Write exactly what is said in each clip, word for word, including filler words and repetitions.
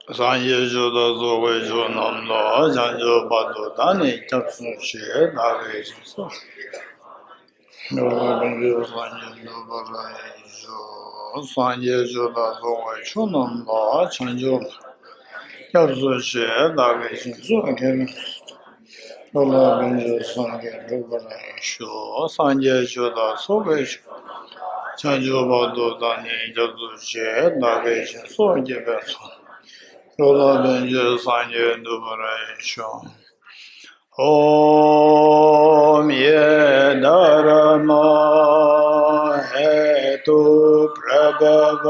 སངས་རྒྱས་ཆོས་དང་ཚོགས་ཀྱི་མཆོག་རྣམས་ལ། བྱང་ཆུབ་བར་དུ་བདག་ནི་སྐྱབས་སུ་མཆི། བདག་གིས་སྦྱིན་སོགས་ཀྱི་དགེ་འདུན་ཚོགས། འགྲོ་ལ་ཕན་ཕྱིར་སངས་རྒྱས་འདུལ་བར་ཤོག། སངས་རྒྱས་ཆོས་དང་ཚོགས་ཀྱི་མཆོག་རྣམས་ལ། བྱང་ཆུབ་སྐྱབས་སུ་མཆི། བདག་གིས་སྦྱིན་སོགས་ཀྱི་དགེ་འདུན། འགྲོ་ལ་ཕན་ཕྱིར་སངས་རྒྱས་འགྲུབ་པར་ཤོག། སངས་རྒྱས་ཆོས་དང་ཚོགས་ཀྱི་མཆོག། བྱང་ཆུབ་བར་དུ་བདག་ནི་སྐྱབས་སུ་མཆི། བདག་གིས་སྦྱིན་སོགས་བགྱིས་པའི་ཚོགས། འགྲོ་ལ་ཕན་ཕྱིར་སངས་རྒྱས་འདུལ་བར་ཤོག། ॐ ये धर्मा हेतु प्रभव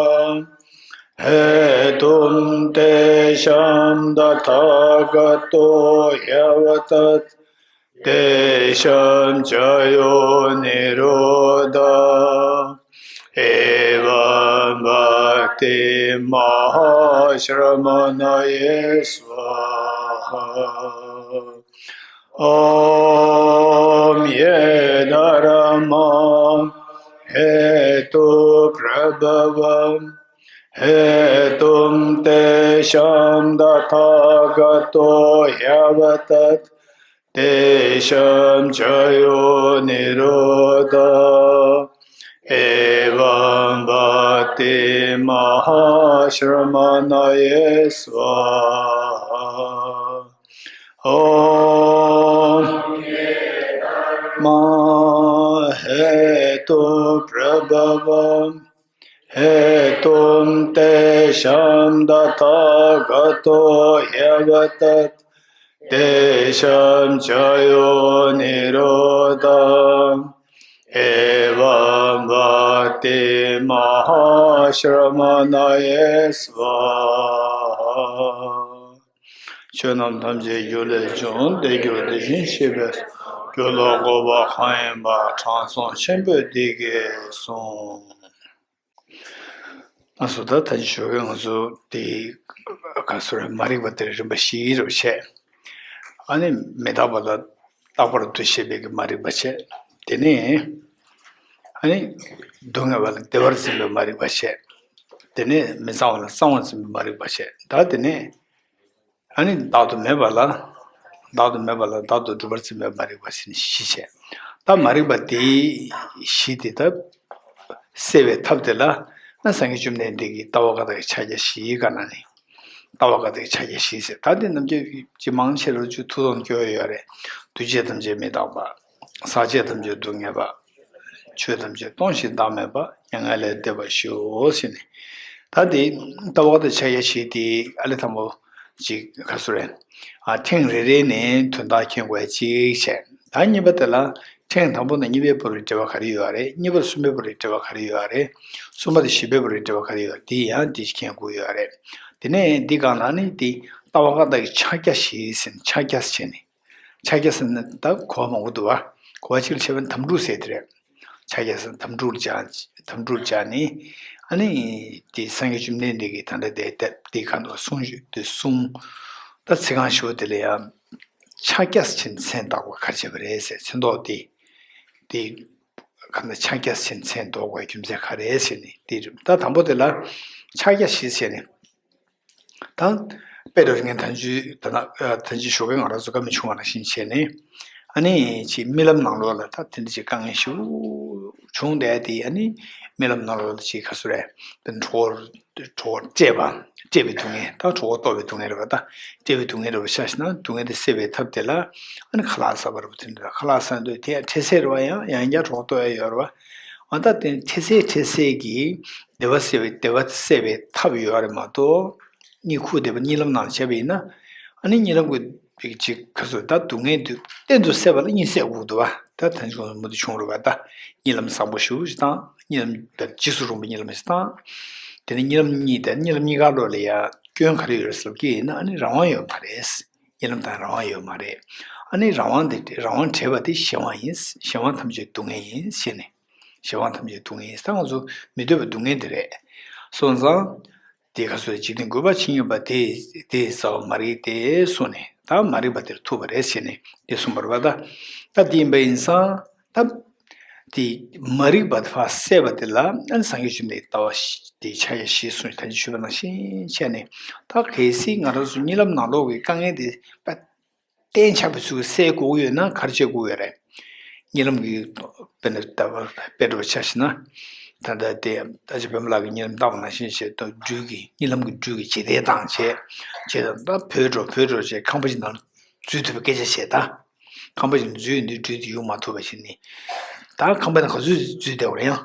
हेतुं तेषां तथागतो ह्यवदत्। तेषां च यो निरोध एवं भक्ति महाश्रमणये स्वाहा। ॐ ये धर्मा हेतु प्रभव हेतुं तेषां तथागतो ह्यवदत्। तेषां च यो निरोध एवं भक्ति महाश्रमणये स्वाहा। ॐ मा हेतु प्रभव हेतुं तेषां तथागतो ह्यवदत्। तेषां च यो निरोध एवं भक्ति महाश्रमणये स्वाहा। ཆོས་རྣམས་ཐམས་ཅད་རྒྱུ་ལས་བྱུང་། དེ་རྒྱུ་དེ་བཞིན་གཤེགས་པས། རྒྱུ་ལ་འགོད་པ་གང་ཡིན་པ། དྲང་སྲོང་ཆེན་པོས་འདི་སྐད་གསུངས། ང་ཚོ་ད་ད་ཅི་ཞོགས་ཀས་ང་ཚོ་དེ་ག་སོ་རེ་མ་རིག་པ་དེར་རིམ་པ་བཞི་རུ་བྱས། ཨ་ནི་མི་རྟག་པ་ལ་རྟག་པར་འདུ་ཤེས་པའི་གི་མ་རིག་པ་བྱས། དེ་ནས་ཨ་ནི་སྡུག་བསྔལ་བ་ལ་བདེ་བར་འཛིན་པའི་མ་རིག་པ་བྱས། དེ་ནས་མི་གཙང་བ་ལ་གཙང་བར་འཛིན་པའི་མ་རིག་པ་བྱས། ད་དེ་ནས་ཨ་ནི་བདག་ཏུ་མེད་པ་ལ། བདག་ཏུ་མེད་པ་ལ་བདག་ཏུ་གྲུབ་པར་འཛིན་པའི་མ་རིག་པ་ཟེར་ནས་བཞི་བྱས། ད་མ་རིག་པ་དེ་བཞི་དེ་ད་སེལ་བའི་ཐབས་དེ་ལ་ན་སངས་རྒྱས་བཅོམ་ལྡན་འདས་ཀྱིས་ལྟ་བ་བཀའ་རྟགས་ཀྱི་ཕྱག་རྒྱ་བཞིའི་སྒང་ནས་ནི། ལྟ་བ་བཀའ་རྟགས་ཀྱི་ཕྱག་རྒྱ་བཞི་ཟེར། ད་དེ་རྣམས་ཀྱི་ཅི་མང་ཆེ་རུ་ཅུ་ཐུགས་དམ་སྐྱོ་ཡོད་རེད། འདུས་བྱས་ཐམས་ཅད་མི་རྟག་པ། ཟག་བཅས་ཐམས་ཅད་སྡུག་བསྔལ་བ། ཆོས་ཐམས་ཅད་སྟོང་ཞིང་བདག་མེད་པ། མྱ་ངན་ལས་འདས་པར་ཤོག་ཟེར་ནས། ད་དེ་ལྟ་བ་བཀའ་རྟགས་ཕྱག་རྒྱ་བཞི་དེ་ཨ་ལེ་དང་པོ་ཅིག་ག་སུ་རེད། ཨ་ཐེངས་རེ་རེ་ནས་དོན་དག་མཁྱེན་དགོས་ཅིག་བྱས། ད་གཉིས་པ་དེ་ལ་ཐེངས་དང་པོ་ནས་གཉིས་པའི་བར་དུ་འབྲེལ་བ་ག་རེ་ཡོད་རེད། གཉིས་པ་གསུམ་པའི་བར་དུ་འབྲེལ་བ་ག་རེ་ཡོད་རེད། གསུམ་པ་དང་བཞི་པའི་བར་དུ་འབྲེལ་བ་ག་རེ་ཡོད་རེད། དེ་ཡང་དེ་ཞིག་མཁྱེན་དགོས་ཡོད་རེད། དེ་ནས་འདི་སྒང་ལ་ནི་དེ་ལྟ་བ་བཀའ་རྟགས་ཀྱི་ཕྱག་རྒྱ་བཞི་ཟེར་ནས་ཕྱག་རྒྱ་བྱས་ནས། ཕྱག་རྒྱ་ཟེར་ན་ད་གོ་བ་མང་པོ་འདུག་བ། གོ་བ་གཅིག་ལ་བྱས་པ་ན་དམ་ཕྲུག་ཟེར་དེ་རེད། ཕྱག་རྒྱ་ཟེར་ན་དམ་ཕྲུག་ལ་སྦྱར། དམ་ཕྲུག་ལ་སྦྱར་ནས། ཨ་ནི་དེ་སངས་རྒྱས་བཅོམ་ལྡན་འདས་ཀྱིས་ད་ལྟ་དེ་དེ་དེ་ག་འདུག་གསུང་ཞུ་དེ་གསུང་། ད་ཚིག་རྐང་ཞུ་བ་དེ་ལ་ཡང་། ཕྱག་རྒྱ་ཟེར་མཚན་བཏགས་པ་ག་རེ་བྱས་པ་རེད་ཟེར། མཚན་ཐོགས་དེ། དེ་ག་ན་ཕྱག་རྒྱ་ཟེར་མཚན་འདོགས་པའི་རྒྱུ་མཚན་ག་རེ་ཟེར་ནས་དེ་རེད། ད་དང་པོ་དེ་ལ་ཕྱག་རྒྱ་བཞི་ཟེར་ནས། ད་དཔེ་འདྲ་ངས་ཐང་ཅིག་ད་ན་ཐང་ཅིག་ཞོགས་ཀས་ང་རང་ཚོ་བཀའ་མོལ་བྱུང་བ་ནང་བཞིན་བྱས་ནས། ཨ་ནི་ཅིག་རྨི་ལམ་ནང་ལོགས་ལ་ད་དེ་འདྲ་ཅིག་དཀའ་ངལ་ཞེ་པོ་བྱུང་བསྡད་དེ། ཨ་ནི་རྨི་ལམ་ནང་ལོགས་ལ་ཅིག་ག་སུ་རེད། དེ་གྲོད་ཁོག་གྲོད་ཁོག་བཀྲེས་པ། བཀྲེས་པའི་སྡུག་བསྔལ། ད་གྲོད་ཁོག་ལྟོགས་པའི་སྡུག་བསྔལ་རེད་པ། ད་བཀྲེས་པའི་སྡུག་བསྔལ་རེད་པ། ཤ་ཤ་ན་སྡུག་བསྔལ་དེ་སེལ་བའི་ཐབས་དེ་ལ། ཨ་ནི་ཁ་ལག་ཟ་བ་རེད་པ། དེ་འདྲ་ཁ་ལག་ཟ་འདོད་དེ་ཡང་འཕྲལ་སེལ་རེད་པ། ཡང་ཡང་བསྐྱར་གྲོད་ཁོག་ལྟོགས་ཡ་ཡོད་རེད་པ། ཨ་ད་དེ་འཕྲལ་སེལ་འཕྲལ་སེལ་གྱི་བདེ་བ་སེལ་བའི་བདེ་བ་སེལ་བའི་ཐབས་ཡོད་རེད་མ་གཏོགས། གཉིད་ཁུག་བསྡད་པ་གཉིད་ལམ་ནང་བྱས་པ་ཡིན་ན། ཨ་ནི་གཉིད་ལམ་གྱི་ཅིག་ག་ཚོད་ད་སྡུག་བསྔལ་དེ་གཏན་དུ་སེལ་བ་ལ་གཉིད་སད་དགོས་འདུག་བ། ད་ད་ཅིག་མུ་མཐུད་བྱུང་རེད་པ། ད་གཉིད་ལམ་བཟང་པོ་ཞེ་པོ་ཞིག་བཏང་། གཉིད་ལམ་ད་འཇིགས་སུ་རུང་བའི་གཉིད་ལམ་ཞིག་བཏང་། དེ་ནས་གཉིད་ལམ་གཉིས་དེ་གཉིད་ལམ་གཉིས་ཀ་ལོགས་ལ་ཡ་སྐྱོན་ག་རེ་ཡོད་རེད་ཟེར་ལབ་ཀྱི་ཡིན་ན། ཨ་ནི་རང་དབང་ཡོད་མ་རེད། གཉིད་ལམ་དང་རང་དབང་ཡོད་མ་རེད། ཨ་ནི་རང་དབང་དེ་རང་དབང་བྲལ་བ་དེ་གཞན་དབང་ཡིན། གཞན་དབང་ཐམས་ཅད་སྡུག་བསྔལ་ཡིན་ཞེས་ནས། གཞན་དབང་ཐམས་ཅད་སྡུག་བསྔལ་ཡིན། ད་ང་ཚོ་མི་འདོད་པའི་སྡུག་བསྔལ་དེ་རེད། སོང་ཙང་། དེ་ག་སོ་འཇིག་རྟེན་རྒུད་པ་ཇི་སྙེད་པ། དེ་དེ་ཡི་རྩ་བ་མ་རིག་སྟེ་གསུངས་ནས། ད་མ་རིག་པ་དེར་ཐུག་པ་རེད་ཟེར་ནས་དེ་གསུངས་པ་རེད་པ། ད་ད་དེ་ཡིན་པ་ཡིན་ཙང་ད། དེ་མ་རིག་པ་དེ་ཕར་བསལ་བ་དེ་ལ་ཨ་ནི་སངས་རྒྱས་བཅོམ་ལྡན་འདས་ལྟ་བ་ཞི་དེ་ཕྱག་རྒྱ་བཞི་གསུངས་ད་ཅི་ཞུས་པ་ནང་བཞིན་བྱས་ནས། ད་གལ་སྲིད་ང་རང་ཚོ་གཉིད་ལམ་ནང་ལོགས་ཀྱི་དཀའ་ངལ་དེ་དཔེ་གཏན་ཆགས་པའི་ཚུལ་གྱིས་བསལ་དགོས་ཀྱི་ཡོད་ན་ག་རེ་བྱེད་དགོས་ཀྱི་ཡོད་རེད། གཉིད་ལམ་གྱི་དཔེར་ན་ལྟ་བ་དཔེ་འགྲོ་བ་ཆ་བཞག་ན། ད་ལྟ་དེ་ཨ་ཅེ་བེམ་ལགས་ཀྱིས་གཉིད་ལམ་བཏང་བ་ནང་བཞིན་བྱས་ད་སྦྲུལ་གྱི་གཉིད་ལམ་གྱི་སྦྲུལ་གྱི་བྱེད་གཏེ་བཏང་བྱས། བྱས་ད་ད་བུད་འགྲོ་བུད་འགྲོ་བྱས་ཁང་པ་ཞིག་ནང་འཛུལ་ཐུབ་པའི་སྐད་ཆ་བཤད་ད། ཁང་པ་ཞིག་འཛུལ་ཡོང་དུས་སྦྲུལ་དེ་ཡོང་མ་ཐུབ་པ་བྱས་ནས། ད་ཁང་པའི་ནང་ག་ཚོད་འཛུལ་བསྡད་པ་རེད་ཡང་།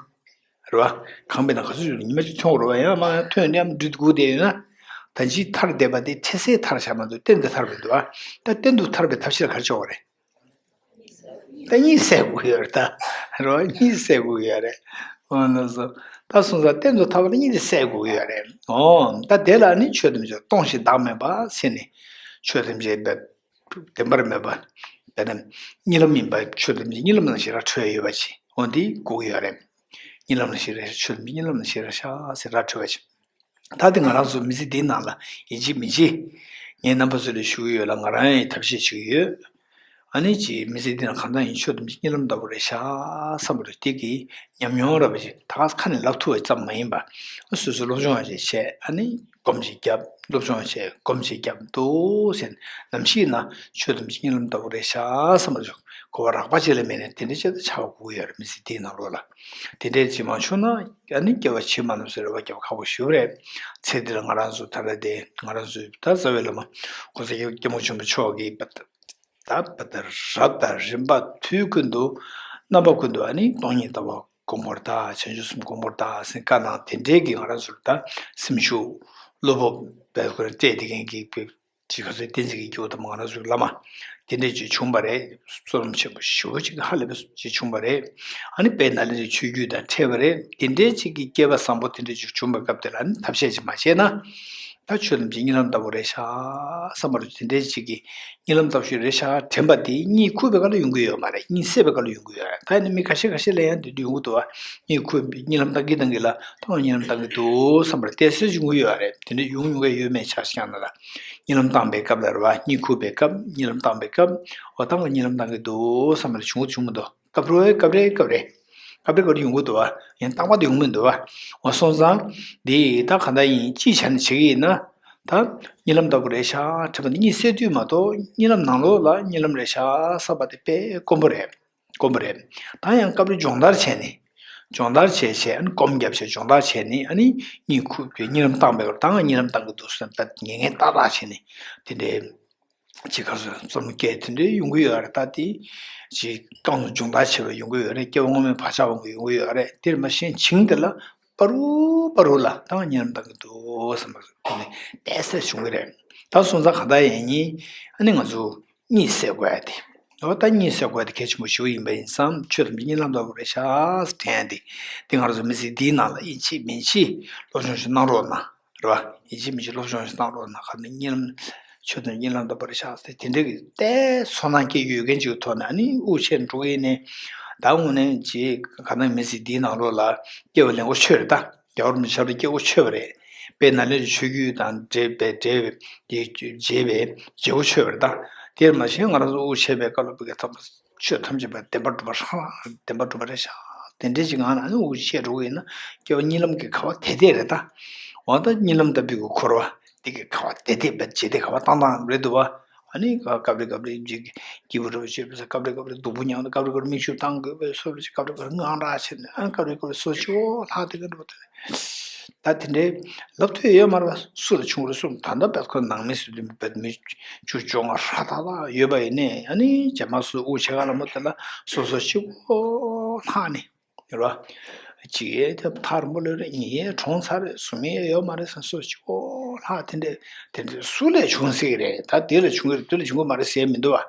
རེད་བ། ཁང་པའི་ནང་ག་ཚོད་འཛུལ་ཉི་མ་གཅིག་ཐོན་དགོས་རེད་བ། ཡང་མ་ཐོན་ནས་ཡང་སྦྲུལ་དེ་སྒུག་བསྡད་ཡོད་ན། ད་ཅི་ཐར་བསྡད་པ་དེ་འཕྲལ་སེལ་ཐར་བཞག་མ་གཏོགས་གཏན་དུ་ཐར་མི་འདུག་ཨ། ད་གཏན་དུ་ཐར་བའི་ཐབས་ཤེས་ལ་ག་རེ་བྱེད་དགོས་རེད། ད་གཉིད་སད་དགོས་ཀྱི་ཡོད་རེད་ད། རེད་བ། གཉིད་སད་དགོས་ཀྱི་ཡོད་རེད། འོ་ན་སོ། ད་སོང་ཙང་གཏན་དུ་ཐར་བ་ལ་གཉིད་དེ་སད་དགོས་ཀྱི་ཡོད་རེད། འོ་ད་དེ་ལ་ནི་ཆོས་ཐམས་ཅད་སྟོང་ཞིང་བདག་མེད་པ་ཟེར་ནས། ཆོས་ཐམས་ཅད་པའི་བདེན་པར་མེད་པ། དཔེར་ན་གཉིད་ལམ་ཡིན་པ་ཆོས་ཐམས་ཅད་གཉིད་ལམ་ནང་བཞིན་ར་འཕྲོད་ཡོད་པ་ཅིག་འོ་འདི་དགོས་ཀྱི་ཡོད་རེད། གཉིད་ལམ་ནང་བཞིན་རེད་ཤག་གཉིད་ལམ་ནང་བཞིན་རེད་ཤག་ཟེར་ར་འཕྲོད་པ་ཅིག་ད་དེ་ང་རང་ཚོ་མི་ཚེ་འདིའི་ནང་ལ་ཡིན་གཅིག་མིན་གཅིག་ངས་རྣམ་པ་ཚོ་ལ་ཞུ་གི་ཡོད་ལ། ང་རང་ཡང་ཐབས་ཤེས་བྱེད་ཀྱི་ཡོད། ཨ་ནི་ཅིག་མི་ཚེ་འདི་ནང་གང་ལྟར་ཡིན་ཆོས་ཐམས་ཅད་གཉིད་ལམ་ལྟ་བུ་རེད་ཤག་བསམ་པ་རེད། དེ་གི་ཉམས་མྱོང་ར་བ་ཞིག་ད་ག་ཁ་ནས་ལབ་ཐུབ་པ་ཙམ་མ་ཡིན་པ། སོ་སོས་སློབ་སྦྱོང་ཡང་བྱས། ཨ་ནི་སྒོམ་ཅིག་བརྒྱབ། སློབ་སྦྱོང་བྱས། སྒོམ་ཅིག་བརྒྱབ་འདུག་ཟེར་ནས་ནམ་ཞིག་ན་ཆོས་ཐམས་ཅད་གཉིད་ལམ་ལྟ་བུ་རེད་ཤག་བསམ་པ་རེད། གོ་བ་རགས་པ་ཅིག་ལས་མེད་ནས་དེ་འདྲ་ཅིག་ད་ཆགས་པ་དགོས་ཀྱི་ཡོད་རེད། མི་ཚེ་འདིའི་ནང་ལོགས་ལ་དེ་འདྲས་ཅིག་མ་བྱུང་ན་ཨ་ནི་སྐྱེ་བ་ཕྱི་མ་རྣམས་སུ་རེ་བ་རྒྱབ་ཁག་པོ་ཞེ་པོ་རེད། ཚེ་འདི་ལ་ང་རང་ཚོ་ད་ལྟ་དེ་ང་རང་ཚོའི་ད་རྩ་བའི་བླ་མ་༸གོང་ས་༸སྐྱབས་མགོན་ཆེན་པོ་མཆོག་གིས་ད་བར་དུ་རབ་དང་རིམ་པ་དུས་ཀུན་ཏུ་རྣམ་པ་ཀུན་ཏུ་ཨ་ནི་སྟོང་ཉིད་ལྟ་བ་སྒོམ་དགོས་རེད་ད། བྱང་ཆུབ་སེམས་སྒོམ་དགོས་རེད་ད་ཟེར་བཀའ་གནང་། དེ་འདྲའི་གི་ང་རང་ཚོར་ད་སེམས་ཤུགས་བློ་སྤོབས་སྤེལ་དགོས་རེད། སྤྲད་དེ་མཁན་གྱི་ཅིག་ག་ཚོད་བསྟན་འཛིན་གྱི་སྐྱོ་དམ་ང་རང་ཚོའི་བླ་མ་དེ་འདྲས་ཅིག་བྱུང་བ་རེད། བསོད་ནམས་ཆེན་པོ་ཞེ་པོ་ཅིག་ཧ་ལས་པ་ཅིག་བྱུང་བ་རེད། ཨ་ནི་དཔལ་ནཱ་ལེནྡྲའི་ཆོས་བརྒྱུད་དང་འཕྲད་པ་རེད། དེ་འདྲའི་ཅིག་གི་སྐལ་བ་བཟང་པོ་དེ་འདྲས་ཅིག་བྱུང་བའི་སྐབས་དེ་ལ་ཨ་ནི་ཐབས་ཤེས་ཅིག་མ་བྱས་ན། ད་ཆོས་ཐམས་ཅད་གཉིད་ལམ་ལྟ་བུ་རེད་ཤག་བསམ་པ་རེད། དེ་འདྲའི་ཅིག་གི་གཉིད་ལམ་ལྟ་བུ་ཞིག་རེད་ཤག་དྲན་པ་དེ་གཉིད་ཁུག་པའི་སྐབས་ལ་ཡོང་གི་ཡོད་མ་རེད། གཉིད་སད་པའི་སྐབས་ལ་ཡོང་གི་ཡོད་རེད། ད་ཡིན་ན་མི་ཁ་ཤས་ཁ་ཤས་ལ་ཡང་དེ་འདྲ་ཡོང་གི་འདུག་བ། གཉིད་ཁུག་གཉིད་ལམ་བཏང་གི་བཏང་གི་ལ་ད་གཉིད་ལམ་བཏང་གི་འདུག་བསམ་པ་རེད། དེ་སུས་བྱུང་གི་ཡོད་རེད། དེ་འདྲ་ཡོང་ཡོང་གི་ཡོད་མེད་ཆ་ཤས་ཀྱང་ན་ལ། གཉིད་ལམ་བཏང་པའི་སྐབས་ལ་རེད་བ། གཉིད་ཁུག་པའི་སྐབས་གཉིད་ལམ་བཏང་པའི་སྐབས་འོ་ད་ང་གཉིད་ལམ་བཏང་གི་འདུག་བསམ་པ་རེད། བྱུང་བྱུང་མི་འདུག་སྐབས་རེ་སྐབས་རེ་སྐབས་རེ་སྐབས་རེ་སྐབས་རེ་ཡོང་གི་འདུག་བ། ཡང་རྟག་པར་དུ་ཡོང་མི་འདུག་བ། འོ་སོང་ཙང་འདི་ད་ག་འདྲ་ཡིན་ཅི་བྱས་ནས་བྱེད་ཀྱི་ཡིན་ན། ད་གཉིད་ལམ་ལྟ་བུ་རེད་ཤག་དྲན་པ་འདི་གཉིད་སད་དུས་མ་གཏོགས་གཉིད་ལམ་ནང་ལོགས་ལ་གཉིད་ལམ་རེད་ཤག་བསམ་པ་དེ་དཔེ་དཀོན་པོ་རེད། དཀོན་པོ་རེད། ད་ཡང་སྐབས་རེ་སྦྱོང་བརྡར་བྱས་ནས། སྦྱོང་བརྡར་བྱས་བྱས་ཨ་ནི་སྒོམ་བརྒྱབ་བྱས་སྦྱོང་བརྡར་བྱས་ནས་ཨ་ནི་གཉིད་ཁུག་པའི་གཉིད་ལམ་བཏང་པའི་སྐབས་ད་ང་གཉིད་ལམ་བཏང་གི་འདུག་ཟེར་ད་ངེས་ངེས་ཏག་ཏག་བྱས་ནས་དེ་འདྲའི་ཅིག་ག་ཚོད་བསམ་བློ་སྐྱེ་དེ་འདྲའི་ཡོང་གི་ཡོད་རེད། ད་དེ་ཅིག་རྐང་བཙུགས་སྦྱོང་བརྡར་བྱས་པ་ཡོང་གི་ཡོད་རེད། སྐྱེ་བ་སྔོན་མའི་བག་ཆགས་འོང་གི་ཡོང་གི་ཡོད་རེད། དེར་མ་ཤེས་བྱིངས་དེ་ལ་པ་རུ་པ་རུ་ལ་ད་ང་གཉིད་ལམ་བཏང་གི་འདུག་བསམ་པ་དེ་ནས་ཏོག་ཙམ་བྱུང་གི་རེད། ད་སོང་ཙང་གང་ལྟར་ཡིན་ནའི་ཨ་ནི་ང་ཚོ་གཉིད་སད་དགོས་ཡ་དེ། འོ་ད་གཉིད་སད་དགོས་ཡ་དེ་གལ་ཆེན་པོ་ཞེ་པོ་ཡིན་པ་ཡིན་ཙང་ཆོས་ཐམས་ཅད་གཉིད་ལམ་ལྟ་བུ་རེད་ཤག་དྲན་ཡ་དེ། དེ་ང་རང་ཚོ་མི་ཚེ་འདིའི་ནང་ལ་ཡིན་གཅིག་མིན་གཅིག་སློབ་སྦྱོང་ཞིག་གནང་རོགས་གནང་། རེད་བ། ཡིན་གཅིག་མིན་གཅིག་སློབ་སྦྱོང་ཞིག་གནང་རོགས་གནང་། ག་ནས་གཉིད་ལམ་ཆོས་ཐམས་ཅད་གཉིད་ལམ་ལྟ་བུ་རེད་ཤག་ཟེར་དེ་འདྲ་གི་ཏོག་ཙམ་ཚོར་སྣང་སྐྱེ་ཡོད་མཁན་ཅིག་གི་ཐོག་ནས་ཨ་ནི་དབུགས་ཆད་འགྲོ་གི་ཡིན་ནའི། ད་དངོས་གནས་ཅིག་ག་ནང་མི་ཚེ་འདིའི་ནང་ལོགས་ལ་སྐྱེ་བ་ལེན་གོ་ཆོད་རེད་ད། རྒྱལ་བ་རིན་པོ་ཆེ་ཞབས་ལ་སྐྱེ་སྒོ་ཆོད་པ་རེད། དཔལ་ནཱ་ལེནྡྲའི་ཆོས་བརྒྱུད་དང་འབྲེལ་བའི་འབྲེལ་བའི་རྗེས་པའི་རྗེ་སྒོ་ཆོད་པ་རེད་ད། དེར་མ་ཟད་ང་རང་ཚོ་དབུགས་ཆད་པའི་སྐབས་ལ་བོད་ཀྱི་ཐོག་མ་ཆོས་ཐམས་ཅད་པ་བདེན་པར་གྲུབ་པ་རང་རང་བདེན་པར་གྲུབ་པ་རེད་ཤག་དེ་འདྲའི་ཅིག་ངང་ན་ཨ་ནི་དབུགས་ཆད་འགྲོ་གི་ཡིན་ན་སྐྱེ་བ་གཉིད་ལམ་གྱི་ཁ་བ་དེ་དེ་རེད་ད། འོ་ད་གཉིད་ལམ་ལྟ་བུའི་གི་འཁོར་བ་འདི་གི་ཁ་བ་དེ་དེ་བ་ཇེ་དེ་ཁ་བ་ཏང་ཏང་རེད་འདུག་བ། ཨ་ནི་སྐབས་རེ་སྐབས་རེ་ཅིག་སྐྱིད་པོ་རེ་བ་བྱེད་པ་ས། སྐབས་རེ་སྐབས་རེ་སྡུག་པོ་མྱངས་ཏེ། སྐབས་རེ་སྐབས་རེ་མིག་ཆུ་བཏང་དགོས་པའི་བཟོ་འདྲ་ཅིག་སྐབས་རེ་སྐབས་རེ་དངངས་སྐྲག་བྱས་ནས། ཨ་སྐབས་རེ་སྐབས་རེ་སོ་སོ་ལྷག་དེ་ག་འགྲོ་དེ། ད་དེ་འདྲའི་ལབ་ཐུབ་ཡོད་མ་རེད་པ། སུ་ལ་བྱུང་རེད་གསུངས། ད་ལྟ་བེད་ཁོ་ནང་མི་སུ་དེ་བེད་མི་བཅུ་བཅོ་ལྔ་ཧྲ་ཏག་ཏག་ཡོད་པ་ཡིན་ནའི། ཨ་ནི་རྗེས་མ་སུ་དབུགས་ཆད་ག་ལ་མོ་དེ་ལ་སོ་སོ་གཅིག་པོ་ལྷག་ནས། རེད་བ། གཅིག་ཡས་དེ་ཐག་རིང་པོ་ལོས་རེད། གཉིས་ཡས་གྲོངས་ཚར་རེད། གསུམ་ཡས་ཡོད་མ་རེད་བསམ་སོ་གཅིག་པོ་ལྷག་དེ་འདྲས་དེ་འདྲས་སུ་ལས་བྱུང་སྲིད་ཀྱི་རེད། ད་དེ་ལས་བྱུང་གི་རེད། དེ་ལས་བྱུང་གི་མ་རེད་ཟེར་མི་འདུག་བ།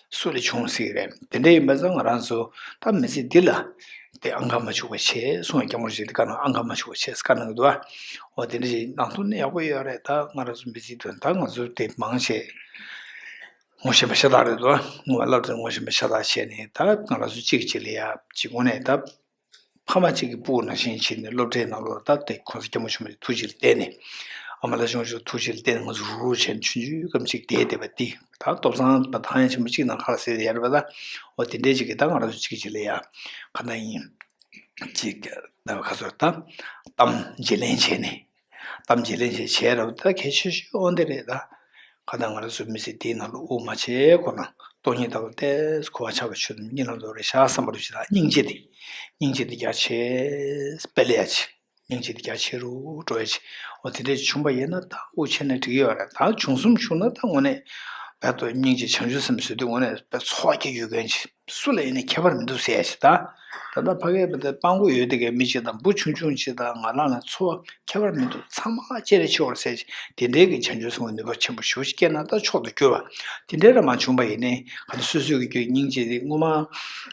སུ་ལས་བྱུང་སྲིད་ཀྱི་རེད། དེ་འདྲས་ཡིན་པ་ཙང་ང་རང་ཚོ་ད་མི་ཚེ་འདི་ལ་དེ་ཨང་ཀ་མ་བཅུག་པ་བྱས་གསུངས། སྐྱབས་མགོན་རིན་པོ་ཆེས་དེ་བཀའ་གནང་། ཨང་ཀ་མ་བཅུག་པ་བྱས་བཀའ་གནང་གི་འདུག་བ། འོ་དེ་འདྲས་ཞིག་གནང་ཐུབ་ན་ཡག་པོ་ཡོད་རེད། ད་ང་རང་ཚོ་མི་ཚེ་འདི་ད་ང་ཚོ་དེ་མང་ཆེ་ངོ་ཤེས་པ་ཤ་སྟག་རེད་དོ། ངོ་བ་སློབ་གྲྭའི་ངོ་ཤེས་པ་ཤ་སྟག་བྱས་ནས་ད་ང་རང་ཚོ་གཅིག་གིས་གཅིག་ལ་ཡ་གཅིག་དངོས་གནས་ད་ཕ་མ་གཅིག་གི་སྤུ་གུ་ནང་བཞིན་བྱས་ནས་སློབ་གྲྭའི་ནང་ལོགས་ད་དེ་གོང་ས་སྐྱབས་མགོན་ཆེན་པོ་ཐུགས་རྗེ་ལ་བརྟེན་ནས་ ཨ་མ་ལ་ཆུང་ཆུང་ཐུགས་རྗེ་ལ་བརྟེན་ང་ཚོ་རུག་རུག་བྱས་ནས་ཆུང་ཆུང་སྐམ་ཅིག་བསྡད་བསྡད་པ་འདི་ད་སྟོབས་བཟང་པ་ཐང་ཡང་ཆེན་པོ་གཅིག་ནང་ཁ་ལ་ཟེར་ཡ་རེད་པ། ད་འོ་དེ་འདྲའི་ཅིག་གི་ད་ང་རང་ཚོ་གཅིག་གཅིག་ལ་ཡ་ག་ད་ཡིན། ཅིག་ད་ཁ་སོར་ད་གཏམ་བརྗེ་ལེན་བྱས་ནས་གཏམ་བརྗེ་ལེན་བྱས་བྱས་རབ་ད་གལ་ཆེ་ཤོས་འོན་དེ་རེད་ད། ག་ད་ང་རང་ཚོ་མི་ཚེ་འདིའི་ནང་ལ་དབུ་མ་བྱས་ཁོ་ན་སྟོང་ཉིད་ལྟ་བུ་ཏེ་གོ་བ་ཆགས་པ་ཆོས་དང་གཉིས་ལ་འདོར་རེ་ཤ་བསམ་པ་རུ་ཞིག་ད་སྙིང་རྗེ་དེ་སྙིང་རྗེ་དེ་རྒྱ་ཆེ་དཔེ་ལས་ཡ་ཆེ། སྙིང་རྗེ་དེ་རྒྱ་ཆེ་རུ་འགྲོ་ཡ་ཆེ། འོ་དེ་འདྲས་བྱུང་པ་ཡིན་ན་ད་དབུ་ཆེ་ནས་འགྲིག་གི་ཡོད་རེད། ད་བྱུང་སོང་བྱུང་ན་ད་དངོས་གནས་བལ་དུ་སྙིང་རྗེ་བྱང་ཆུབ་སེམས་བཟོས་དུས་དངོས་གནས་བལ་འཚོ་བ་སྐྱེལ་ཡོད་མཁན་ཆེ། སུ་ལ་ཡིན་ནའི་ཁྱད་པར་མི་འདུག་ཟེར་ཡ་ཞིག་ད། ད་ལྟ་ཕ་གིའི་བུ་དེ་སྤྲང་པོ་ཡོད་དེ་གའི་མི་གཅིག་དང་བུ་ཆུང་ཆུང་གཅིག་དང་ང་རང་ལ་འཚོ་བ་ཁྱད་པར་མི་འདུག་ཚང་མ་ཅེ་རེ་ཆེ་བར་ཟེར་ཞིག་དེ་འདྲའི་གི་བྱང་ཆུབ་སེམས་ཀྱི་ནུས་པ་ཆེན་པོ་ཞེ་པོ་ཞིག་སྐྱེས་ན་ད་མཆོག་ཏུ་གྱུར་པ། དེ་འདྲའི་ར་མ་བྱུང་པ་ཡིན་ནའི་ག་ནི་སོ་སོའི་གི་སྙིང་རྗེ་དེ་སྔོན་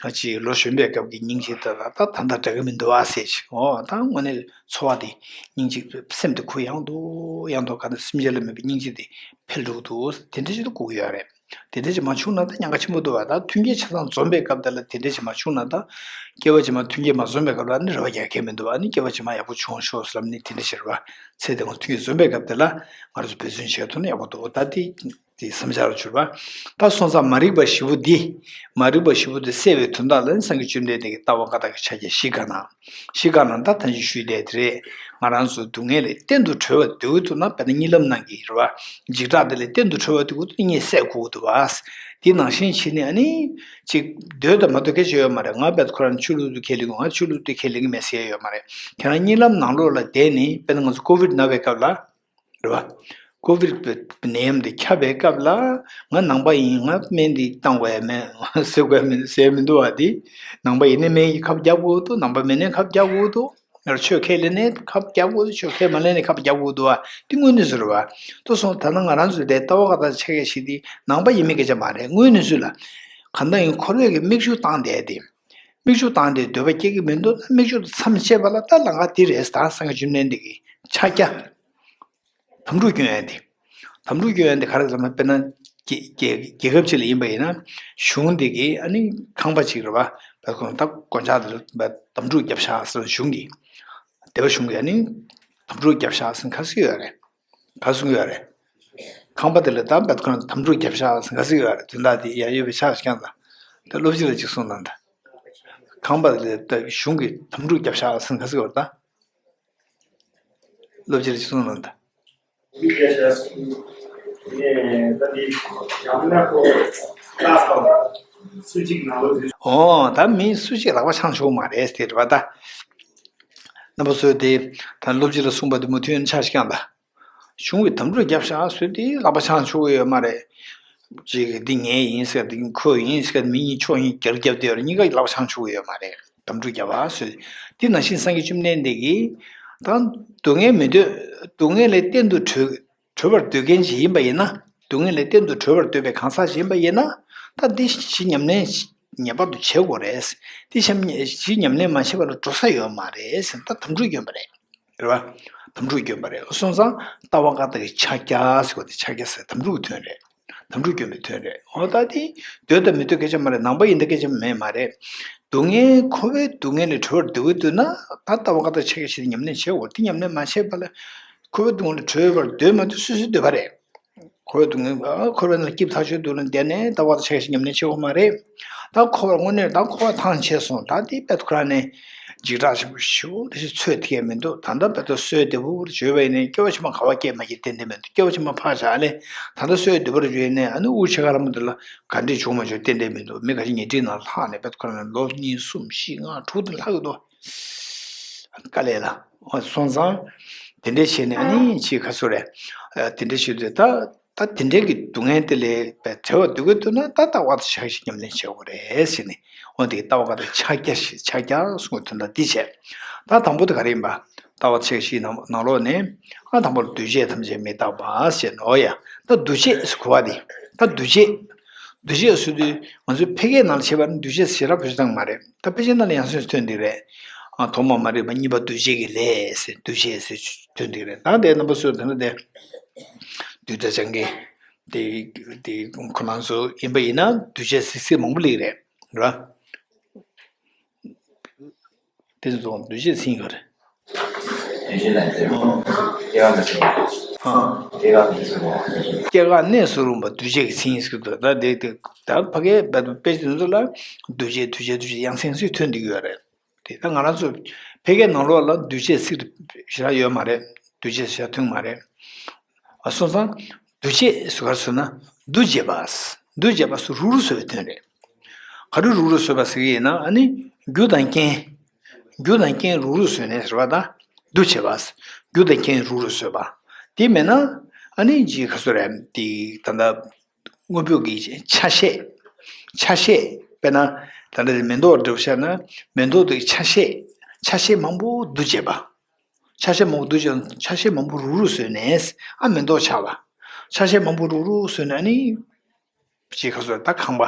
མ་ཅིག་ལོ་གཞོན་པའི་སྐབས་ཀྱི་སྙིང་རྗེ་དེ་ལ་ད་ད་ལྟ་འདྲ་གི་མི་འདུག་ཨ་ཟེར་ཞིག་འོ་ད་དངོས་གནས་འཚོ་བ་དེ་སྙིང་རྗེ་སེམས་དེ་ཁུ་ཡངས་འདུག་ཡངས་འདུག་ག་ནི་སེམས་ཅན་ལ་མེད་པའི་སྙིང་རྗེ་དེ་འཕེལ་འགྲོ་གི་འདུག་དེ་འདྲ་ཞིག་ཏུ་དགོས་ཀྱི་ཡོད་རེད། དེ་འདྲ་ཅིག་མ་བྱུང་ན་ད་ཉེན་ཁ་ཆེན་པོ་འདུག་བ། ད་མཐུན་རྐྱེན་ཆ་ཚང་འཛོམས་པའི་སྐབས་དེ་ལ་དེ་འདྲ་ཅིག་མ་བྱུང་ན་ད་སྐྱེ་བ་ཕྱི་མ་མཐུན་རྐྱེན་མ་འཛོམས་པའི་སྐབས་ལ་ནི་རེ་བ་རྒྱག་མཁན་མི་འདུག་བ། ནི་སྐྱེ་བ་ཕྱི་མ་ཡག་པོ་བྱུང་ཤོག་ཟེར་ལབ་ནི་དེ་འདྲ་ཞིག་རེད་བ། ཚེ་འདི་ང་མཐུན་རྐྱེན་འཛོམས་པའི་སྐབས་དེ་ལ་ང་རང་ཚོ་འབད་བརྩོན་བྱས་ཐུབ་ན་ཡག་པོ་འདུག་ད་དེ་དེ་བསམ་འཆར་ལ་གྱུར་བ། ད་སོང་ཙང་མ་རིག་པ་བཞི་པོ་འདི་མ་རིག་པ་བཞི་པོ་འདི་སེལ་བའི་དོན་དག་ལ་ནི་སངས་རྒྱས་བཅོམ་ལྡན་འདས་ཀྱིས་ལྟ་བ་བཀའ་རྟགས་ཀྱི་ཕྱག་རྒྱ་བཞི་བཀའ་གནང་། ཤི་ཁ་ནང་ད་ཐང་ཞིག་ཞུས་བསྡད་དེ་རེད། ང་རང་ཚོ་སྡུག་བསྔལ་ལས་གཏན་དུ་གྲོལ་བར་འདོད་ཀྱི་འདུག་ན་དཔེར་ན་གཉིད་ལམ་ནང་གི་རེད་བ། འཇིགས་སྐྲག་དེ་ལས་གཏན་དུ་གྲོལ་བར་འདོད་ཀྱི་འདུག་ན་གཉིད་སད་དགོས་ཀྱི་འདུག་བ། དེ་ནང་བཞིན་བྱས་ནས་ཨ་ནི། ཅིག་སྡོད་དང་མ་སྡོད་སྐད་ཆ་ཡོད་མ་རེད། ང་དཔེར་ཁོ་རང་ཆོས་ལུགས་དེ་ཁས་ལེན་གྱི་ང་ཆོས་ལུགས་དེ་ཁས་ལེན་གྱི་མེད་ཟེར་ཡ་ཡོད་མ་རེད། ཁྱེད་རང་གཉིད་ལམ་ནང་ལོགས་ལ་བསྡད་ནས་དཔེར་ན་ང་ཚོ་ཀོ་བིད་ན་བའི་སྐབས་ལ། རེད་བ། ཀོ་བིད་ནད་ཡམས་དེ་ཁྱབ་པའི་སྐབས་ལ་ང་ནང་པ་ཡིན། ང་སྨན་འདི་བཏང་དགོས་ཡ་མེད་ཟེར་དགོས་ཡ་མེད་ཟེར་མི་འདུག་བ། དེ་ནང་པ་ཡིན་ནའི་སྨན་གྱིས་ཁབ་རྒྱག་དགོས་འདུག་ནང་པ་མིན་ནའི་ཁབ་རྒྱག་དགོས་འདུག་ང་ཆོས་ཁས་ལེན་ནའི་ཁབ་རྒྱག་དགོས་འདུག་ཆོས་ཁས་མ་ལེན་ནའི་ཁབ་རྒྱག་དགོས་འདུག་བ། དེ་དངོས་གནས་ཟེར་བ། ཏོ་སོང་ད་ནང་ང་རང་ཚོའི་དེ་ལྟ་བ་བཀའ་རྟགས་ཕྱག་རྒྱ་བཞི་དེ་ནང་པ་ཡིན་མིན་སྐད་ཆ་མ་རེད། དངོས་གནས་ཚུལ་ལ། གང་ལྟར་ཡིན་འཁོར་བའི་གི་མིག་ཆུ་བཏང་བསྡད་དེ། མིག་ཆུ་བཏང་སྟེ་འདོད་པ་སྐྱེ་གི་མི་འདུག་ན་མིག་ཆུ་དང་མཚམས་བཅད་པ་ལ་ད་ལམ་ཁ་དེ་རེད། ད་སངས་རྒྱས་བཅོམ་ལྡན་འདས་ཀྱི་ཕྱག་རྒྱ། དམ་ཕྲུག་སྐྱོན་ཡ་དེ། དམ་ཕྲུག་སྐྱོན་ཡ་དེ་ག་རེ་ཟེར་ན་དཔེར་ན། རྒྱལ་རྒྱལ་རྒྱལ་ཁབ་ཅིག་ལ་ཡིན་པ་ཡིན་ན། གཞུང་དེ་གིས་ཨ་ནི་ཁང་པ་ཅིག་རེད་བ། བས་ཁོ་ན་ད་དཀོན་མཆོག་དེ་ལ་དམ་ཕྲུག་བརྒྱབ་བཞག་ཟེར་གཞུང་གིས། སྡེ་པ་གཞུང་གིས་ཨ་ནི། དམ་ཕྲུག་བརྒྱབ་བཞག་ཟེར་ཁ་ཟིག་ཡོད་རེད། ག་གསུང་གི་ཡོད་རེད། ཁང་པ་དེ་ལ་ད་བད་ཁོ་ན་དམ་ཕྲུག་བརྒྱབ་ཤག་ཟེར་ག་ཟིག་ཡོད་རེད། དོན་དག་དེ་ཡ་ཡོད་པའི་ཆ་ཞིག་ཀྱང་ད། ད་སློབ་སྤྱི་ལ་ཅིག་གསུང་དང་ད། ཁང་པ་དེ་ལ་ད་གཞུང་གིས་དམ་ཕྲུག་བརྒྱབ་ཤག་ཟེར་ག་ཟིག་ཡོད་རེད་ད། སློབ་སྤྱི་ལ་ཅིག་གསུང་དང་ད། ཨོ་ད་མི་སུ་གཅིག་ལག་པ་འཆང་ཆོག་མ་རེད་ཟེར་བ་ད། རྣམ་པ་ཚོས་དེ་ད་སློབ་སྤྱི་ལ་གསུངས་པ་དེ་མུ་མཐུད་ཆ་ཞིག་ཀྱང་ད། གཞུང་གིས་དམ་ཕྲུག་བརྒྱབ་ཤག་ཟེར་དེ་ལག་པ་འཆང་ཆོག་གི་ཡོད་མ་རེད། ཅིག་འདི་ངའི་ཡིན་ཟེར་དེ་ཁོའི་ཡིན་ཟེར་མི་གཉིས་ཕྱོགས་གཉིས་རྒྱར་བརྒྱབ་དེ་ཡོད་རེད། གཉིས་ཀ་ལག་པ་འཆང་ཆོག་གི་ཡོད་མ་རེད། དམ་ཕྲུག་བརྒྱབ་པ་ཟེར། དེ་ནང་བཞིན་སངས་རྒྱས་བཅོམ་ལྡན་འདས་ཀྱིས་ད་སྡུག་བསྔལ་མི་འདོད། སྡུག་བསྔལ་ལས་གཏན་དུ་གྲོལ་གྲོལ་བར་འདོད་མཁན་ཞིག་ཡིན་པ་ཡིན་ན། སྡུག་བསྔལ་ལས་གཏན་དུ་གྲོལ་བར་འདོད་པའི་གང་ཟག་ཞིག་ཡིན་པ་ཡིན་ན། ད་འདི་ཞིག་ཉམས་ལེན་ངེས་པར་དུ་བྱེད་དགོས་རེད། འདི་ཞིག་ཉམས་ལེན་མ་བྱས་པ་ལ་འགྲོ་ས་ཡོད་མ་རེད་ཟེར་ད་དམ་ཕྲུག་སྐྱོན་པ་རེད། རེད་བ། དམ་ཕྲུག་སྐྱོན་པ་རེད། སོང་ཙང་ལྟ་བ་བཀའ་རྟགས་ཀྱི་ཕྱག་རྒྱ་ཟེར་བ་དེ་ཕྱག་རྒྱ་ཟེར་དམ་ཕྲུག་གི་དོན་རེད། དམ་ཕྲུག་སྐྱོན་པའི་དོན་རེད། འོ་ད་དེ་འདོད་དང་མི་འདོད་སྐད་ཆ་མ་རེད། ནང་པ་ཡིན་ད་སྐད་ཆ་མེད་མ་རེད། སྡུག་བསྔལ་འཁོར་བའི་སྡུག་བསྔལ་ལས་གྲོལ་བར་འདོད་ཀྱི་འདུག་ན་ད་ལྟ་བ་བཀའ་རྟགས་ཕྱག་རྒྱ་བཞི་དེ་ཉམས་ལེན་བྱེད་དགོས། དེ་ཉམས་ལེན་མ་བྱས་པ་ལ་འཁོར་བའི་སྡུག་བསྔལ་ལས་གྲོལ་བར་འདོད་མ་འདོད་སོ་སོའི་འདོད་པ་རེད། འཁོར་བའི་སྡུག་བསྔལ་འཁོར་བའི་ནང་སྐྱིད་ཐག་ཆོད་འདུག་ན་བསྡད་ནས་ལྟ་བ་དང་ཕྱག་རྒྱ་ཞིག་ཉམས་ལེན་བྱེད་དགོས་མ་རེད། ད་འཁོར་བ་དངོས་གནས་ད་འཁོར་བ་ཐང་ཆད་སོང་། ད་དེ་དཔེ་ཁོ་རང་ནས་འཇིགས་སྐྲག་ཆེན་པོ་ཞེ་པོ་ཞིག་ཚོད་ཐིག་ཡས་མི་འདུག་ད་ལྟ་དཔེ་ད་གསོལ་འདེབས་པོ་བརྗོད་པ་ཡིན་ནའི་སྐྱེ་བ་ཕྱི་མ་ག་བ་སྐྱེ་མ་སྐྱེ་ཏན་ཏན་མི་འདུག་སྐྱེ་བ་ཕྱི་མ་ཕར་བཞག་ལས་ད་ལྟ་གསོལ་འདེབས་པོ་བརྗོད་ཡིན་ནའི་ཨ་ནི་དབུགས་ཆད་ཁ་ལ་མོ་དེ་ལ་ག་འདྲས་བྱུང་མ་བྱུང་ཏན་ཏན་མི་འདུག་མི་ཁ་ཤས་ཉལ་ཁྲིའི་ནང་ལྷག་ནས་དཔེ་ཁོ་རང་ནས་ལོ་གཉིས་གསུམ་བཞི་ལྔ་དྲུག་དུ་ལྷག་གི་འདུག་དཀའ་ལས་ལ། སོང་ཙང་། དེ་འདྲས་བྱས་ནས་ཨ་ནི་ཅིག་ག་ཚོད་རེད། དེ་འདྲས་བྱེད་དུས་ད་ད་དེ་འདྲས་ཀྱི་སྡུག་བསྔལ་དེ་ལས་བྲལ་བ་འདོད་ཀྱི་འདུག་ན་ད་ལྟ་བ་དང་ཕྱག་རྒྱ་ཞིག་ཉམས་ལེན་བྱེད་དགོས་རེད་ཟེར་ནས་འོ་དེ་ལྟ་བ་དང་ཕྱག་རྒྱ་ཞིག་ཕྱག་རྒྱ་གསུང་གི་དོན་དག་འདི་བྱས། ད་དང་པོ་དེ་ག་རེ་ཡིན་པ། ལྟ་བ་ཕྱག་རྒྱ་ཞིག་ནང་ནང་ལོགས་ནས་ཨ་དང་པོར་འདུས་བྱས་ཐམས་ཅད་མི་རྟག་པ་ཟེར་ནོ་ཡ། ད་འདུ་བྱེད་ཟེར་གོ་བ་དེ། ད་འདུ་བྱེད། འདུ་བྱེད་ཟེར་དུས་ང་ཚོའི་ཕལ་སྐད་ནང་ལ་བྱས་པ་ནི་འདུ་བྱེད་ཞེ་དྲག་བེད་སྤྱོད་བཏང་གི་མ་རེད། ད་ཕལ་ཆེར་ནང་ལ་ཡང་སེ་ཐོན་འདུག་རེད། ཨ་ཐོག་མ་མ་རིག་པ་གཉིས་པ་འདུ་བྱེད་ཀྱི་ལས་ཟེར་འདུ་བྱེད་ཟེར་ཐོན་འདུག་རེད། ད་དེ་རྣམ་པ་ཚོས་དེ་ན་དེ་འདུས་ད་སྦྱང་གི་དེ་དེ་ཁོ་རང་ཚོ་ཡིན་པ་ཡིན་ན་འདུ་བྱེད་སི་སི་མང་པོ་ལེགས་རེད་ར། དེ་ཚོ་འདུ་བྱེད་སིང་ག་རེད། འདུ་བྱེད་ལ་དེ་མོ། སྐྱེ་འགག་གནས་སུ་རུང་བ། སྐྱེ་འགག་གནས་སུ་རུང་བ། སྐྱེ་འགག་གནས་སུ་རུང་བ་འདུ་བྱེད་ཀྱི་མཚན་ཉིད་ཟེར་གྱི་འདུག་ད་དེ་དེ་ད་ཕ་གིའི་དཔེ་དཔེ་ཆ་དེ་ཚོ་ལ་འདུ་བྱེད་འདུ་བྱེད་འདུ་བྱེད་ཡང་སེང་སེ་ཐོན་བསྡད་ཀྱི་ཡོད་རེད། དེ་ད་ང་རང་ཚོ་ཕ་གིའི་ནང་ལོགས་ལ་འདུ་བྱེད་ཚིག་ཞེ་དྲག་ཡོད་མ་རེད། འདུ་བྱེད་ཞེ་དྲག་ཐོན་མ་རེད། ཨ་སོང་ཙང་འདུ་བྱེད་ཟེར་ག་རེ་ཟེར་ན་འདུ་བྱེད་པ། འདུ་བྱེད་པ་སུ་རུག་རུག་བཟོས་པའི་དོན་རེད། ག་རེ་རུག་རུག་བཟོས་པ་ཟེར་གྱི་ཡིན་ན་ཨ་ནི་རྒྱུ་དང་རྐྱེན། རྒྱུ་དང་རྐྱེན་རུག་རུག་བཟོས་ནས་ཟེར་བ་དང་འདུ་བྱེད་པ། རྒྱུ་དང་རྐྱེན་རུག་རུག་བཟོས་པ། དེ་མེད་ན་ཨ་ནི་ཅི་ག་ཚོད་རེད། དེ་ད་ལྟ་དངོས་པོ་གི་ཆ་ཤས། ཆ་ཤས་དཔེར་ན་ད་ལྟ་མེ་ཏོག་འདྲ་པོ་བཞག་ན་མེ་ཏོག་དེ་ཆ་ཤས། ཆ་ཤས་མང་པོ་འདུ་བྱེད་པ། ཆ་ཤས་མང་པོ་འདུ་བྱེད། ཆ་ཤས་མང་པོ་རུག་རུག་བཟོས་ནས་ཨ་མེ་ཏོག་ཆགས་པ། ཆ་ཤས་མང་པོ་རུག་རུག་བཟོས་ནས་ཨ་ནི་ཅི་ག་ཚོད་ད་ཁང་པ།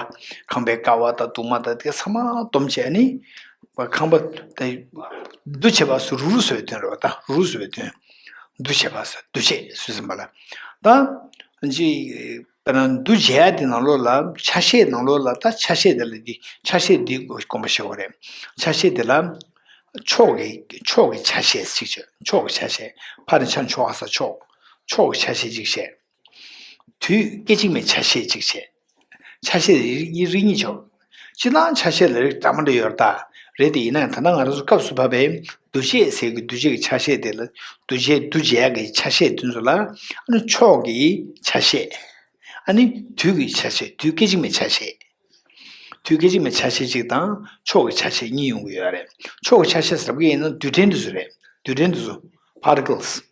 ཁང་པའི་ཀ་བ་དང་གདུང་མ་དང་དེ་ཚང་མ་བསྡོམས་བྱས་ནི་ཁང་པ་དེ་འདུ་བྱེད་པ་སུ་རུག་རུག་བཟོས་པའི་དོན་རེད་བ། ད་རུག་རུག་བཟོས་པའི་དོན། འདུ་བྱེད་པ་སུ་འདུ་བྱེད་སུ་ཟིན་པ་ལ། ད་ཅི་དཔེར་ན་འདུ་བྱེད་དེ་ནང་ལོགས་ལ་ཆ་ཤས་ནང་ལོགས་ལ་ད་ཆ་ཤས་དེ་ལ་འདི་ཆ་ཤས་འདི་དགོངས་པ་བཞེས་པ་རེད། ཆ་ཤས་དེ་ལ་ཕྱོགས་ཀྱི་ཕྱོགས་ཀྱི་ཆ་ཤས་ཅིག་བྱས། ཕྱོགས་ཀྱི་ཆ་ཤས་ཕ་ནི་ཆ་ཕྱོགས་ཨ་ས་ཕྱོགས། ཕྱོགས་ཀྱི་ཆ་ཤས་ཅིག་བྱས། དུས་སྐད་ཅིག་མའི་ཆ་ཤས་གཅིག་བྱས། ཆ་ཤས་རིགས་གཉིས་རིགས་གཉིས་བྱས། སྤྱིར་བཏང་ཆ་ཤས་ལ་རིགས་འདྲ་མི་འདྲ་ཡོད་རེད་ད། རེད་དེ་ཡིན་ན་ད་ལྟ་ང་རང་ཚོ་སྐབས་སུ་བབས་པའི་འདུ་བྱེད་ཟེར་གྱི་འདུ་བྱེད་ཀྱི་ཆ་ཤས་དེ་ལ་འདུ་བྱེད་འདུ་བྱེད་ཀྱི་ཆ་ཤས་དེ་ཚོ་ལ་ཨ་ནི་ཕྱོགས་ཀྱི་ཆ་ཤས། ཨ་ནི་དུས་ཀྱི་ཆ་ཤས། དུས་སྐད་ཅིག་མའི་ཆ་ཤས། དུས་སྐད་ཅིག་མའི་ཆ་ཤས་གཅིག་དང་ཕྱོགས་ཀྱི་ཆ་ཤས་གཉིས་ཡོང་གི་ཡོད་རེད། ཕྱོགས་ཀྱི་ཆ་ཤས་ཟེར་བ་ཡིན་ན་རྡུལ་ཕྲན་དེ་ཚོ་རེད། རྡུལ་ཕྲན་དེ་ཚོ་particles།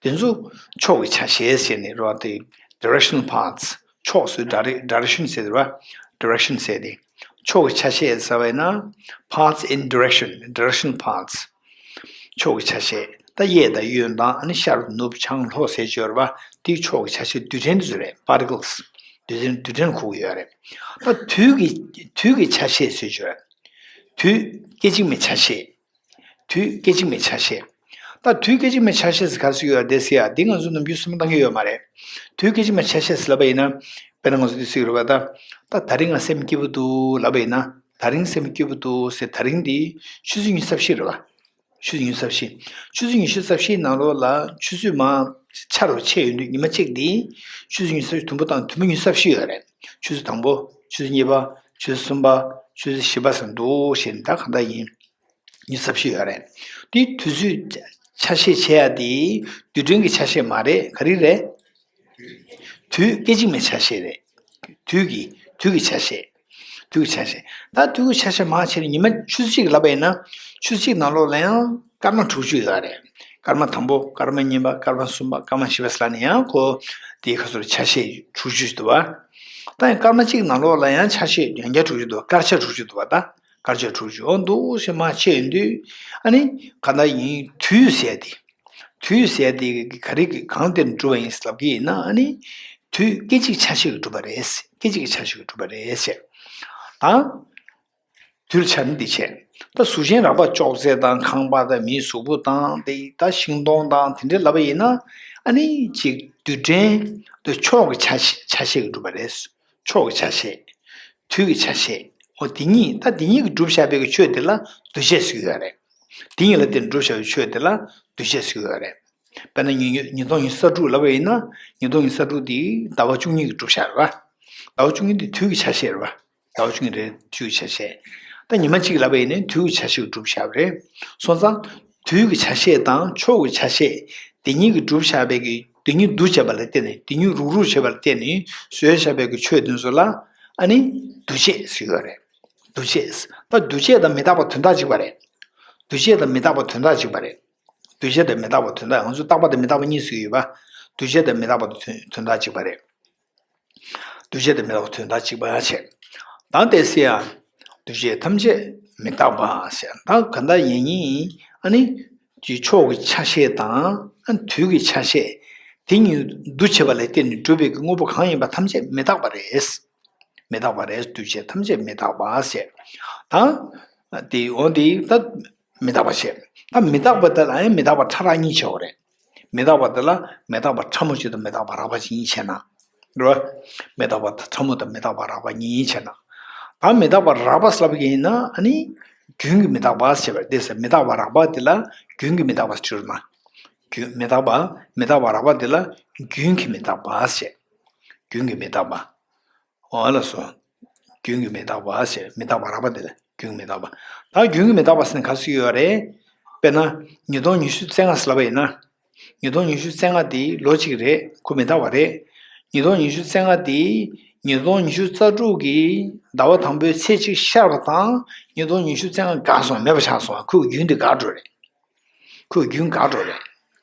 དེ་ཚོ་ཕྱོགས་ཀྱི་ཆ་ཤས་ཟེར་ནས་རེད་བ། དེ་directional parts། ཕྱོགས་སུ་ཌའི་རེག་ཌའི་རེག་ཤན་ཟེར་བ། ཌའི་རེག་ཤན་ཟེར་ཏེ། ཕྱོགས་ཀྱི་ཆ་ཤས་ཟེར་བ་ཡིན་ན་parts in direction, directional parts། ཕྱོགས་ཀྱི་ཆ་ཤས། ད་གཡས་དང་གཡོན་དང་ཨ་ནི་ཤར་ནུབ་བྱང་ལྷོ་ཟེར་གྱི་ཡོད་རེད་བ། དེའི་ཕྱོགས་ཀྱི་ཆ་ཤས་རྡུལ་ཕྲན་དེ་ཚོ་རེད། particles། རྡུལ་ཕྲན་རྡུལ་ཕྲན་གོ་གི་ཡོད་རེད། ད་དུས་ཀྱི་དུས་ཀྱི་ཆ་ཤས་ཟེར་གྱི་ཡོད་རེད། དུས་སྐད་ཅིག་མའི་ཆ་ཤས། དུས་སྐད་ཅིག་མའི་ཆ་ཤས། ད་དུས་སྐད་ཅིག་མའི་ཆ་ཤས་ཟེར་ག་རེ་ཟེར་གྱི་ཡོད་རེད་དེ་ཟེར་ཡ་འདི་ང་ཚོ་ནམ་རྒྱུན་སེམས་པ་བཏང་གི་ཡོད་མ་རེད། དུས་སྐད་ཅིག་མའི་ཆ་ཤས་ཟེར་ལབ་པ་ཡིན་ན། དཔེར་ན་ང་ཚོ་འདི་ཟེར་གྱི་རེད་བ། ད་ད་རིང་ང་སེམས་སྐྱིད་པོ་འདུག་ལབ་པ་ཡིན་ན། ད་རིང་སེམས་སྐྱིད་པོ་འདུག་ཟེར། ད་རིང་འདི་ཆུ་ཚོད་ཉི་ཤུ་རྩ་བཞི་རེད་བ། ཆུ་ཚོད་ཉི་ཤུ་རྩ་བཞི། ཆུ་ཚོད་ཉི་ཤུ་རྩ་བཞིའི་ནང་ལོགས་ལ་ཆུ་ཚོད་མ་ཆར་བ་ཆད་ཡོང་དུས་ཉི་མ་གཅིག་འདི་ཆུ་ཚོད་ཉི་ཤུ་རྩ་བཞི་དུམ་བུ་བཏང་དུམ་བུ་ཉི་ཤུ་རྩ་བཞི་ཡོད་རེད། ཆུ་ཚོད་དང་པོ། ཆུ་ཚོད་གཉིས་པ། ཆུ་ཚོད་གསུམ་པ། ཆུ་ཚོད་བཞི་པ་ཟེར་འདུག་ཞེས་ད་གང་ལྟར་ཡིན། ཉི་ཤུ་རྩ་བཞི་ཡོད་རེད། དེ་དུས་ཚོད་ཆ་ཤས་བྱེད་ཡ་དེ་རྡུལ་ཕྲན་གྱི་ཆ་ཤས་མ་རེད། ག་རེ་རེད། དུས་སྐད་ཅིག་མའི་ཆ་ཤས་རེད། དུས་ཀྱི་དུས་ཀྱི་ཆ་ཤས། དུས་ཀྱི་ཆ་ཤས། ད་དུས་ཀྱི་ཆ་ཤས་མང་ཆེ་ནི་ཉི་མ་ཆུ་ཚོད་གཅིག་ལབ་པ་ཡིན་ན། ཆུ་ཚོད་གཅིག་ནང་ལོགས་ལ་ཡང་སྐར་མ་དྲུག་ཅུ་ཡོད་རེད། སྐར་མ་དང་པོ། སྐར་མ་གཉིས་པ། སྐར་མ་གསུམ་པ། སྐར་མ་བཞི་པ་ཟེར་ལབ་ནས་ཡང་ཁོ་དེའི་ཁ་སོར་ཆ་ཤས་དྲུག་ཅུ་འདུག་བ། ད་ཡང་སྐར་མ་གཅིག་ནང་ལོགས་ལ་ཡང་ཆ་ཤས་ཡང་བསྐྱར་དྲུག་ཅུ་འདུག་བ། སྐར་ཆ་དྲུག་ཅུ་འདུག་བ། ད་སྐར་ཆ་དྲུག་ཅུ། འོ་འདུག་སེ་མ་ཆད་ཡོང་དུས་ཨ་ནི་ག་འདྲ་ཡིན། དུས་ཟེར་དེ། དུས་ཟེར་དེ་ག་རེ་གི་གང་དེ་གྲུབ་པ་ཡིན་ལབ་ཀྱི་ཡིན་ན། ཨ་ནི་དུས་སྐད་ཅིག་ཆ་ཤས་ཀྱིས་གྲུབ་པ་རེད། སྐད་ཅིག་གི་ཆ་ཤས་ཀྱིས་གྲུབ་པ་རེད་ཟེར། ད་དུས་ལ་ཆ་ནི་འདི་བྱས། ད་གཟུགས་ཅན་རགས་པ་ཅོག་ཙེ་དང་ཁང་པ་དང་མིའི་གཟུགས་པོ་དང་དེ་ད་ཤིང་སྡོང་དང་དེ་འདྲ་ལབ་པ་ཡིན་ན། ཨ་ནི་ཅིག་རྡུལ་ཕྲན་དུ་ཕྱོགས་ཀྱི་ཆ་ཤས་ཆ་ཤས་ཀྱིས་གྲུབ་པ་རེད། ཕྱོགས་ཀྱི་ཆ་ཤས། དུས་ཀྱི་ཆ་ཤས། འོ་དེ་གཉིས། ད་དེ་གཉིས་ཀྱིས་གྲུབ་བཞག་པའི་གི་ཆོས་དེ་ལ་འདུ་བྱེད་ཟེར་གྱི་ཡོད་རེད། དེ་གཉིས་ལ་བརྟེན་གྲུབ་བཞག་པའི་ཆོས་དེ་ལ་འདུ་བྱེད་ཟེར་གྱི་ཡོད་རེད། དཔེར་ན་ཉིས་ཉིས་སྟོང་ཉི་ཤུ་རྩ་དྲུག་ལབ་པ་ཡིན་ན། ཉིས་སྟོང་ཉི་ཤུ་རྩ་དྲུག་དེ་ཟླ་བ་བཅུ་གཉིས་ཀྱིས་གྲུབ་བཞག་རེད་བ། ཟླ་བ་བཅུ་གཉིས་དེ་དུས་ཀྱི་ཆ་ཤས་རེད་བ། ཟླ་བ་བཅུ་གཉིས་རེད། དུས་ཀྱི་ཆ་ཤས། ད་ཉི་མ་གཅིག་ལབ་པ་ཡིན་ན་དུས་ཀྱི་ཆ་ཤས་ཀྱིས་གྲུབ་བཞག་པ་རེད། སོང་ཙང་དུས་ཀྱི་ཆ་ཤས་དང་ཕྱོགས་ཀྱི་ཆ་ཤས་དེ་གཉིས་ཀྱིས་གྲུབ་བཞག་པའི་གི་དེ་གཉིས་འདུ་བྱས་པ་ལ་བརྟེན་ནས། དེ་གཉིས་རུག་རུག་བྱས་པ་ལ་བརྟེན་ནས་བཟོས་བཞག་པའི་གི་ཆོས་དེ་ཚོ་ལ་ཨ་ནི་འདུ་བྱེད་ཟེར་གྱི་ཡོད་རེད། འདུ་བྱེད། ད་འདུ་བྱེད་དང་མི་རྟག་པ་དོན་དག་གཅིག་པ་རེད། འདུ་བྱེད་དང་མི་རྟག་པ་དོན་དག་གཅིག་པ་རེད། འདུ་བྱེད་དང་མི་རྟག་པ་དོན་དག་ང་ཚོས་རྟག་པ་དང་མི་རྟག་པ་གཉིས་ཟེར་གྱི་ཡོད་པ། འདུ་བྱེད་དང་མི་རྟག་པ་དོན་དོན་དག་གཅིག་པ་རེད། འདུ་བྱེད་དང་མི་རྟག་པ་དོན་དག་གཅིག་པ་བྱས། ད་དེ་སྲིད་ཡང་འདུ་བྱེད་ཐམས་ཅད་མི་རྟག་པ་ཟེར། ད་ག་འདྲ་ཡིན་ཡིན། ཨ་ནི་ཀྱི་ཕྱོགས་ཀྱི་ཆ་ཤས་དང་ཨ་དུས་ཀྱི་ཆ་ཤས་དེ་གཉིས་འདུ་བྱེད་པ་ལ་བརྟེན་ནས་གྲུབ་པའི་གི་དངོས་པོ་གང་ཡིན་པ་ཐམས་ཅད་མི་རྟག་པ་རེད། མི་རྟག་པ་རེད། འདུ་བྱེད་ཐམས་ཅད་མི་རྟག་པ་ཟེར། ད་དེ་འོ་དེ་ད་མི་རྟག་པ་བྱས། ད་མི་རྟག་པ་དེ་ལ་ཡང་མི་རྟག་པ་ཕྲ་རགས་གཉིས་བྱེད་དགོས་རེད། མི་རྟག་པ་དེ་ལ་མི་རྟག་པ་ཕྲ་མོ་གཅིག་དང་མི་རྟག་པ་རགས་པ་གཅིག་གཉིས་བྱས་ན། རེད་བ། མི་རྟག་པ་ཕྲ་མོ་དང་མི་རྟག་པ་རགས་པ་གཉིས་བྱས་ན། ད་མི་རྟག་པ་རགས་པ་ཟེར་ལབ་ཀྱི་ཡིན་ན་ཨ་ནི་རྒྱུན་གྱི་མི་རྟག་པ་ཟེར་བ་དེ་ཟེར། མི་རྟག་པ་རགས་པ་དེ་ལ་རྒྱུན་གྱི་མི་རྟག་པ་ཟེར་གྱི་ཡོད་མ། རྒྱུན་མི་རྟག་པ། མི་རྟག་པ་རགས་པ་དེ་ལ་རྒྱུན་གྱི་མི་རྟག་པ་ཞེས། རྒྱུན་གྱི་མི་རྟག་པ། འོ་ལགས་སོ། རྒྱུན་གྱི་མི་རྟག་པ་ཞེས། མི་རྟག་པ་རགས་པ་དེ་ལ་རྒྱུན་གྱི་མི་རྟག་པ། ད་རྒྱུན་གྱི་མི་རྟག་པ་ཟེར་ན་ག་ཚོད་ཡོད་རེད། དཔེར་ན། ཉིས་སྟོང་ཉི་ཤུ་རྩ་ལྔ་ཟེར་ལབ་པ་ཡིན་ན། ཉིས་སྟོང་ཉི་ཤུ་རྩ་ལྔ་དེ་ལོ་གཅིག་རེད། ཁོ་མི་རྟག་པ་རེད། ཉིས་སྟོང་ཉི་ཤུ་རྩ་ལྔ་དེ་ཉིས་སྟོང་ཉི་ཤུ་རྩ་དྲུག་གི་ཟླ་བ་དང་པོའི་ཚེས་གཅིག་ཤར་བ་དང་། ཉིས་སྟོང་ཉི་ཤུ་རྩ་ལྔ་འགག་སོང་། མེད་པ་ཆགས་སོང་། ཁོའི་རྒྱུན་དེ་འགག་འགྲོ་རེད། ཁོའི་རྒྱུན་འགག་འགྲོ་རེད།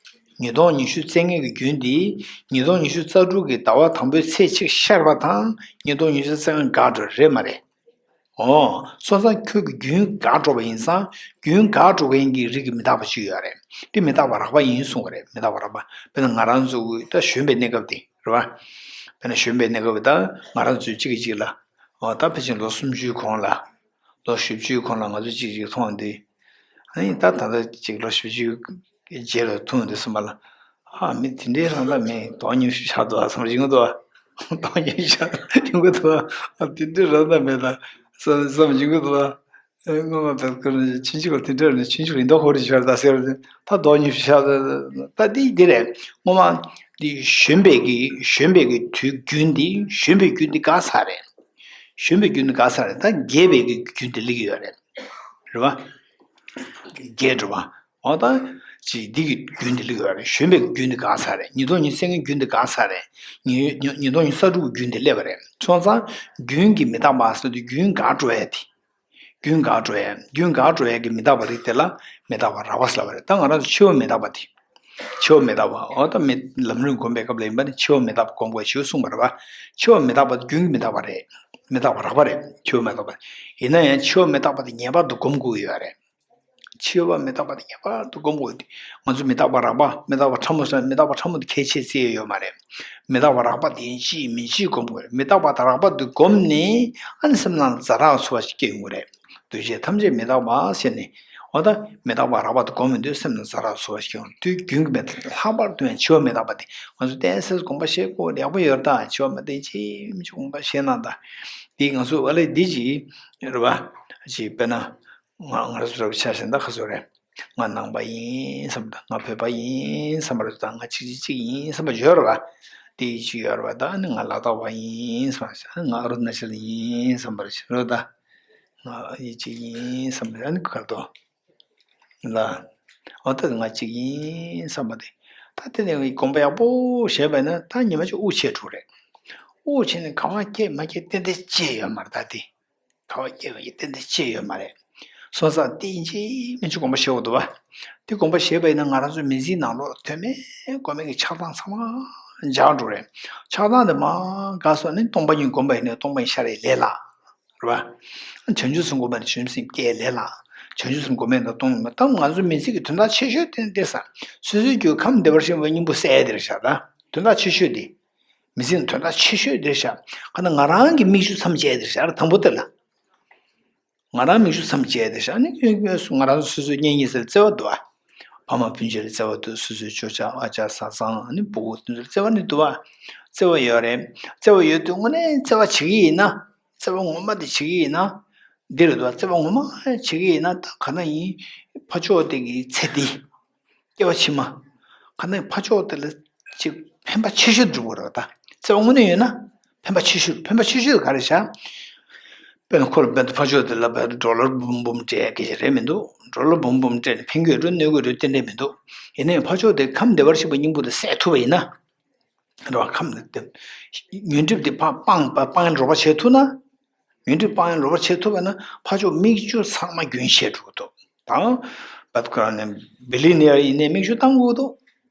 ཉིས་སྟོང་ཉི་ཤུ་རྩ་ལྔ་གི་རྒྱུན་དེ་ཉིས་སྟོང་ཉི་ཤུ་རྩ་དྲུག་གི་ཟླ་བ་དང་པོའི་ཚེས་གཅིག་ཤར་བ་དང་། ཉིས་སྟོང་ཉི་ཤུ་རྩ་ལྔ་འགག་འགྲོ་རེད་མ་རེད། ཨོ། སོང་ཙང་ཁྱོད་ཀྱི་རྒྱུན་འགག་འགྲོ་བ་ཡིན་ཙང་། རྒྱུན་འགག་འགྲོ་མཁན་གྱི་རིགས་ཀྱི་མི་རྟག་པ་ཅིག་ཡོད་རེད། དེ་མི་རྟག་པ་རགས་པ་ཡིན་གསུང་བ་རེད། མི་རྟག་པ་རགས་པ། དཔེར་ན་ང་རང་ཚོ་ད་གཞོན་པའི་གནས་སྐབས་དེ་རེད་བ། དཔེར་ན་གཞོན་པའི་གནས་སྐབས་ད་ང་རང་ཚོས་གཅིག་གིས་གཅིག་ལ། ཨོ། ད་ཕལ་ཆེར་ལོ་སུམ་ཅུའི་གོང་ལ། ལོ་བཞི་བཅུའི་གོང་ལ་ང་ཚོ་གཅིག་གིས་གཅིག་མཐོང་དུས། ཨ་ནི་ད་ད་ལྟ་གཅིག་ལོ་བཞི་བཅུའི་རྗེས་ལ་ཐུག་དུས་ཙམ་པ་ལ། ཨ། མི་དེ་འདྲའི་རང་ད་མེད། མདོག་ཉེས་ཤིག་ཆགས་འདུག་ཨ་བསམ་གྱི་འདུག་ཨ། མདོག་ཉེས་ཤིག་ཆགས་ཡོང་གི་འདུག་ཨ། ཨ། དེ་འདྲའི་རང་ད་མེད་ད་བསམ་བསམ་གྱི་འདུག་ཨ། ཨ། སྔོན་མ་བལ་ཀུ་ཆུང་ཆུང་ལ་དེ་འདྲ་རེད། ཆུང་ཆུང་ལ་ཡིན་མདོག་ཁ་པོ་ཞིག་ཆགས་ད་ཟེར་བ། ད་མདོག་ཉེས་ཤིག་ཆགས། ད་འདི་འདི་རེད། སྔོན་མ་འདི་གཞོན་པའི་གི་གཞོན་པའི་གི་དུས་རྒྱུན་འདི། གཞོན་པའི་རྒྱུན་འདི་འགག་ཚར་རེད། གཞོན་པའི་རྒྱུན་འདི་འགག་ཚར་རེད། ད་རྒས་པའི་གི་རྒྱུན་འདི་སླེབས་ཀྱི་ཡོད་རེད། རེད་བ། རྒས་འགྲོ་བ། འོ་ད། ཅིག་འདི་གི་རྒྱུན་འདི་སླེབས་ཀྱི་ཡོད་རེད། གཞོན་པའི་རྒྱུན་འདི་འགག་ཚར་རེད། ཉིས་སྟོང་ཉི་ཤུ་རྩ་ལྔའི་རྒྱུན་འདི་འགག་ཚར་རེད། ཉིས་ཉིས་ཉིས་སྟོང་ཉི་ཤུ་རྩ་དྲུག་གི་རྒྱུན་འདི་སླེབས་པ་རེད། སོང་ཙང་རྒྱུན་གྱི་མི་རྟག་པ་ཟེར་དུས་རྒྱུན་འགག་འགྲོ་ཡ། རྒྱུན་འགག་འགྲོ་ཡ་གི་མི་རྟག་པ་རིགས་དེ་ལ་མི་རྟག་པ་རགས་པ་ཟེར་ལབ་པ་རེད། ད་ང་རང་ཚོ་འཆི་བ་མི་རྟག་པ་དེ། འཆི་བ་མི་རྟག་པ། འོ་ད་མི་ལམ་རིམ་སྒོམ་པའི་སྐབས་ལ་ཡིན་པ་ནི་འཆི་བ་མི་རྟག་པ་སྒོམ་དགོས་ཞེས་གསུངས་པ་རེད་བ། འཆི་བ་མི་རྟག་པ་དེ་རྒྱུན་གྱི་མི་རྟག་པ་རེད། མི་རྟག་པ་རགས་པ་རེད། འཆི་བ་མི་རྟག་པ། ཡིན་ན་ཡང་འཆི་བ་མི་རྟག་པ་དེ་ངེས་པར་དུ་སྒོམ་དགོས་ཀྱི་ཡོད་རེད། འཆི་བ་མི་རྟག་པ་དེ་ངེས་པར་དུ་སྒོམ་དགོས་ཏེ། ང་ཚོ་མི་རྟག་པ་རགས་པ། མི་རྟག་པ་ཕྲ་མོ་ཟེར། མི་རྟག་པ་ཕྲ་མོ་དེ་གལ་ཆེ་བརྩི་ཡས་ཡོད་མ་རེད། མི་རྟག་པ་རགས་པ་དེ་ཡིན་གཅིག་མིན་གཅིག་སྒོམ་དགོས་རེད། མི་རྟག་པ་དང་རགས་པ་དེ་བསྒོམས་ནས། ཨ་ནི་སེམས་ནང་ཛ་དྲག་ཚོར་བ་ཞིག་སྐྱེ་ཡོང་གི་རེད། འདུ་བྱེད་ཐམས་ཅད་མི་རྟག་པ་ཟེར་ནས། འོ་ད་མི་རྟག་པ་རགས་པ་དེ་བསྒོམས་ཡོང་དུས་སེམས་ནང་ཛ་དྲག་ཚོར་བ་ཞིག་སྐྱེ་ཡོང་དུས། རྒྱུན་གྱི་མི་རྟག། ལྷག་པར་དུ་ཡང་འཆི་བ་མི་རྟག་པ་དེ། ང་ཚོ་གཏན་སེལ་སྒོམ་པ་བྱེད་དགོས། ཡག་པོ་ཡོད་རེད་ད། འཆི་བ་མི་རྟག་ཅིག་མི་འཆི་སྒོམ་པ་བྱེད་ན་ད། དེ་ང་ཚོ་ཨ་ལས་འདི་ཅིག་རེད་བ། ཅིག་དཔེར་ན། ང་ང་རང་ཚོ་ར་བ་ཆ་བཞག་ན་ད་ག་ཚོད་རེད། ང་ནང་པ་ཡིན་བསམ་ད། ང་བོད་པ་ཡིན་བསམ་པ་རེད་ད། ང་གཅིག་གཅིག་གཅིག་ཡིན་བསམ་པ་ཡོད་རེད་བ། དེ་ཡིད་ཆེས་ཡོད་རེད་བ། ད་ནི་ང་ལ་དྭགས་པ་ཡིན་བསམ་པ། ང་ཨ་རུ་ན་ཅལ་ཡིན་བསམ་པ་རེད་ད། ང་ཡིད་ཆེས་ཡིན་བསམ་པ་རེད། ཨ་ནི་ག་རེ་འདུག་ལ། འོ་ད་ང་གཅིག་ཡིན་བསམ་པ་དེ། ད་དེ་ནས་སྒོམ་པ་ཡག་པོ་བྱས་པ་ན་ད་ཉི་མ་གཅིག་དབུགས་ཆད་འགྲོ་རེད། དབུགས་ཆད་ནས་ག་བ་སྐྱེ་མ་སྐྱེ་ཏན་ཏན་ཅི་ཡོད་མ་རེད་ད་དེ། ག་བ་སྐྱེ་བ་ཡི་ཏན་ཏན་ཅི་ཡོད་མ་རེད། སོང་ཙང་དེ་ཡིན་གཅིག་མིན་གཅིག་སྒོམ་པ་བྱེད་དགོས་འདུག་བ། དེ་སྒོམ་པ་བྱས་པ་ཡིན་ན་ང་རང་ཚོའི་མི་ཚེའི་ནང་ལོགས་དོན་མེད་དགོས་མེད་ཀྱི་ཆགས་སྡང་ཚང་མ་འཇགས་འགྲོ་རེད། ཆགས་སྡང་དེ་མར་འགག་སོང་ནས་སྟོང་པ་ཉིད་སྒོམ་པ་ཡིན་ན་སྟོང་པ་ཉིད་ཤར་བའི་ལས་སླ། རེད་བ། བྱང་ཆུབ་སེམས་སྒོམ་པ་ནི་བྱང་ཆུབ་སེམས་སྐྱེ་ལས་སླ། བྱང་ཆུབ་སེམས་སྒོམ་མེད་ན་སྟོང་ཉིད་མ། ད་ང་ཚོའི་མི་ཚེ་གི་དོན་དག་ཆེ་ཤོས་དེ་ནི་དེ་ས། སོ་སོའི་རྒྱུད་ཁམས་བདེ་བར་གཤེགས་པའི་སྙིང་པོ་གསལ་དེར་བཞག་ད། དོན་དག་ཆེ་ཤོས་དེ། མི་ཚེ་ནི་དོན་དག་ཆེ་ཤོས་དེར་བཞག་ག་ན་ང་རང་གི་མིག་ཆུ་མཚམས་བཅད་དེར་བཞག་དང་པོ་དེ་ལ། ང་རང་མིག་ཆུ་མཚམས་བཅད་དེ་བཞག་ནི་ང་རང་སོ་སོའི་གཉེན་ཉེ་ཟེར་བརྩེ་བ་འདུག་ཨ། ཕ་མ་སྤུན་མཆེད་ལ་བརྩེ་བ་འདུག་སོ་སོའི་ཅོ་ཅག་ཨ་ཅག་བཟའ་ཚང་ཨ་ནི་བུ་གུ་དེ་ཚོར་བརྩེ་བ་ནི་འདུག་ཨ། བརྩེ་བ་ཡོད་རེད། བརྩེ་བ་ཡོད་དུས་དངོས་གནས་བརྩེ་བ་བྱེད་ཀྱི་ཡིན་ན། བརྩེ་བ་ངོ་མ་དེ་བྱེད་ཀྱི་ཡིན་ན། འདི་རེད་འདུག་ཨ། བརྩེ་བ་ངོ་མ་བྱེད་ཀྱི་ཡིན་ན་ད་ག་ན་ཡིན། ཕ་ཕྱོགས་དེ་གི་ཚེ་འདི། སྐྱེ་བ་ཕྱི་མ། ག་ན་ཕ་ཕྱོགས་དེ་ལ་ཅིག་ཕན་པ་ཆེ་ཤོས་འགྲུབ་དགོས་རེད་ད། བརྩེ་བ་དངོས་གནས་ཡོད་ན་ཕན་པ་ཆེ་ཤོས། ཕན་པ་ཆེ་ཤོས་ག་རེ་བྱ། དཔེར་ན་ཁོ་ལ་དཔེར་ན་ཕ་ཕྱོགས་དེ་ལ་དཔེར་ན་ཌོ་ལར་འབུམ་འབུམ་སྤྲད་སྐད་ཆ་རེད་མི་འདུག་ཌོ་ལར་འབུམ་འབུམ་སྤྲད་ནས་ཕན་གྱི་ཡོད་འགྲོ་གནོད་ཀྱི་ཡོད་འགྲོ་ཏན་ཏན་མི་འདུག་ཡིན་ནའི་ཕ་ཕྱོགས་དེ་ཁམས་བདེ་བར་གཤེགས་པའི་སྙིང་པོ་དེ་གསལ་ཐུབ་པ་ཡིན་ན། རེད་བ། ཁམས་དེ་ཉོན་སྒྲིབ་དེ་ཕར་སྤང་སྤང་རོགས་པ་བྱེད་ཐུབ་ན། ཉོན་སྒྲིབ་སྤང་ཡང་རོགས་པ་བྱེད་ཐུབ་པ་ན་ཕ་ཕྱོགས་མིག་ཆུ་ཚང་མ་རྒྱུན་ཆད་འགྲོ་གི་འདུག་དང་། བད་ཁོ་རང་ནས་བི་ལི་ནེར་ཡིན་ནའི་མིག་ཆུ་བཏང་དགོས་འདུག་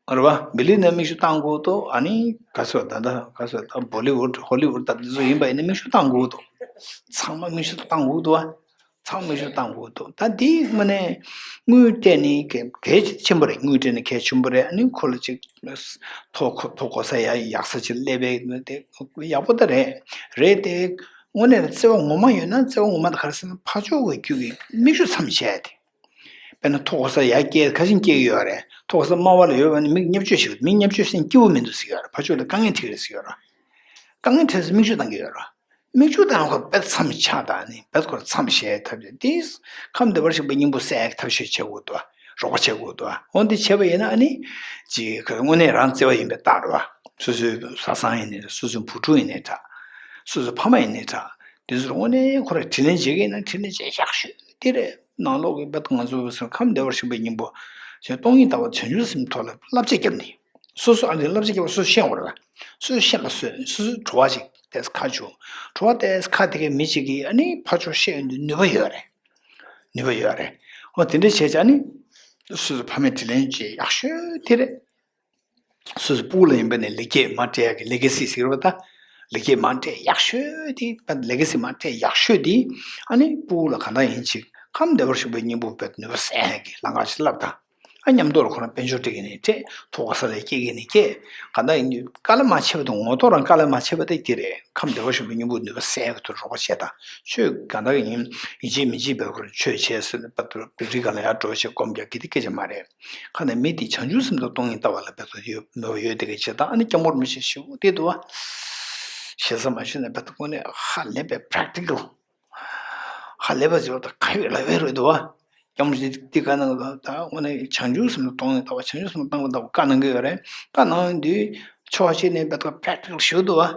རེད་བ། བི་ལི་ནེར་མིག་ཆུ་བཏང་དགོས་འདུག་ཨ་ནི་ག་ཚོད་ད་ལྟ་ག་ཚོད་ད་བོ་ལི་ཝུད་ཧོ་ལི་ཝུད་ད་དེ་ཚོ་ཡིན་པ་ཡིན་ན་མིག་ཆུ་བཏང་དགོས་འདུག་ཚང་མ་མིག་ཆུ་བཏང་དགོས་འདུག་བ། ཚང་མ་མིག་ཆུ་བཏང་དགོས་འདུག་ད་འདི་དངོས་གནས་དངུལ་སྤྲད་ནི་གལ་གལ་ཆེན་པོ་རེད། དངུལ་སྤྲད་ནི་གལ་ཆེན་པོ་རེད། ཨ་ནི་ཁོ་ལ་ཅིག་ཐོག་ཁོ་ཐོག་གོ་ས་ཡ་ཡག་ས་ཅིག་སླེབས་པའི་དེ་ཡག་པོ་ད་རེད། རེད་དེ། དངོས་གནས་ལ་བརྩེ་བ་ངོ་མ་ཡོད་ན། བརྩེ་བ་ངོ་མ་དེ་ག་རེ་ཟེར་ན་ཕ་ཕྱོགས་ཀྱི་རྒྱུད་ཀྱི་མིག་ཆུ་མཚམས་བཅད་དེ། དཔེར་ན་ཐོག་གོ་ས་ཡར་སྐྱེ་ག་བཞིན་སྐྱེ་གི་ཡོད་རེད། ཐོག་གོ་ས་དམའ་བ་ལ་ཡོད་པ་ནི་མིག་བརྙས་བཅོས་ཤིག་མིག་བརྙས་བཅོས་ཟེར་ན་སྐྱིད་པོ་མི་འདུག་ཟེར་གི་ཡོད་རེད། ཕ་ཕྱོགས་ལ་དཀའ་ངལ་འཕྲད་ཀྱི་རེད་ཟེར་གི་ཡོད་རེད། དཀའ་ངལ་འཕྲད་ཟེར་མིག་ཆུ་བཏང་གི་ཡོད་རེད། མིག་ཆུ་བཏང་ཁོ་དཔེ་མཚམས་ཆགས་དང་ནི་དཔེ་ཁོ་མཚམས་བཅད་ཐབས་བྱས་ཏེ། ཁམས་བདེ་བར་གཤེགས་པའི་སྙིང་པོ་གསལ་ཐབས་ཤེས་བྱེད་དགོས་འདུག་རོགས་པ་བྱེད་དགོས་འདུག་ཨ། འོ་འདི་བྱས་པ་ཡིན་ན་ཨ་ནི་ཅིག་དངོས་གནས་རང་བརྩེ་བ་ཡིན་པའི་རྟགས་རེད་བ། སོ་སོའི་བཟའ་ཚང་ཡིན་ནའི་རེད། སོ་སོའི་བུ་ཕྲུག་ཡིན་ནའི་འདྲ། སོ་སོའི་ཕ་མ་ཡིན་ནའི་འདྲ། དེ་ཚོར་དངོས་གནས་ཁོ་ར་དྲིན་ལན་འཇལ་གི་ཡིན་ན་དྲིན་ལན་འཇལ་ཡག་ཤོས་དེ་རེད། ནང་ལོགས་ཀྱི་བར་དུ་ང་ཚོ་བསམ་ཁམས་བདེ་བར་གཤེགས་པའི་སྙིང་པོ་ཞེས་སྟོང་ཉིད་ལྟ་བ་བྱང་ཆུབ་སེམས་ཐོག་ལ་བསླབ་བྱ་བརྒྱབ་ནས། སོ་སོ་ཨ་ནི་བསླབ་བྱ་བརྒྱབ་པ་སོ་སོ་ཤེས་དགོས་རེད་བ། སོ་སོ་ཤེས་པ་སོ་སོ་བྲོ་བ་ཅིག་ཏེས་ཁ་བྱུང་། བྲོ་བ་ཏེས་ཁ་དེ་གའི་མི་གཅིག་གིས་ཨ་ནི་ཕར་ཕྱོགས་བཤད་ཡོང་དུས་ནུས་པ་ཡོད་རེད། ནུས་པ་ཡོད་རེད། འོ་དེ་འདྲ་བྱས་ཙང་ནི། སོ་སོ་ཕ་མའི་དྲིན་ལན་འཇལ་ཡག་ཤོས་དེ་རེད། སོ་སོ་སྤུ་གུ་ལ་ཡིན་པ་ནས་ལེགས་སྐྱེས་མར་སྤྲད་ཡག་གི་ལེ་ག་སི་ཟེར་བ་ད། ལེགས་སྐྱེས་མར་སྤྲད་ཡག་ཤོས་དེ་ད་ལེ་ག་སི་མར་སྤྲད་ཡག་ཤོས་དེ། ཨ་ནི་སྤུ་གུ་ལ་གང་ལྟར་ཡིན་ཅིག་ཁམས་བདེ་བར་གཤེགས་པའི་སྙིང་པོ་བས་ནུས་པ་གསན་ཡག་གི་ལམ་ཁ་ཞིག་བསླབ་དང་། ཨ་མཉམ་དུ་ལ་ཁོ་རང་དཔལ་འབྱོར་སྤྲད་གི་ནས་སྤྲད། ཐོག་ཁ་ས་ལ་སྐྱེལ་གི་ནས་སྐྱེལ། གང་ལྟར་ཡིན་དུས་དཀའ་ལས་མ་བྱས་པ་དང་ངོ་ཐོག་རང་དཀའ་ལས་མ་བྱས་པ་དེ་དེ་རེད། ཁམས་བདེ་བར་གཤེགས་པའི་སྙིང་པོ་ནུས་པ་གསན་ཡག་གི་ཐོག་རོགས་པ་བྱས་དང་། ཆོས་གང་ལྟར་ཡིན་ཡིན་གཅིག་མིན་གཅིག་བས་ཁོ་རང་ཆོས་བྱས་ཟེར་ནས་པ་རི་ག་ལ་ཡར་འགྲོ་བྱས་སྒོམ་རྒྱག་གི་དེ་སྐད་ཆ་མ་རེད། ཁ་ནས་མི་དེ་བྱང་ཆུབ་སེམས་དང་སྟོང་ཉིད་ལྟ་བ་ལ་བས་ཐོག་ཡོད་མོས་ཡོད་དེ་གི་བྱེད་སྟངས་ཨ་ནི་སྐྱབས་མགོན་རིན་པོ་ཆེ་ཞེ་པོ་དེ་འདུག་བ། ཞེ་ས་མ་ཞུ་ན་བས་ཐོག་ཁོ་ནས་ཧ་ལས་པའི་practical། ཧ་ལས་པ་ཟེར་བ་དང་ཁ་ཡོད་ལག་ཡོད་རེད་འདུག་བ། སྐྱབས་མགོན་རིན་པོ་ཆེ་འདི་བཀའ་གནང་གི་འདུག་ད་དངོས་གནས་བྱང་ཆུབ་སེམས་དང་སྟོང་ཉིད་ལྟ་བ་བྱང་ཆུབ་སེམས་དང་སྟོང་ཉིད་ལྟ་བ་བཀའ་གནང་གི་ཡོད་རེད། བཀའ་གནང་དུས་ཕྱོགས་གཅིག་ནས་བས་ཐོག་practical་ཞུ་འདུག་བ།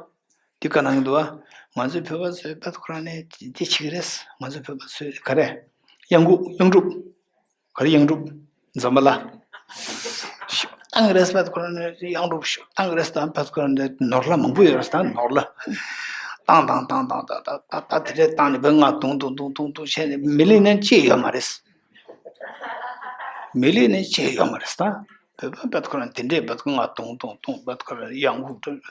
འདི་བཀའ་གནང་གི་འདུག་བ། ང་ཚོའི་བོད་པ་ཚོས་བས་ཐོག་ཁོ་རང་ནས་འདི་བྱེད་ཀྱི་རེད། ང་ཚོའི་བོད་པ་ཚོས་ག་རེ། གཡང་འགུག་གཡང་སྒྲུབ། ག་རེ་གཡང་སྒྲུབ། འཛམ་བུ་གླིང་། ཤུགས་བཏང་གི་རེད་བས་ཁོ་རང་ནས་གཡང་སྒྲུབ་ཤུགས་བཏང་གི་རེད་ད་བས་ཁོ་རང་ནས་ནོར་ལྷ་མང་པོ་ཡོད་རེད་ད་ནོར་ལྷ། བཏང་བཏང་བཏང་བཏང་ད་ད་ད་ད་དེ་འདྲས་བཏང་ནས་བས་ང་དུང་དུང་དུང་དུང་དུང་བྱས་ནས་མི་ལི་ནས་ཅི་ཡོད་མ་རེད། མི་ལི་ནས་ཅི་ཡོད་མ་རེད་ད། བས་བས་ཁོ་རང་དེ་འདྲས་བས་ང་དུང་དུང་དུང་བས་ཁོ་རང་གཡང་སྒྲུབ་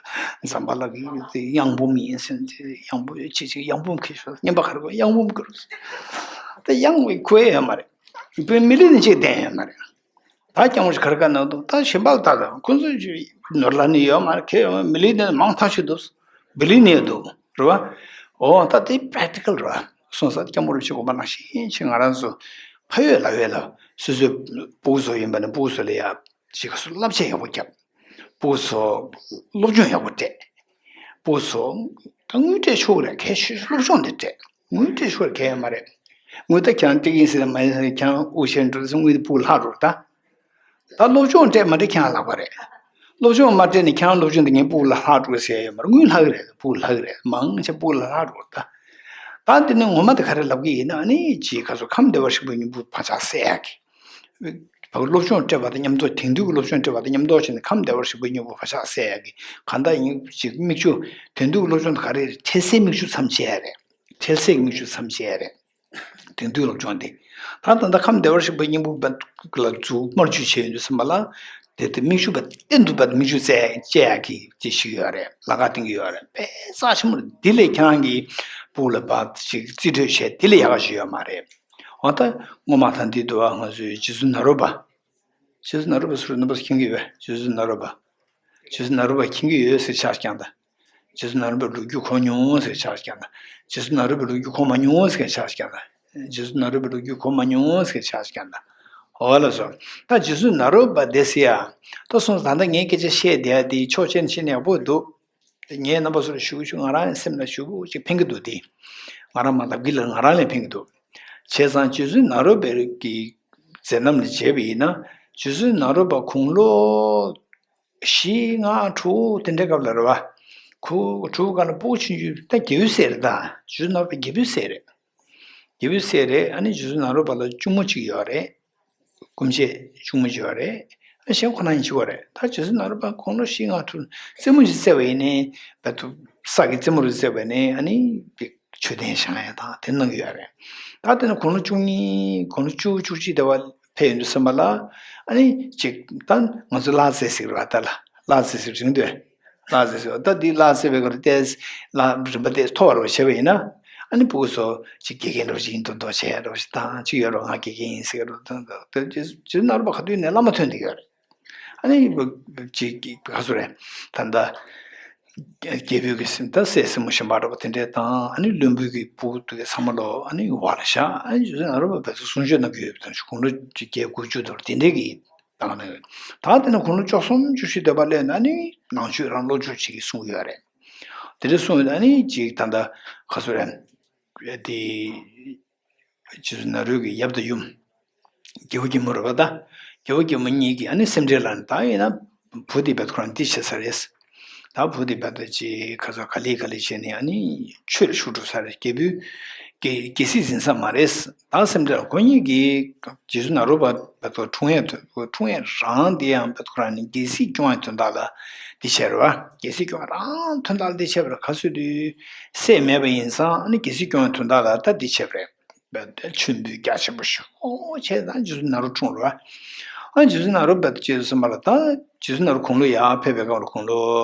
འཛམ་བུ་གླིང་གི་གཡང་འབུམ་ཡིན་ཟེར་ནས་གཡང་འབུམ་ཅི་ཅི་གཡང་འབུམ་ཁྱེར་ཤོག་སྙན་པ་ག་རེ་གཡང་འབུམ་ཁྱེར་ཤོག་ད་གཡང་བའི་ཁོ་ཡོད་མ་རེད། བོད་མི་ལི་ནི་གཅིག་བསྟན་ཡོད་མ་རེད། ད་སྐྱབས་མགོན་ཁར་ཀ་ནང་དུ་ད་གཞན་པ་ལ་ད་ད་ཁོ་ཚོས་ནོར་ལྷ་ནི་ཡོད་མ་རེད་ཁྱེད་ཡོད་མ་མི་ལི་ནི་མང་ཐག་ཆོད་འདུག་བི་ལི་ནི་ཡོད་འདུག་རེད་བ། འོ་ད་དེ་པེ་རེག་ཊི་ཀལ་རེད་བ། སོང་ཙང་སྐྱབས་མགོན་རིན་པོ་ཆེ་དགོངས་པ་ནང་བཞིན་ང་རང་ཚོ་ཕ་ཡོད་ལ་ཡོད་ལ་སོ་སོའི་སྤུ་གུ་ཚོ་ཡིན་པ་ནི་སྤུ་གུ་ཚོ་ལ་ཡ་ཅིག་ག་སོ་བསླབ་བྱ་ཡག་པོ་བརྒྱབ། སྤུ་གུ་ཚོ་སློབ་སྦྱོང་ཡག་པོ་སྤྲད། སྤུ་གུ་ཚོ་ད་དངུལ་སྤྲད་ཆོག་གི་རེད་གལ་ཆེ་ཤོས་སློབ་སྦྱོང་དེ་སྤྲད། དངུལ་སྤྲད་ཆོག་གི་རེད་གལ་ཡོད་མ་རེད། དངུལ་ད་ཁྱེད་རང་སྤྲད་ཀྱི་ཡིན་ཟེར་ན་མ་ཡིན་ཟེར་ན་ཁྱེད་རང་དབུགས་ཆད་འགྲོ་ཟེར་དངུལ་དེ་སྤུ་གུ་ལྷག་འགྲོ་རེད་ད། ད་སློབ་སྦྱོང་སྤྲད་མ་སྤྲད་ཁྱེད་རང་ལག་པ་རེད། སློབ་སྦྱོང་མ་སྤྲད་ནས་ཁྱེད་རང་སློབ་སྦྱོང་དེ་ངའི་སྤུ་གུ་ལ་ལྷག་འགྲོ་ཟེར་ཡ་ཡོད་མ་རེད། དངུལ་ལྷག་གི་རེད་སྤུ་གུ་ལྷག་གི་རེད་མང་ཆེ་སྤུ་གུ་ལ་ལྷག་འགྲོ་རེད་ད། ད་འདི་ནི་ངོ་མ་དེ་ག་རེ་ལབ་ཀྱི་ཡིན་ན་ཨ་ནི་ཅིག་ག་ཚོད་ཁམས་བདེ་བར་གཤེགས་པའི་སྙིང་པོ་བག་ཆགས་སད་ཡག་གི་བ་སློབ་སྦྱོང་སྤྲད་པ་དང་མཉམ་དུ་དེང་དུས་ཀྱི་སློབ་སྦྱོང་སྤྲད་པ་དང་མཉམ་དུ་བྱས་ནས་ཁམས་བདེ་བར་གཤེགས་པའི་སྙིང་པོ་བག་ཆགས་སད་ཡག་གི་གང་ལྟར་ཡིན་ཅིག་མིག་ཆུ་དེང་དུས་ཀྱི་སློབ་སྦྱོང་དེ་ག་རེ་རེད་འཕྲལ་སེལ་མིག་ཆུ་མཚམས་བཅད་ཡ་རེད། འཕྲལ་སེལ་མིག་ཆུ་མཚམས་བཅད་ཡ་རེད། དེང་དུས་སློབ་སྦྱོང་དེ། ད་ད་ལྟ་ཁམས་བདེ་བར་གཤེགས་པའི་སྙིང་པོ་ལ་འཛུགས་དམར་མཆོད་བྱས་ཡོད་འདུག་སེམས་པ་ལ། དེ་དེ་མིག་ཆུ་བ་གཏན་དུ་བ་མིག་ཆུ་བཅད་བཅད་ཡག་གི་དེ་ཞིག་ཡོད་རེད་ལམ་ཁ་སྟོན་གྱི་ཡོད་རེད་དཔེ་རྩ་ཆེན་པོ་རེད། དེ་ལས་ཁྱེད་རང་གི་སྤུ་གུ་ལ་བ་ཞིག་རྩིས་སྤྲོད་བྱས་དེ་ལས་ཡག་ག་ཞིག་ཡོད་མ་རེད། འོ་ད་སྔོན་མ་ད་འདི་འདུག་ཨ་ང་ཚོའི་རྗེ་བཙུན་ནཱ་རོ་པ། རྗེ་བཙུན་ནཱ་རོ་པ་སུ་རེད་རྣམ་པ་ཚོ་མཁྱེན་གྱི་ཡོད་པས་རྗེ་བཙུན་ནཱ་རོ་པ། རྗེ་བཙུན་ནཱ་རོ་པ་མཁྱེན་གྱི་ཡོད་ཟེར་ཆགས་ཀྱང་ད། རྗེ་བཙུན་ནཱ་རོ་པའི་ལོ་རྒྱུས་གོ་མྱོང་ཟེར་ཆགས་ཀྱང་ད། རྗེ་བཙུན་ནཱ་རོ་པའི་ལོ་རྒྱུས་གོ་མ་མྱོང་ཟེར་ཆགས་ཀྱང་ད། རྗེ་བཙུན་ནཱ་རོ་པའི་ལོ་རྒྱུས་གོ་མ་མྱོང་ཟེར་ཆགས་ཀྱང་ད། འོ་ལགས་སོ། ད་རྗེ་བཙུན་ནཱ་རོ་པ་དེ་ཟེར་ཡ། ད་སོང་ཙང་ད་ལྟ་ངས་སྐད་ཆ་བཤད་བསྡད་ཡ་དེ་ཕྱོགས་གཅིག་ནས་བཤད་ན་ཡག་པོ་འདུག་དེ་ངས་རྣམ་པ་ཚོར་ཞུ་ཞུ་ང་རང་སེམས་ལ་ཞུ་གཅིག་ཕན་གྱི་འདུག་དེ། ང་རང་མ་ལབ་གི་ལ་ང་རང་ལ་ཕན་གྱི་འདུག་བྱས་ཙང་རྗེ་བཙུན་ནཱ་རོ་པའི་གི་མཛད་རྣམ་ལ་མཇལ་བ་ཡིན་ན་རྗེ་བཙུན་ནཱ་རོ་པ་དགུང་ལོ་བཞི་ལྔ་དྲུག་དེ་འདྲའི་སྐབས་ལ་རེད་བ། ཁོ་དྲུག་སྒང་ལ་སྤུ་གུ་ཆུང་ཆུང་ད་རྒྱལ་པོའི་སྲས་རེད་ད། རྗེ་བཙུན་ནཱ་རོ་པ་རྒྱལ་པོའི་སྲས་རེད། རྒྱལ་པོའི་སྲས་རེད། ཨ་ནི་རྗེ་བཙུན་ནཱ་རོ་པ་ལ་གཅུང་མོ་གཅིག་ཡོད་རེད། སྐུ་མཆེད་གཅུང་མོ་གཅིག་ཡོད་རེད། ཨ་གཞན་ཁོ་ན་ཡིན་གཅིག་པ་རེད། ད་རྗེ་བཙུན་ནཱ་རོ་པ་དགུང་ལོ་བཞི་ལྔ་དྲུག་རྩེད་མོ་ཞིག་རྩེ་བ་ཡིན་ནའི་བད་དུ་ས་གི་རྩེད་མོ་རུ་རྩེ་བ་ཡིན་ནའི་ཨ་ནི་མཆོད་རྟེན་བཞེངས་ཡ་དང་དེ་གནང་གི་ཡོད་རེད། ད་དེ་ནི་དགུང་ལོ་བཅུ་གཉིས་དགུང་ལོ་བཅུ་བཅུ་གཅིག་དེ་བ་ཕེབས་ཡོང་དུས་ཙམ་པ་ལ་ཨ་ནི་ཅིག་ད་ང་ཚོ་ལ་རྩེ་ཟེར་གི་རེད་བ། ད་ལ་ལ་རྩེ་ཟེར་རིང་དུས། ལ་རྩེ་ཟེར་བ་ད་འདི་ལ་རྩེ་བའི་སྐོར་ཏེས་ལ་རིམ་པ་ཏེས་མཐོ་བར་བྱས་པ་ཡིན་ན། ཨ་ནི་སྤུ་གུ་ཚོ་ཅིག་དགེ་རྒན་འདྲ་བོ་ཞིག་ཡིན་མདོག་མདོག་བྱས་འདྲ་བོ་ཞིག་དང་ཅིག་ཡོད་རོགས་ང་དགེ་རྒན་ཡིན་ཟེར་རོགས་དང་དེ་རྗེ་བཙུན་ནཱ་རོ་པ་ག་དུས་ནས་བླ་མ་ཐོན་བསྡད་ཡོད་རེད། ཨ་ནི་ཅིག་ག་ཚོད་རེད་ད་ལྟ། རྒྱལ་པོའི་གི་སེམས་ད་སྲས་སྲས་མོ་གཞན་པ་འདྲ་བོ་དེ་འདྲས་དང་ཨ་ནི་བློན་པོའི་གི་སྤུ་གུ་དེ་གི་ཚང་མ་ལོ་ཨ་ནི་བར་བཞག་ཨ་ནི་རྗེ་བཙུན་ནཱ་རོ་པ་བས་སུ་གསུང་ཆོས་གནང་གི་ཡོད་པ་དང་དགུང་ལོ་བརྒྱད་དགུ་བཅུ་དོར་དེ་འདྲས་གི་བཏང་ནས། ད་དེ་ནས་དགུང་ལོ་བཅུ་གསུམ་བཅུ་བཞི་སྡོད་པ་སླེབས་ན་ནི་ནང་ཆོས་རང་བློ་ཆོས་ཅིག་གིས་གསུངས་ཡོད་རེད། དེ་འདྲ་གསུངས་ཡོད་ན་ནི་ཅིག་ད་ལྟ་ག་ཚོད་རེད། དེ་རྗེ་བཙུན་ནཱ་རོ་གི་ཡབ་དང་ཡུམ། རྒྱལ་བུ་རྒྱལ་མོ་རེད་པ་ད། རྒྱལ་བུ་རྒྱལ་མོ་གཉིས་ཀྱིས་ཨ་ནི་སེམས་ཁྲལ་ལངས་ནས། ད་ཡིན་ན་བུ་དེ་བད་ཁོ་རང་འདི་བྱེད་ས་རེད། ད་བུ་དེ་བད་ཅིག་ག་ཚོད་ག་ལེ་ག་ལེ་བྱས་ནས་ཨ་ནི་ཆོས་ལ་ཞུགས་འགྲོ་ས་རེད། རྒྱལ་བུ་རྒྱལ་རྒྱལ་སྲིད་འཛིན་ས་མ་རེད། ད་སེམས་ཁྲལ་ཁོ་གཉིས་ཀྱིས་རྗེ་བཙུན་ནཱ་རོ་པ་བད་ཁོ་འཁྲུངས་ཡས་དོན། འཁྲུངས་ཡས་རང་དེ་ཡང་བད་ཁོ་རང་ནི་རྒྱལ་སྲིད་སྐྱོང་ཡས་དོན་དག་ལ་འདི་བྱས་རེད་པ། རྒྱལ་སྲིད་སྐྱོང་ཡས་རང་དོན་དག་ལ་འདི་བྱས་པ་རེད། ག་ཚོད་དུས་སྲས་མེད་པ་ཡིན་ཙང་ཨ་ནི་རྒྱལ་སྲིད་སྐྱོང་ཡས་དོན་དག་ལ་ད་འདི་བྱས་པ་རེད། བད་མཆོད་འབུལ་རྒྱ་ཆེན་པོ་ཞིག་ཨོ་བྱས་ཙང་རྗེ་བཙུན་ནཱ་རོ་འཁྲུངས་རེད་པ། ཨ་རྗེ་བཙུན་ནཱ་རོ་བད་ཅེས་སོང་བ་ལ། ད་རྗེ་བཙུན་ནཱ་རོ་དགུང་ལོ་ཡར་ཕེབས་པའི་སྐབས་ལ་དགུང་ལོ་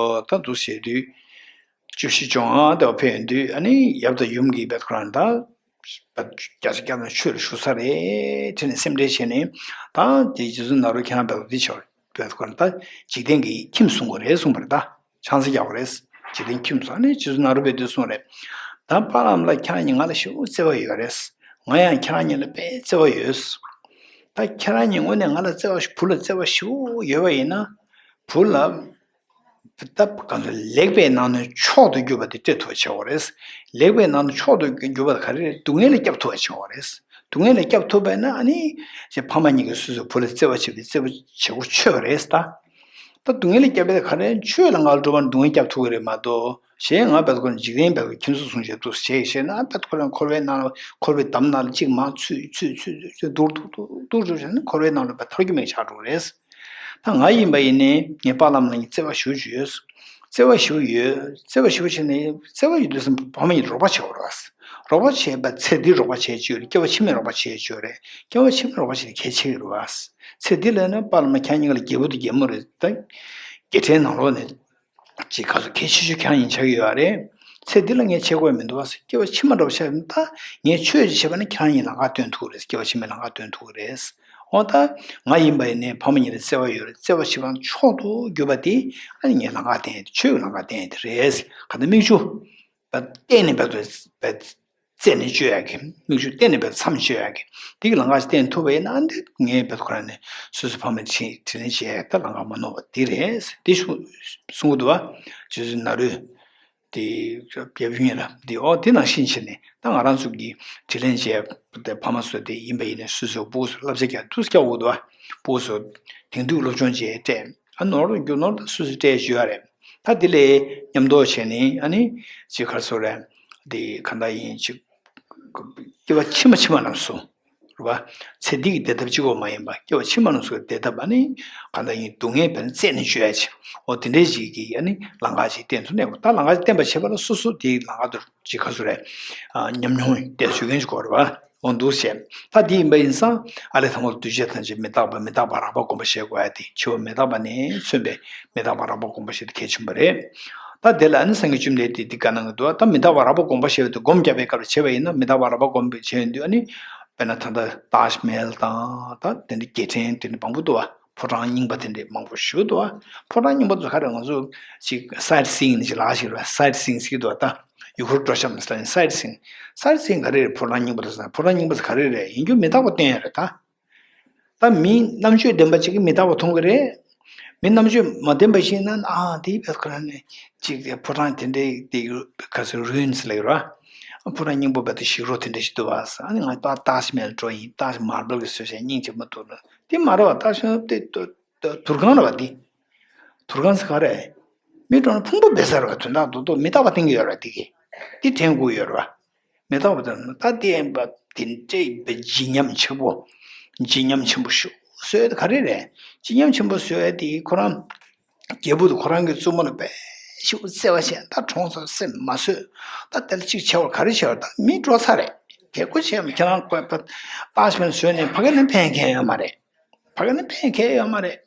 ད་འདུག་བྱས་དུས་བཅུ་བཞི་བཅོ་ལྔ་དེ་བ་ཕེབས་ཡོང་དུས། ཨ་ནི་ཡབ་དང་ཡུམ་གྱིས་བད་ཁོ་རང་ད་བད་བརྒྱ་ཆ་བརྒྱ་ཐམ་ཆོས་ལ་ཞུགས་ས་རེད་དྲན་ནས་སེམས་ཁྲལ་བྱས་ནས། ད་དེ་རྗེ་བཙུན་ནཱ་རོ་ཁྱེད་རང་བད་འདི་བྱས་པ་རེད། བད་ཁོ་རང་ད་འཇིག་རྟེན་གྱི་ཁྱིམ་བཟུང་དགོས་རེད་གསུངས་པ་རེད། ད་ཆང་ས་རྒྱག་དགོས་རེད། འཇིག་རྟེན་ཁྱིམ་བཟུང་། ཨ་ནི་རྗེ་བཙུན་ནཱ་རོ་པས་འདི་གསུངས་རེད། ད་པཱ་ལགས་ལ་ཁྱེད་རང་གཉིས་ང་ལ་ཞེ་པོ་བརྩེ་བ་ཡོད་རེད། ང་ཡང་ཁྱེད་རང་གཉིས་ལ་དཔེ་བརྩེ་བ་ཡོད། ད་ཁྱེད་རང་གཉིས་དངོས་གནས་ང་ལ་བརྩེ་བ་ཞིག་བུ་ལ་བརྩེ་བ་ཞེ་པོ་ཡོད་པ་ཡིན་ན། བུ་ལ་ད་གང་ཟེར། ལེགས་པའི་ནང་ནས་མཆོག་ཏུ་གྱུར་པ་དེ་སྤྲད་ཐུབ་པ་བྱེད་དགོས་རེད། ལེགས་པའི་ནང་ནས་མཆོག་ཏུ་གྱུར་པ་དེ་ག་རེ་རེད། སྡུག་བསྔལ་ལས་སྐྱབས་ཐུབ་པ་བྱེད་དགོས་རེད། སྡུག་བསྔལ་ལས་སྐྱབས་ཐུབ་པ་ཡིན་ན་ཨ་ནི་ཅེ་ཕ་མ་གཉིས་ཀྱིས་སོ་སོའི་བུ་ལ་བརྩེ་བ་བྱེད་པའི་བརྩེ་བ་བྱེད་སྒོ་ཆོད་པ་རེད་ད། ད་སྡུག་བསྔལ་ལས་སྐྱབས་པ་དེ་ག་རེ་རེད། ཆོས་ལ་ང་ལ་སྒྲུབ་པ་ནི་སྡུག་བསྔལ་སྐྱབས་ཐུབ་ཀྱི་རེད་མ་གཏོགས། ཞེས་ང་བད་ཁོ་རང་འཇིག་རྟེན་བད་ཁོ་ཁྱིམ་སོ་བཟུང་བྱས་འདུག་བྱས་ཞེ་ན། བད་ཁོ་རང་འཁོར་བའི་ནང་ལ། འཁོར་བའི་འདམ་ནང་ལ་གཅིག་མར་ཚུད་ཚུད་ཚུད་ཚུད་འདུག་འདུག་འདུག་འདུག་འདུག་བྱས་ན་འཁོར་བའི་ནང་ལ་བད་ཐར་རྒྱུ་མེད་ཆགས་འགྲོ་གི་རེད། ད་ང་ཡིན་པ་ཡིན་ནའི་ངའི་པཱ་ལགས་ལ་ངས་བརྩེ་བ་ཞེ་པོ་ཅིག་ཡོད། བརྩེ་བ་ཞེ་པོ་ཡོད། བརྩེ་བ་ཞེ་པོ་བྱས་ནས། བརྩེ་བ་ཡོད་དུས་ཙམ་ཕ་མ་གཉིས་རོགས་པ་བྱེད་དགོས་རེད་པ། རོགས་པ་བྱེད་པ་ཚེ་འདིའི་རོགས་པ་བྱེད་ཀྱི་ཡོད་རེད། སྐྱེ་བ་ཕྱི་མའི་རོགས་པ་བྱེད་ཀྱི་ཡོད་རེད། སྐྱེ་བ་ཕྱི་མའི་རོགས་པ་བྱེད་ནི་གལ་ཆེ་གི་རེད་པ། ཚེ་འདི་ལ་ནི་པཱ་ལགས་ཁྱེད་གཉིས་ཀ་ལ་རྒྱལ་བུ་དང་རྒྱལ་མོ་རེད། ད་རྒྱལ་ཕྲན་ནང་ལོགས་ནས་ཅིག་ག་ཚོད་གལ་ཆེ་ཤོས་ཁྱེད་རང་གཉིས་ཆགས་ཀྱི་ཡོད་རེད། ཚེ་འདི་ལ་ངས་བྱེད་དགོས་མི་འདུག་པ། སྐྱེ་བ་ཕྱི་མ་འདྲ་པོ་ཆགས་ཡོད་ན། ད་ངས་ཆོས་ཅིག་བྱས་པ་ན་ཁྱེད་རང་གཉིས་ལམ་ཁ་སྟོན་ཐུབ་ཀྱི་རེད། སྐྱེ་བ་ཕྱི་མའི་ལམ་ཁ་སྟོན་ཐུབ་ཀྱི་རེད། འོ་ད་ང་ཡིན་པ་ཡིན་ནའི་ཕ་མ་གཉིས་ལ་བརྩེ་བ་ཡོད་རེད། བརྩེ་བ་ཞེ་པོ་མཆོག་ཏུ་གྱུར་པ་དེ་ཨ་ནི་ངས་ལམ་ཁ་བསྟན་ཡས་དེ། ཆོས་ཀྱི་ལམ་ཁ་བསྟན་ཡས་དེ་རེད། ག་ད་མིག་ཆུ་བད་གཏན་ནས་བད་དོ་བད་རྩད་ནས་གཅོད་ཡག་གི། མིག་ཆུ་གཏན་ནས་བད་མཚམས་གཅོད་ཡག་གི། དེ་གི་ལམ་ཁ་ཞིག་བསྟན་ཐུབ་པ་ཡིན་ན། འདི་ངས་བད་ཁོ་རང་ནས་སོ་སོའི་ཕ་མ་དྲིན་དྲིན་ལན་འཇལ་ཡག་ད་ལམ་ཁ་མ་ནོར་བ་འདི་རེད། དེ་ཞུ་གསུང་གི་འདུག་པ། རྗེ་བཙུན་ནཱ་རོས་དེ་རྒྱལ་བུ་གཉིས་ལ་འདི། ཨོ་དེ་ནང་བཞིན་བྱས་ནས་ད་ང་རང་ཚོ་གི་དྲིན་ལན་འཇལ་ཡག་དེ་ཕ་མ་ཚོ་དེ་ཡིན་པ་ཡིན་ནའི་སོ་སོའི་སྤུ་གུ་ཚོ་བསླབ་བྱ་རྒྱག་ཐུགས་སྐྱོ་བོ་འདུག་པ། སྤུ་གུ་ཚོ་དེང་དུས་སློབ་སྦྱོང་བྱས་སྤྲད། ཨ་ནོར་རྒྱུ་ནོར་དང་སོ་སོས་སྤྲད་ཞུ་ཡ་རེད། ད་དེ་ལས་མཉམ་དུ་བྱས་ནས་ཨ་ནི་ཅིག་ག་རེ་ཟེར་རེད། འདི་གང་ལྟར་ཡིན་ཅིག་སྐྱེ་བ་ཕྱི་མ་ཕྱི་མ་རྣམས་སུ་རེད་པ། ཚེ་འདི་གི་བདེ་ཐབས་གཅིག་པོ་མ་ཡིན་པ། སྐྱེ་བ་ཕྱི་མ་རྣམས་སུ་བདེ་ཐབས། ཨ་ནི་གང་ལྟར་ཡིན་སྡུག་བསྔལ་བས་ནི་རྩད་ནས་གཅོད་ཡ་ཅིག། འོ་དེ་འདྲའི་ཅིག་གི་ཨ་ནི་ལམ་ཁ་ཅིག་བསྟན་ཐུབ་ན། ད་ལམ་ཁ་ཅིག་བསྟན་པ་བྱེད་པ་ལ་སོ་སོ་དེའི་ལམ་ཁ་དུ་ཅིག་ག་རེ་ཟེར་རེད། ཨ་ཉམས་མྱོང་དེ་ཚུད་མཁན་ཅིག་དགོས་རེད་པ། འོ་འདུག་བྱས། ད་དེ་ཡིན་པ་ཡིན་ཙང་ཨ་ལས་དང་པོ་ལ་འདུས་བྱས་ཐམས་ཅད་མི་རྟག་པ། མི་རྟག་པ་རགས་པ་སྒོམ་པ་བྱེད་དགོས་ཡ་དེ། འཆི་བ་མི་རྟག་པ་ནས་མཚོན་པའི་མི་རྟག་པ་རགས་པ་སྒོམ་པ་བྱེད་དེ་གལ་ཆེན་པོ་རེད། ད་དེ་ལ་ཨ་ནི་སངས་རྒྱས་བཅོམ་ལྡན་འདས་དེ་འདི་ག་གནང་གི་འདུག། ད་མི་རྟག་པ་རགས་པ་སྒོམ་པ་བྱེད་པ་དེ་སྒོམ་བརྒྱབ་པའི་སྐབས་ལ་བྱས་པ་ཡིན་ན། མི་རྟག་པ་རགས་པ་སྒོམ་པ་བྱས་ཡོང་དུས་ཨ་ནི་དཔེར་ན་ད་ལྟ་ཏཱཇ་མ་ཧལ་དང་། ད་དེ་འདྲའི་རྒྱལ་ཕྲན་དེ་འདྲ་མང་པོ་འདུག་པ། ཕོ་བྲང་རྙིང་པ་དེ་འདྲ་མང་པོ་ཞིག་འདུག་པ། ཕོ་བྲང་རྙིང་པ་ཚོ་ག་རེ་ང་ཚོ་ཅིག་སའིཊ་སིང་ནི་ཅིག་ལབ་ཞིག་རེད་པ། སའིཊ་སིང་ཟེར་གྱི་འདུག་པ། ད་ཡུལ་སྐོར་འགྲོ་བཞག་མི་སྲིད་ལ་ནི་སའིཊ་སིང་། སའིཊ་སིང་ག་རེ་རེད། ཕོ་བྲང་རྙིང་པ་དེ་ཚོ། ཕོ་བྲང་རྙིང་པ་ཚོ་ག་རེ་རེད། ཡིན་རྒྱུ་མི་རྟག་པ་སྟོན་ཡ་རེད་ད། ད་མི་རྣམ་དཔྱོད་ལྡན་པ་ཅིག་གིས་མི་རྟག་པ་མཐོང་གི་རེད། མི་རྣམ་དཔྱོད་མ་ལྡན་པ་ཞིག་ཡིན་ན། ཨ་དེའི་བེད་ཁོ་རང་ནས་ཅིག་ཕོ་བྲང་དེ་འདྲའི་དེ་ག་ཚོད་རུ་ཨིན་སི་ལབ་ཀྱི་རེད་པ། ཕོ་བྲང་རྙིང་པ་བེད་དུ་ཞིག་རོ་དེ་འདྲ་ཞིག་འདུག་པ་ཟེར། ཨ་ནི་ང་ད་ཏཱཇ་མ་ཧལ་འགྲོ་ཡིན། ཏཱཇ་མར་བལ་གྱིས་བཟོས་བྱས་སྙིང་རྗེ་མོ་འདུག་ལ། དེ་མ་རེད་པ། ཏཱཇ་མ་ཧལ་དེ་དུར་ཁང་རེད་པ། དེ་དུར་ཁང་ཟེར་ག་རེ། མི་འགྲོ་ན་ཕུང་པོ་སྦས་ས་རེད་པ། དོན་དག་རྡོག་རྡོག་མི་རྟག་པ་བསྟན་གྱི་ཡོད་རེད་པ། དེ་གིས་དེ་དྲན་དགོས་ཡོད་རེད་པ། མི་རྟག་པ་དང་། ད་དེ་ཡིན་པ་དེ་འདྲའི་བརྗིད་ཉམས་ཆེན་པོ། བརྗིད་ཉམས་ཆེན་པོ་ཞིག་བཟོས་ཡ་དེ་ག་རེ་རེད། བརྗིད་ཉམས་ཆེན་པོ་བཟོས་ཡ་དེ་ཁོ་རང་རྒྱལ་པོ་དེ་ཁོ་རང་གི་བཙུན་མོ་ལ་དཔེ་ཞེ་པོ་བརྩེ་བ་བྱས། ད་གྲོངས་ཚར་སེམས་མ་བཟོད། ད་དེ་ལ་ཅིག་བྱས་པ་ག་རེ་བྱས་པ། ད་མི་འགྲོ་ཚར་རེད། དེ་ཁོ་བྱས་པ་ཁྱེད་རང་ཁོ་ཏཱཇ་མ་ཧལ་བཟོས་ནས་ཕ་གི་ནས་ཕན་ཁེ་ཡོད་མ་རེད། ཕ་གི་ནས་ཕན་ཁེ་ཡོད་མ་རེད།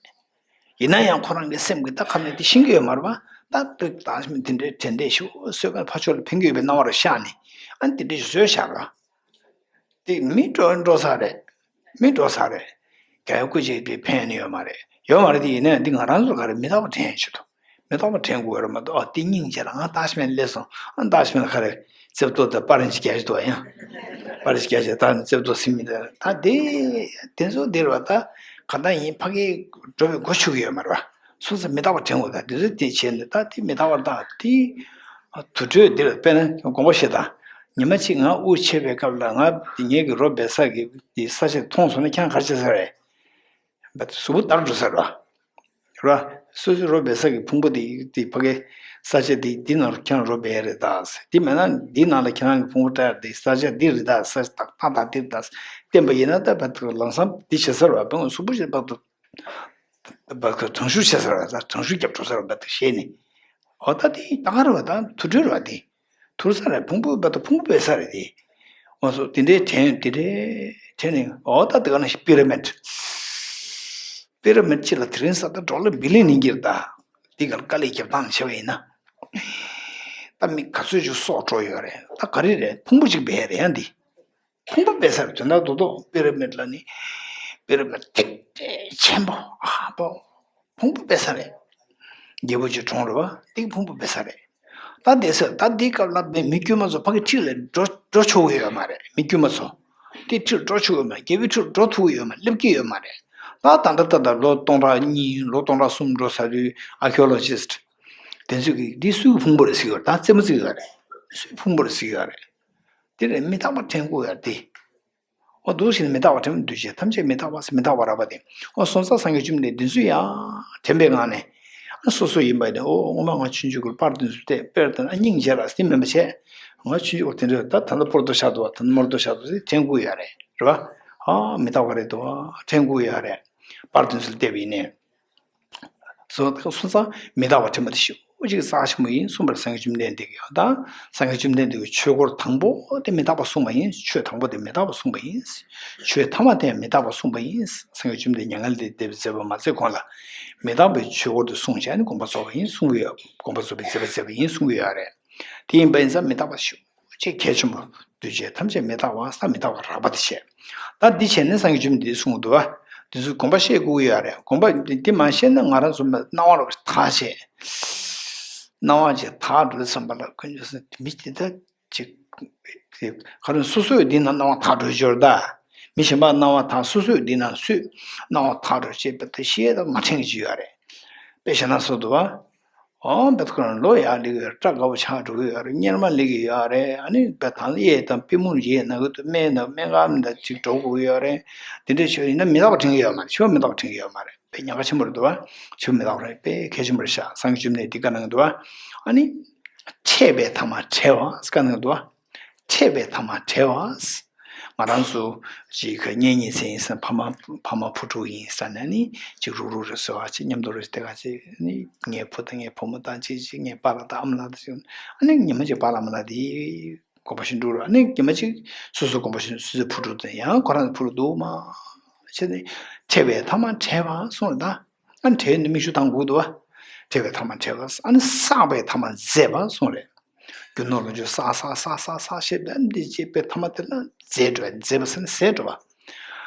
ཡིན་ན་ཡང་ཁོ་རང་གི་སེམས་ཀྱིས་ད་ཁ་ནས་དེ་ཤེས་ཀྱི་ཡོད་མ་རེད་པ། ད་དེ་ཏཱཇ་མ་ཧལ་དེ་འདྲའི་དྲན་རྟེན་ཞིག་བཟོས་པ་ཕར་ཕྱོགས་ལ་ཕན་གྱི་ཡོད་པའི་སྣང་བ་རེ་ཤར་ནས། ཨ་ནི་དེ་འདྲ་ཞིག་བཟོས་བཞག་ར། དེ་མི་འགྲོ་འགྲོ་ས་རེད། མི་འགྲོ་ས་རེད། རྒྱ་ཡོད་སྐུ་ཅིག་གིས་ཕན་ནི་ཡོད་མ་རེད། ཡོད་མ་རེད། དེ་ཡིན་ན་ཡང་དེ་ང་རང་ཚོ་ག་རེ་མི་རྟག་པ་དྲན་ཡ་ཆེད་དུ། མི་རྟག་པ་དྲན་དགོས་རེད་མ་གཏོགས། ཨ་དེ་སྙིང་རྗེ་ལ་ང་ཏཱཇ་མ་ཧལ་སླེབས་སོང་། ཨ་ཏཱཇ་མ་ཧལ་ག་རེ། རྩེབ་ཏོ་དང་སྤར་རིན་ཆེན་རྒྱག་བཞག་འདུག་པ། ཡང་སྤར་རིན་ཆེན་རྒྱག་བཞག་ད་ནི་རྩེབ་ཏོ་ཟིན་མི་འདུག། ད་དེ་དེ་ཚོ་འདིར་བ་ད་ག་ད་ཡིན་ཕ་གི་འགྲོ་བའི་སྒོ་ཕྱུག་གི་ཡོད་མ་རེད་པ། སོང་ཙང་མི་རྟག་པ་དྲན་དགོས། ད་དེ་ཚོ་དེ་བྱས་ནས། ད་དེ་མི་རྟག་པ་ད་དེ་དུར་ཁྲོད་འདིར་དཔེར་ན་དགོངས་པ་བཞེས་དང་། ཉི་མ་གཅིག་ང་དབུགས་ཆད་པའི་སྐབས་ལ་ང་ངེད་ཀྱི་རོ་སྦས་ས་གི་དེ་ས་ཆ་མཐོང་སོང་ན་ཁྱེད་རང་ག་རེ་བྱེད་ས་རེད། བ་དེ་གཟུགས་པོ་འདར་འགྲོ་ས་རེད་བ། རེད་བ། སོ་སོའི་རོ་སྦས་ས་གི་ཕུང་པོ་དེ་དེ་ཕ་གི་ས་ཆ་དེ་འདི་ནང་ལ་ཁྱེད་རང་རོ་སྦས་ཡ་རེད་ད། དེ་མེད་ན་འདི་ནང་ལ་ཁྱེད་རང་གི་ཕུང་པོ་བཀྲ་ཡ་དེ་ས་ཆ་འདི་རེད་ད། ས་ཆ་ཏག་ཏག་ཏག་འདི་རེད་ད། བསྟན་པ་ཡིན་ན་ད་བ་དེ་ལམ་སང་འདི་བྱེད་ས་རེད་བ། བ་གཟུགས་པོ་ཞིག་བ་དེ་བ་ག་དྲང་ཤུགས་བྱེད་ས་རེད་བ། དྲང་ཤུགས་རྒྱབ་འགྲོ་ས་རེད་བ། དེ་ཤེས་ནས། འོ་ད་དེ་ད་ག་རེད་བ། ད་དུར་ཁྲོད་རེད་བ། དེ་དུར་ས་རེད། ཕུང་པོ་བ་དེ་ཕུང་པོ་སྦས་ས་རེད་དེ། འོ་སོ་དེ་འདྲའི་དྲན་དེ་འདྲའི་དྲན་ནས། འོ་ད་དེ་ག་ན་པི་ར་མིད། པི་ར་མིད་ཅིག་ལ་དེ་རིང་ས་ད་ཌོ་ལར་བི་ལི་ཡོན་ཡིན་གྱི་རེད་ད། དེ་ག་ལ་དཀའ་ལས་རྒྱབ་སྟངས་བྱས་པ་ཡིན་ན། ད་མི་ག་ཚོད་ཅིག་སྲོག་འགྲོ་ཡོད་རེད། ད་ག་རེ་རེད། ཕུང་པོ་གཅིག་སྦས་རེད་ཡང་འདི། ཕུང་པོ་སྦས་ས་རེད། དོན་དག་རྡོག་རྡོག་པི་ར་མིད་ལ་ནི། པི་ར་མིད་ཐིག་ཐིག་ཆེན་པོ་ཨ་པོ། ཕུང་པོ་སྦས་ས་རེད། རྒྱལ་པོ་ཅིག་གྲོངས་རེད་བ། འདི་གི་ཕུང་པོ་སྦས་ས་རེད། ད་དེ་ས་ད་འདི་སྐབས་ལ་མི་མི་དཀྱུས་མ་ཚོ་ཕ་གི་ཁྲིར་ལ་འགྲོ་འགྲོ་ཆོག་གི་ཡོད་མ་རེད། མི་དཀྱུས་མ་ཚོ། དེ་ཁྲིར་འགྲོ་ཆོག་གི་ཡོད་མ་རེད། རྒྱལ་པོའི་ཁྲིར་འགྲོ་ཐུབ་ཀྱི་ཡོད་མ་རེད། སླེབས་ཀྱི་ཡོད་མ་རེད། ད་ད་ལྟ་ད་ལྟ་ལོ་སྟོང་ཕྲག་གཉིས་ལོ་སྟོང་ཕྲག་གསུམ་འགྲོ་ཚར་དུས་ཨར་ཁི་ཡོ་ལོ་ཇི་སི་ཊི་དེ་ཚོས་ཀྱིས་འདི་སུའི་ཕུང་པོ་རེད་ཟེར་གྱི་ཡོད་རེད། ད་རྩེད་མོ་རྩེ་གི་ཡོད་རེད། སུའི་ཕུང་པོ་རེད་ཟེར་གྱི་ཡོད་རེད། དེ་རེད། མི་རྟག་པ་དྲན་དགོས་ཡ་དེ། འོ་འདུག་བྱས་ནས་མི་རྟག་པ་དྲན། འདུས་བྱས་ཐམས་ཅད་མི་རྟག་པ། མི་རྟག་པ་རགས་པ་དེ། འོ་སོང་ཙང་སངས་རྒྱས་བཅོམ་ལྡན་འདས་དེ་ཚོས་ཡང་དྲན་པའི་ངང་ནས། ཨ་སོ་སོ་ཡིན་པ་ནི། འོ་སྔོན་མ་ང་ཆུང་ཆུང་གི་པར་དེ་ཚོ་བལྟས། དཔེར་ན་སྙིང་རྗེ་ར་དེ་མིན་པ་བྱས། ང་ཆུང་ཆུང་བར་དེ་འདྲ་ད་ད་ལྟ་སྤོར་དོ་ཤ་དོ་བ། ད་ལྟ་མོར་དོ་ཤ་དོ་དེ་དྲན་དགོས་ཡ་རེད། རེད་བ། ཨ་མི་རྟག་པ་རེད་དོ། དྲན་དགོས་ཡ་རེད། པར་དེ་ཚོ་བལྟས་པ་ཡིན་ནས། སོ་སོང་ཙང་མི་རྟག་པ་དྲན་པ་དེ་ཤུགས་ཅིག་རྩ་ཆེན་པོ་ཡིན་གསུངས་པར་སངས་རྒྱས་བཅོམ་ལྡན་འདས་ཀྱིས། ད་སངས་རྒྱས་བཅོམ་ལྡན་འདས་ཀྱིས་ཆོས་སྐོར་དང་པོ་དེ་མི་རྟག་པ་གསུངས་པ་ཡིན། ཆོས་དང་པོ་དེ་མི་རྟག་པ་གསུངས་པ་ཡིན། ཆོས་ཐ་མ་དེ་མི་རྟག་པ་གསུངས་པ་ཡིན། སངས་རྒྱས་བཅོམ་ལྡན་ཉན་མཁན་ལ་དེ་དེ་མཛད་པ་མ་མཛད་གོང་ལ་མི་རྟག་པའི་ཆོས་སྐོར་དེ་གསུངས་བྱས་ནས་དགོངས་པ་རྫོགས་པ་ཡིན་གསུང་གི་ཡོད། དགོངས་པ་རྫོགས་པའི་མཛད་པ་མཛད་པ་ཡིན་གསུང་གི་ཡོད་རེད། དེ་ཡིན་པ་ཡིན་ཙང་མི་རྟག་པ་ཤུགས་ཆེས་གལ་ཆེན་པོ། འདུས་བྱས་ཐམས་ཅད་མི་རྟག་པ། ས་མི་རྟག་པ་རགས་པ་དེ་བྱས། ད་འདི་བྱས་ནས་སངས་རྒྱས་བཅོམ་ལྡན་འདས་གསུངས་འདུག་བ། འདི་ཚོ་དགོངས་པ་བཤད་དགོས་ཀྱི་ཡོད་རེད། དགོངས་པ་འདི་འདི་མ་བཤད་ན་ང་རང་ཚོ་སྣང་བ་རུ་ཐག་བྱས། སྣང་བ་ཅིག་ཐག་འགྲོ་བསམ་པ་ལ་ཁོ་ཚོས་མི་དེ་ད་ཅིག་ག་རེ། སོ་སོས་འདི་ན་སྣང་བ་ཐག་འགྲོ་འབྱོར་ད། མི་གཞན་པ་སྣང་བ་ཐག་སོ་སོས་འདི་ན་སུས་སྣང་བ་ཐག་འགྲོ་བྱེད་པ་དེ་ཤེས་ད་མ་དྲན་གྱི་ཡོད་རེད། དཔེ་བཞག་ན་སོ་འདུག་བ། ཨོ་བེད་ཁོ་རང་ལོ་ཡར་སླེབས་ཀྱི་ཡོད་རེད། སྐྲ་དཀར་པོ་ཆགས་འགྲོ་གི་ཡོད་རེད། གཉེར་མ་སླེབས་ཀྱི་ཡོད་རེད། ཨ་ནི་བེད་ཐང་གཡས་དང་པུས་མོ་གཡས་ན་གི་འདུག་སྨད་དང་སྨད་རྒམ་དང་ཅིག་འགྲོ་དགོས་ཀྱི་ཡོད་རེད། དེ་འདྲ་ཞིག་ཡིན་ན་མི་རྟག་པ་དྲན་གྱི་ཡོད་མ་རེད། ཆོས་མི་རྟག་པ་དྲན་གྱི་ཡོད་མ་རེད། དཔེ་ཉེན་ཁ་ཆེན་པོ་རེད་འདུག་བ། ཆོས་མི་རྟག་པ་རེད། དཔེ་གལ་ཆེན་པོ་རེད་ཤག་སངས་རྒྱས་བཅོམ་ལྡན་འདས་འདི་བཀའ་གནང་གི་འདུག་བ། ཨ་ནི་འཕྲད་པའི་ཐ་མ་བྲལ་བ་བཀའ་གནང་གི་འདུག་བ། འཕྲད་པའི་ཐ་མ་བྲལ་བ། ང་རང་ཚོ་ཅིག་གི་གཉེན་ཉེ་ཚན་ཡིན་ཟེར། ཕ་མ་ཕ་མ་བུ་ཕྲུག་ཡིན་ཟེར་ནས་ནི་ཅིག་རུག་རུག་རེ་ཟེར་བ། ཅིག་མཉམ་དུ་རེ་དེ་ག་ཅིག་ནི་ངའི་བུ་དང་ངའི་བུ་མོ་དང་ཅིག་ཅིག་ངའི་པཱ་ལགས་དང་ཨ་མ་ལགས་དང་ཅིག་ཨ་ནི་ཉི་མ་ཅིག་པཱ་ལགས་ཨ་མ་ལགས་དེ་དགོངས་པ་བཞིན་འགྲུབ་རེད། ཨ་ནི་ཉི་མ་ཅིག་སོ་སོའི་དགོངས་པ་བཞིན་སོ་སོའི་བུ་ཕྲུག་དང་ཡང་ཁོ་རང་ཚོའི་བུ་ཕྲུག་འདུག་མ་བྱས་ནས་འཕྲད་པའི་ཐ་མ་བྲལ་བ་གསུངས་རེད་ད། ཨ་ནི་བྲལ་ནས་མིག་ཆུ་བཏང་དགོས་འདུག་བ། འཕྲད་པའི་ཐ་མ་བྲལ་བ། ཨ་ནི་བསགས་པའི་ཐ་མ་ཟད་པ་གསུངས་རེད། རྒྱུ་ནོར་ལོངས་སྤྱོད་བསགས་བསགས་བསགས་བསགས་བསགས་བྱས་པས་འདི་བྱས་པའི་ཐ་མ་དེ་ལ་ཟད་འགྲོ་བ། ཟད་པ་ཟེར་ན་ཟད་འགྲོ་བ།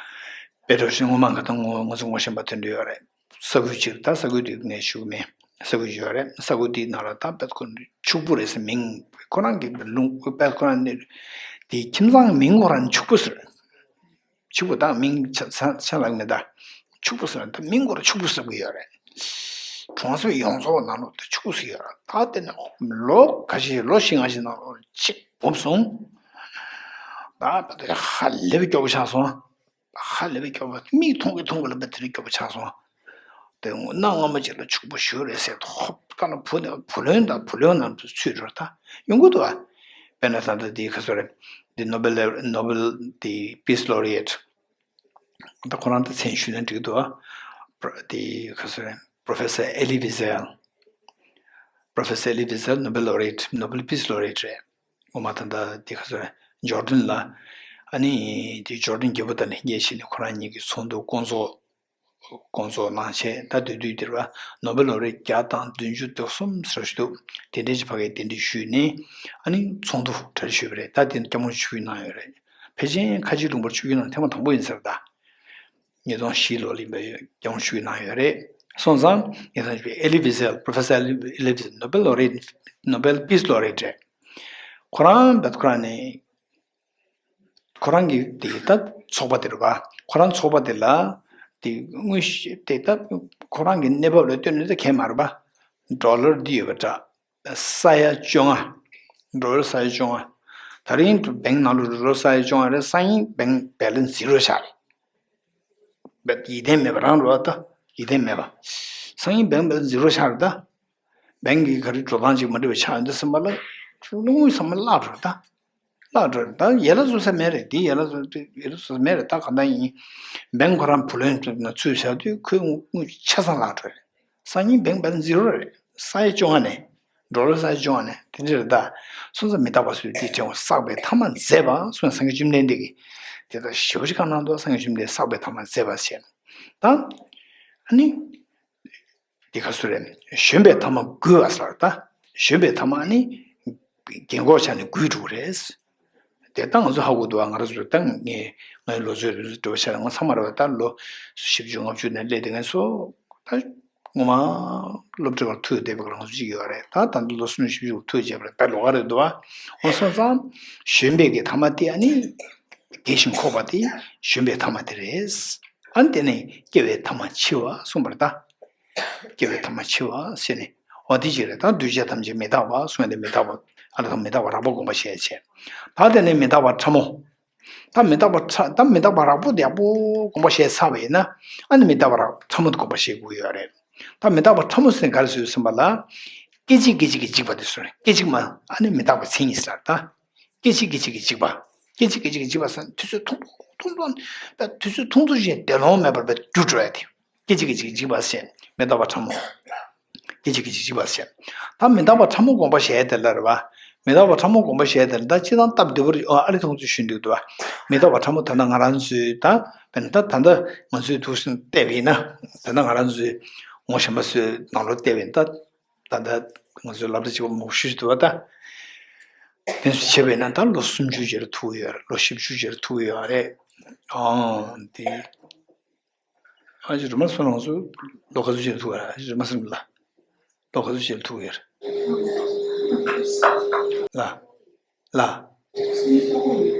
དཔེ་འགྲོ་བཞིན་སྔོན་མ་ག་ད་ངོ་ང་ཚོ་ངོ་ཤེས་པ་དེ་འདྲ་ཡོད་རེད། ས་ཁུལ་གཅིག་ད་ས་ཁུལ་དེ་ངས་ཞུ་གི་མེད། ས་ཁུལ་ཡོད་རེད། ས་ཁུལ་དེའི་ནང་ལ་ད་དཔེ་ཁོ་ཕྱུག་པོ་རེད་ཟེར་མིང་ཁོ་རང་གི་ལུང་དཔེ་ཁོ་རང་ནི་དེའི་ཁྱིམ་ཚང་གི་མིང་ཁོ་རང་ཕྱུག་པོ་ཟེར། ཕྱུག་པོ་དང་མིང་ཆ་ཆ་ཆ་ལག་མེད་ད། ཕྱུག་པོ་ཟེར་ན་ད་མིང་ཁོ་རང་ཕྱུག་པོ་ཟེར་གི་ཡོད་རེད། གྲོང་གསེབ་ཡོངས་རྫོགས་ནང་ལོགས་དེ་ཕྱུག་པོ་ཟེར་ཡོད་རེད། ད་དེ་ནས་ལོ་ཁ་ཤས་ལོ་བཞི་ལྔ་ཞིག་ནང་ལོགས་གཅིག་བུམ་སོང་། ད་ད་དེ་ཧ་ལས་པའི་སྐྱོ་པོ་ཆགས་སོང་། ཧ་ལས་པའི་སྐྱོ་པོ། མིག་མཐོང་གི་མཐོང་གི་ལ་དཔེ་དེ་རིང་སྐྱོ་པོ་ཆགས་སོང་། དེ་གནའ་སྔ་མོ་ཅིག་ལ་ཕྱུག་པོ་ཞེ་པོ་རེད་ཟེར། ཧོབ་ཀ་ལ་བུ་ནས་བུ་ལོན་དང་བུ་ལོན་ནང་དུ་ཚུད་འགྲོ་ད་ཡོང་གི་འདུག་ཨ། དཔེར་ན་ད་ལྟ་དེ་ག་ཚོད་རེད། དེ་ནོ་བེལ་ནོ་བེལ་དེ་པིས་ལོ་རི་ཡེཊ། ད་ཁོ་རང་ད་མཚན་ཞུས་ན་འགྲིག་འདུག་ཨ། པྲོ་དེ་ག་ཚོད་རེད། Professor Elie Wiesel། Professor Elie Wiesel Nobel laureate, Nobel Peace Laureate རེད། ངོ་མ་ད་ལྟ་དེ་ག་ཚོད་རེད། ཇོར་ཌན་ལ། ཨ་ནི་དེ་ཇོར་ཌན་རྒྱལ་པོ་དང་ལྷན་རྒྱས་བྱས་ནས་ཁོ་རང་གཉིས་ཀྱི་ཚོགས་འདུ་བསྐོང་ཚོགས། བསྐོང་ཚོགས་གནང་བྱས། ད་དུས་དུས་དེར་བ་ནོ་བེལ་ལོ་རེ་བརྒྱ་དང་བདུན་ཅུ་དོན་གསུམ་ཟེར་ཞིག་འདུག་དེ་འདྲའི་ཅིག་ཕ་གིར་གདན་འདྲེན་ཞུས་ནས། ཨ་ནི་ཚོགས་འདུ་གྲ་སྒྲིག་ཞུས་པ་རེད། ད་དེ་སྐྱབས་མགོན་ཆིབས་བསྒྱུར་གནང་ཡོད་རེད། ཕལ་ཆེར་ཁ་ཆེ་ལུང་པར་ཆིབས་བསྒྱུར་གནང་ཐེངས་མ་དང་པོ་ཡིན་ས་རེད་ད། ཉིས་སྟོང་བཞི་ལོ་ལ་ཡིན་པ་ཡོད། སྐྱབས་མགོན་ཆིབས་བསྒྱུར་གནང་ཡོད་རེད། སོང་ཙང་ངས་ད་ཅིག་ཨེ་ལི་ཝི་ཟེལ། Professor Elie Wiesel Nobel laureate, Nobel Peace Laureate རེད། ཁོ་རང་བད་ཁོ་རང་ནི། ཁོ་རང་གི་དེ་ད་ཚོགས་པ་དེ་རེད་པ། ཁོ་རང་ཚོགས་པ་དེ་ལ་དེ་དངོས་གཞི་དེ་ད་ཁོ་རང་གི་གནས་བབ་ལ་ལྟོས་ནས་ད་གས་མ་རེད་པ། ཌོ་ལར་འདི་ཡོད་པ་འདྲ། ས་ཡ་བཅོ་ལྔ། ཌོ་ལར་ས་ཡ་བཅོ་ལྔ། ད་རིང་བེང་ནང་ལོགས་འགྲོ་ས་ཡ་བཅོ་ལྔ་རེད། སང་ཉིན་བེང་བེ་ལན་ཛི་རོ་ཆགས་རེད། ཡིད་བརྟན་མེད་པ་རང་རེད་བ་ད། ཡིད་བརྟན་མེད་པ། སང་ཉིན་བེང་བེ་ལན་ཛི་རོ་ཆགས་རེད་ད། བེང་གི་ག་རེ་འགྲོ་སྟངས་ཅིག་མ་འགྲིག་པ་ཆགས་ཡོང་དུས་ཙམ་པ་ལ། ལུང་བསམ་པ་བརླག་འགྲོ་རེད་ད། བརླག་འགྲོ་རེད་ད། ཡ་ལ་བཟོ་ས་མེད་རེད། དེ་ཡ་ལ་བཟོ་ཡ་ལ་བཟོ་ས་མེད་རེད་ད། གང་ལྟར་ཡིན། བེང་ཁོ་རང་བུ་ལོན་ཚུད་བཞག་དུས་ཁོའི་དངུལ་ཆ་ཚང་བརླག་འགྲོ་རེད། སང་ཉིན་བེང་བེ་ལན་ཛི་རོ་རེད། ས་ཡ་བཅོ་ལྔ་ནས། ཌོ་ལར་ས་ཡ་བཅོ་ལྔ་ནས། དེ་འདྲ་རེད་ད། སོང་ཙང་མི་རྟག་པ་སུས་དེ་དྲན་བསགས་པའི་ཐ་མ་མཛད་པ་གསུངས། སངས་རྒྱས་བཅོམ་ལྡན་འདས་ཀྱིས་དེ་ལྟར་ཞེ་པོ་ཅིག་བཀའ་གནང་འདུག་སངས་རྒྱས་བཅོམ་ལྡན་བསགས་པའི་ཐ་མ་མཛད་པ་ཞེས། ད་ཨ་ནི་འདི་ག་སུ་རེད། གཞོན་པའི་ཐ་མ་རྒུད་པ་ཟེར་ད། གཞོན་པའི་ཐ་མ་ནི་རྒན་གོག་ཆགས་ནས་རྒུད་འགྲོ་གི་རེད། དེ་ད་ང་ཚོ་ཧ་གོ་འདུག་ང་རང་ཚོ་ད་ངས་ངའི་ལོ་ཚོད་འགྲོ་བྱ་ང་ཚང་མ་རེད་བ། ད་ལོ་བཞི་བཅུ་ལྔ་བཅུ་ནས་སླེབས་དེ་ང་ཚོ་ད་ངོ་མ་སློབ་གྲྭ་བར་ཐུག་བསྡད་པ་རང་ཚོ་ཅིག་ཡོད་རེད། ད་ད་ལྟ་ལོ་སུམ་ཅུ་བཞི་བཅུ་ཐུག་བྱས་པ་རེད། ད་ལོ་ག་རེད་འདུག་བ། འོ་སོང་ཙང་གཞོན་པའི་གི་ཐ་མ་དེ་ཨ་ནི་རྒས་ཤིང་འཁོགས་པ་དེ་གཞོན་པའི་ཐ་མ་དེ་རེད། ཨ་ནི་དེ་ནས་སྐྱེ་བའི་ཐ་མ་འཆི་བ་གསུངས་པ་རེད་ད། སྐྱེ་བའི་ཐ་མ་འཆི་བ་ཟེར་ནས། འོ་དེ་ཅི་རེད། ད་འདུས་བྱས་ཐམས་ཅད་མི་རྟག་པ་གསུངས་ཏེ། མི་རྟག་པ་ཨ་ལ་དང་མི་རྟག་པ་རགས་པ་སྒོམ་པ་བྱས་བྱས། ད་དེ་ནས་མི་རྟག་པ་ཕྲ་མོ། ད་མི་རྟག་པ་ཕྲ་ད་མི་རྟག་པ་རགས་པོ་ཡག་པོ་སྒོམ་པ་བྱས་ཚར་བ་ཡིན་ན། ཨ་ནི་མི་རྟག་པ་རགས་ཕྲ་མོ་དེ་སྒོམ་པ་བྱེད་དགོས་ཡོད་རེད། ད་མི་རྟག་པ་ཕྲ་མོ་ཟེར་ག་རེ་ཟེར་ཡོད་ཟེར་བ་ལ། སྐད་ཅིག་སྐད་ཅིག་གི་འཇིག་པ་དེ་ཟེར། སྐད་ཅིག་མ་ཨ་ནི་མི་རྟག་པ་མཚན་ཉིད་ཟེར་ད། སྐད་ཅིག་སྐད་ཅིག་གི་འཇིག་པ། སྐད་ཅིག་སྐད་ཅིག་གི་འཇིག་པ་ཟེར་དུས་ཚོད་ཐུང་ཐུང་ཐུང་ཐུང་། དུས་ཚོད་ཐུང་ཐུང་ཞིག་བདེ་ལོང་མེད་པར་བས་འགྱུར་འགྲོ་ཡ་དེ། སྐད་ཅིག་སྐད་ཅིག་འཇིག་པ་ཟེར། མི་རྟག་པ་ཕྲ་མོ། སྐད་ཅིག་སྐད་ཅིག་འཇིག་པ་ཟེར། ད་མི་རྟག་པ་ཕྲ་མོ་སྒོམ་པ་བྱས་དེ་ལ་རེད་བ། མི་རྟག་པ་ཕྲ་མོ་སྒོམ་པ་བྱས་དེ་ལ་ད་སྤྱིར་བཏང་སྟབས་བདེ་པོ་རེད། ཨ་ལེ་ཐུང་ཚོས་ཞུ་འདུག་འདུག་བ། མི་རྟག་པ་ཕྲ་མོ་ད་ལྟ་ང་རང་ཚོའི་ད་བས་ན་ད་ད་ལྟ་ང་ཚོའི་ཐུགས་སེམས་བལྟས་པ་ཡིན་ན། ད་ལྟ་ང་རང་ཚོའི་ངོ་ཤེས་པ་ཚོའི་ནང་ལོགས་བལྟས་པ་ཡིན་ན། ད་ད་ལྟ་ང་ཚོའི་སློབ་གྲྭ་གཅིག་པ་མང་པོ་ཞུ་འདུག་བ་ད། དེ་ཚོ་བྱས་པ་ཡིན་ན་ད་ལོ་སུམ་ཅུ་ཅིག་ལ་ཐུག་ཡོད་རེད། ལོ་བཞི་བཅུ་ཅིག་ལ་ཐུག་ཡོད་རེད། ཨང་དེ། ཨ་ཅེ་རི་མ་སོང་ལང་སུ་ལོ་ག་ཚོད་ཅིག་ལ་ཐུག་ར། ཨ་ཅེ་རི་མ་སོང་ལ་ལོ་ག་ཚོད་ཅིག་ལ་ཐུག་ཡོད་རེད། ལ་ལ།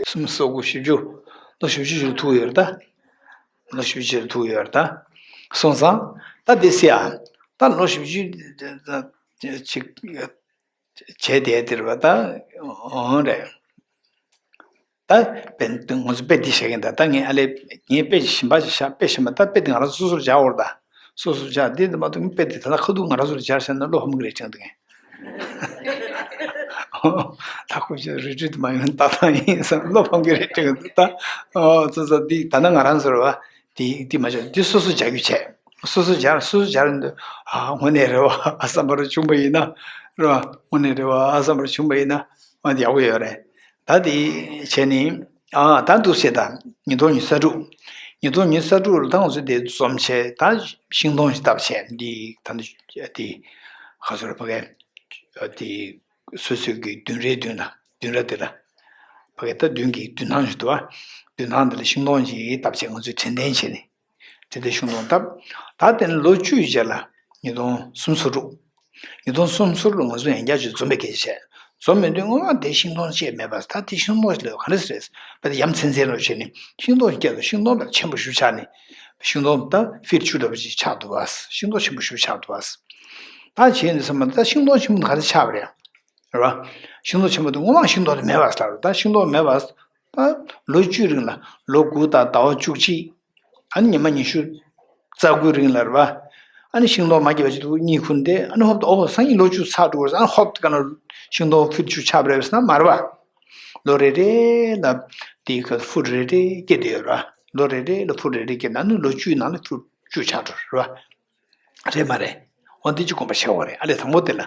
སུམ་སོ་དགུ་བཞི་བཅུ། ལོ་བཞི་བཅུ་ཅིག་ལ་ཐུག་ཡོད་རེད་ད། ལོ་བཞི་བཅུ་ཅིག་ལ་ཐུག་ཡོད་རེད་ད། སོང་ཙང་ད་དེ་སི་ཨ་ད་ལོ་བཞི་བཅུ་ཅིག་བྱས་དེ་དེར་བ་ད། འོ་རེད། ད་དཔེ་ང་ཚོ་དཔེ་འདི་བཤད་མཁན་ད་ད་ངས་ཨ་ལས་ངས་དཔེ་གཞན་པ་ཞིག་བཞག་དཔེ་གཞན་པ་ད་དཔེ་འདི་ང་རང་སོ་སོར་སྦྱར་འོར་ད། སོ་སོར་སྦྱར་འདི་འདི་མ་གཏོགས་དཔེ་འདི་ད་ལྟ་ཁ་ཐུག་ང་རང་སོར་སྦྱར་བཤད་ན་བློ་ཕམ་གི་རེད་དྲན་འདུག་ངས། ད་ཁོ་ཚོ་རི་ཊི་རིཊ་མ་ཡོང་ད་ཐང་ཡིན་བསམ་བློ་ཕམ་གི་རེད་དྲན་འདུག་ད། ཨོ་ཙོ་ཙོ་འདི་ད་ན་ང་རང་སོར་བ་འདི་འདི་མ་བྱུང་འདི་སོ་སོ་སྦྱར་རྒྱུ་བྱས། སོ་སོ་སྦྱར་སོ་སོ་སྦྱར་འདུག་ཨ་དངོས་གནས་རེད་བ་ཨ་བསམ་པར་བྱུང་བ་ཡིན་ན། རེད་བ་དངོས་གནས་རེད་བ་ཨ་བསམ་པར་བྱུང་བ་ཡིན་ན། ཨ་འདི་ཡག་པོ་ཡོད་རེད། ད་དེ་བྱས་ནི། ཨ་ད་འདུག་བྱས་ད། ཉིས་སྟོང་ཉི་ཤུ་རྩ་དྲུག་ཉིས་སྟོང་ཉི་ཤུ་རྩ་དྲུག་ལ་ད་ང་ཚོ་དེ་འཛོམས་བྱས་ད་ཤིང་སྡོང་ཞིག་བཏབ་བྱས་འདི་ད་འདི་དེ་ག་ཚོད་རེད་ཕ་གི་དེ་སོ་སོའི་གི་མདུན་རེའི་མདུན་ལ་མདུན་ར་དེ་ལ་ཕ་གི་ད་མདུན་གི་མདུན་ཐང་ཞིག་འདུག་ཨ་མདུན་ཐང་དེ་ལ་ཤིང་སྡོང་ཞིག་བཏབ་བྱས་ང་ཚོས་དྲན་རྟེན་བྱས་ནས། དེ་ལྟར་ཤིང་སྡོང་བཏབ། ད་དེ་ནས་ལོ་བཅུའི་རྗེས་ལ་ཉིས་སྟོང་སུམ་ཅུ་སོ་དྲུག་ཉིས་སྟོང་སུམ་ཅུ་སོ་དྲུག་ལ་ང་ཚོ་ཡང་བསྐྱར་ཅིག་འཛོམས་པའི་སྐད་ཆ་བཤད། འཛོམས་མི་དུས་སྔོན་མ་དེ་ཤིང་སྡོང་བཅས་མེད་པ་ད་དེ་ཤིང་སྡོང་ཞིག་ལས་ག་རེ་ཟེར་བས་ད་ཡ་མཚན་མཚན་ལོ་བྱས་ནས་ཤིང་སྡོང་ཞིག་བསྐྱལ་དུས་ཤིང་སྡོང་ད་ཆེན་པོ་ཞིག་ཆགས་ནས། ཤིང་སྡོང་ད་ཕིཊ་བཅུ་འདྲ་པོ་ཅིག་ཆགས་འདུག་བ། ཤིང་སྡོང་ཆེན་པོ་ཞིག་ཆགས་འདུག་བ། ད་བྱས་ནས་བསམ་པ་ད་ཤིང་སྡོང་ཆེན་པོ་ག་རེ་ཆགས་པ་རེད། རེད་བ། ཤིང་སྡོང་ཆེན་པོ་དེ་སྔོན་མ་ཤིང་སྡོང་དེ་མེད་པ་ལྟར་ད་ཤིང་སྡོང་མེད་པ། ད་ལོ་བཅུའི་རིང་ལ་ལོ་དགུ་དང་ཟླ་བ་བཅུ་གཅིག་ཨ་ནི་ཉི་མ་ཉི་ཤུ་རྩ་དགུའི་རིང་ལ་རེད་བ། ཨ་ནི་ཤིང་སྡོང་མ་སྐྱེས་པ་ཅིག་འདུག་གཉིད་ཁུག་འདི་ཨ་ནི་ཧོབ་ཏེ་ཨོ་སང་ཉིན་ལོ་བཅུ་ཚར་འགྲོ་བར་ཨ་ནི་ཧོབ་ཏེ་ག་ན་ཤིང་སྡོང་ཕུད་བཅུ་ཆགས་པ་རེད་ཟེར་ན་མ་རེད་བ། ལོ་རེ་རེ་ལ་དེའི་ཁ་ཕུད་རེ་རེ་སྐྱེ་བསྡད་ཡོད་རེད་བ། ལོ་རེ་རེ་ལ་ཕུད་རེ་རེ་སྐྱེ་ན་ཨ་ནི་ལོ་བཅུའི་ནང་ལ་ཕུད་བཅུ་ཆགས་འགྲོ་རེད་བ། རེད་མ་རེད། འོ་འདི་ཅིག་དགོངས་པ་བཞེས་དགོས་རེད་ཨ་ལས་དང་པོ་དེ་ལ།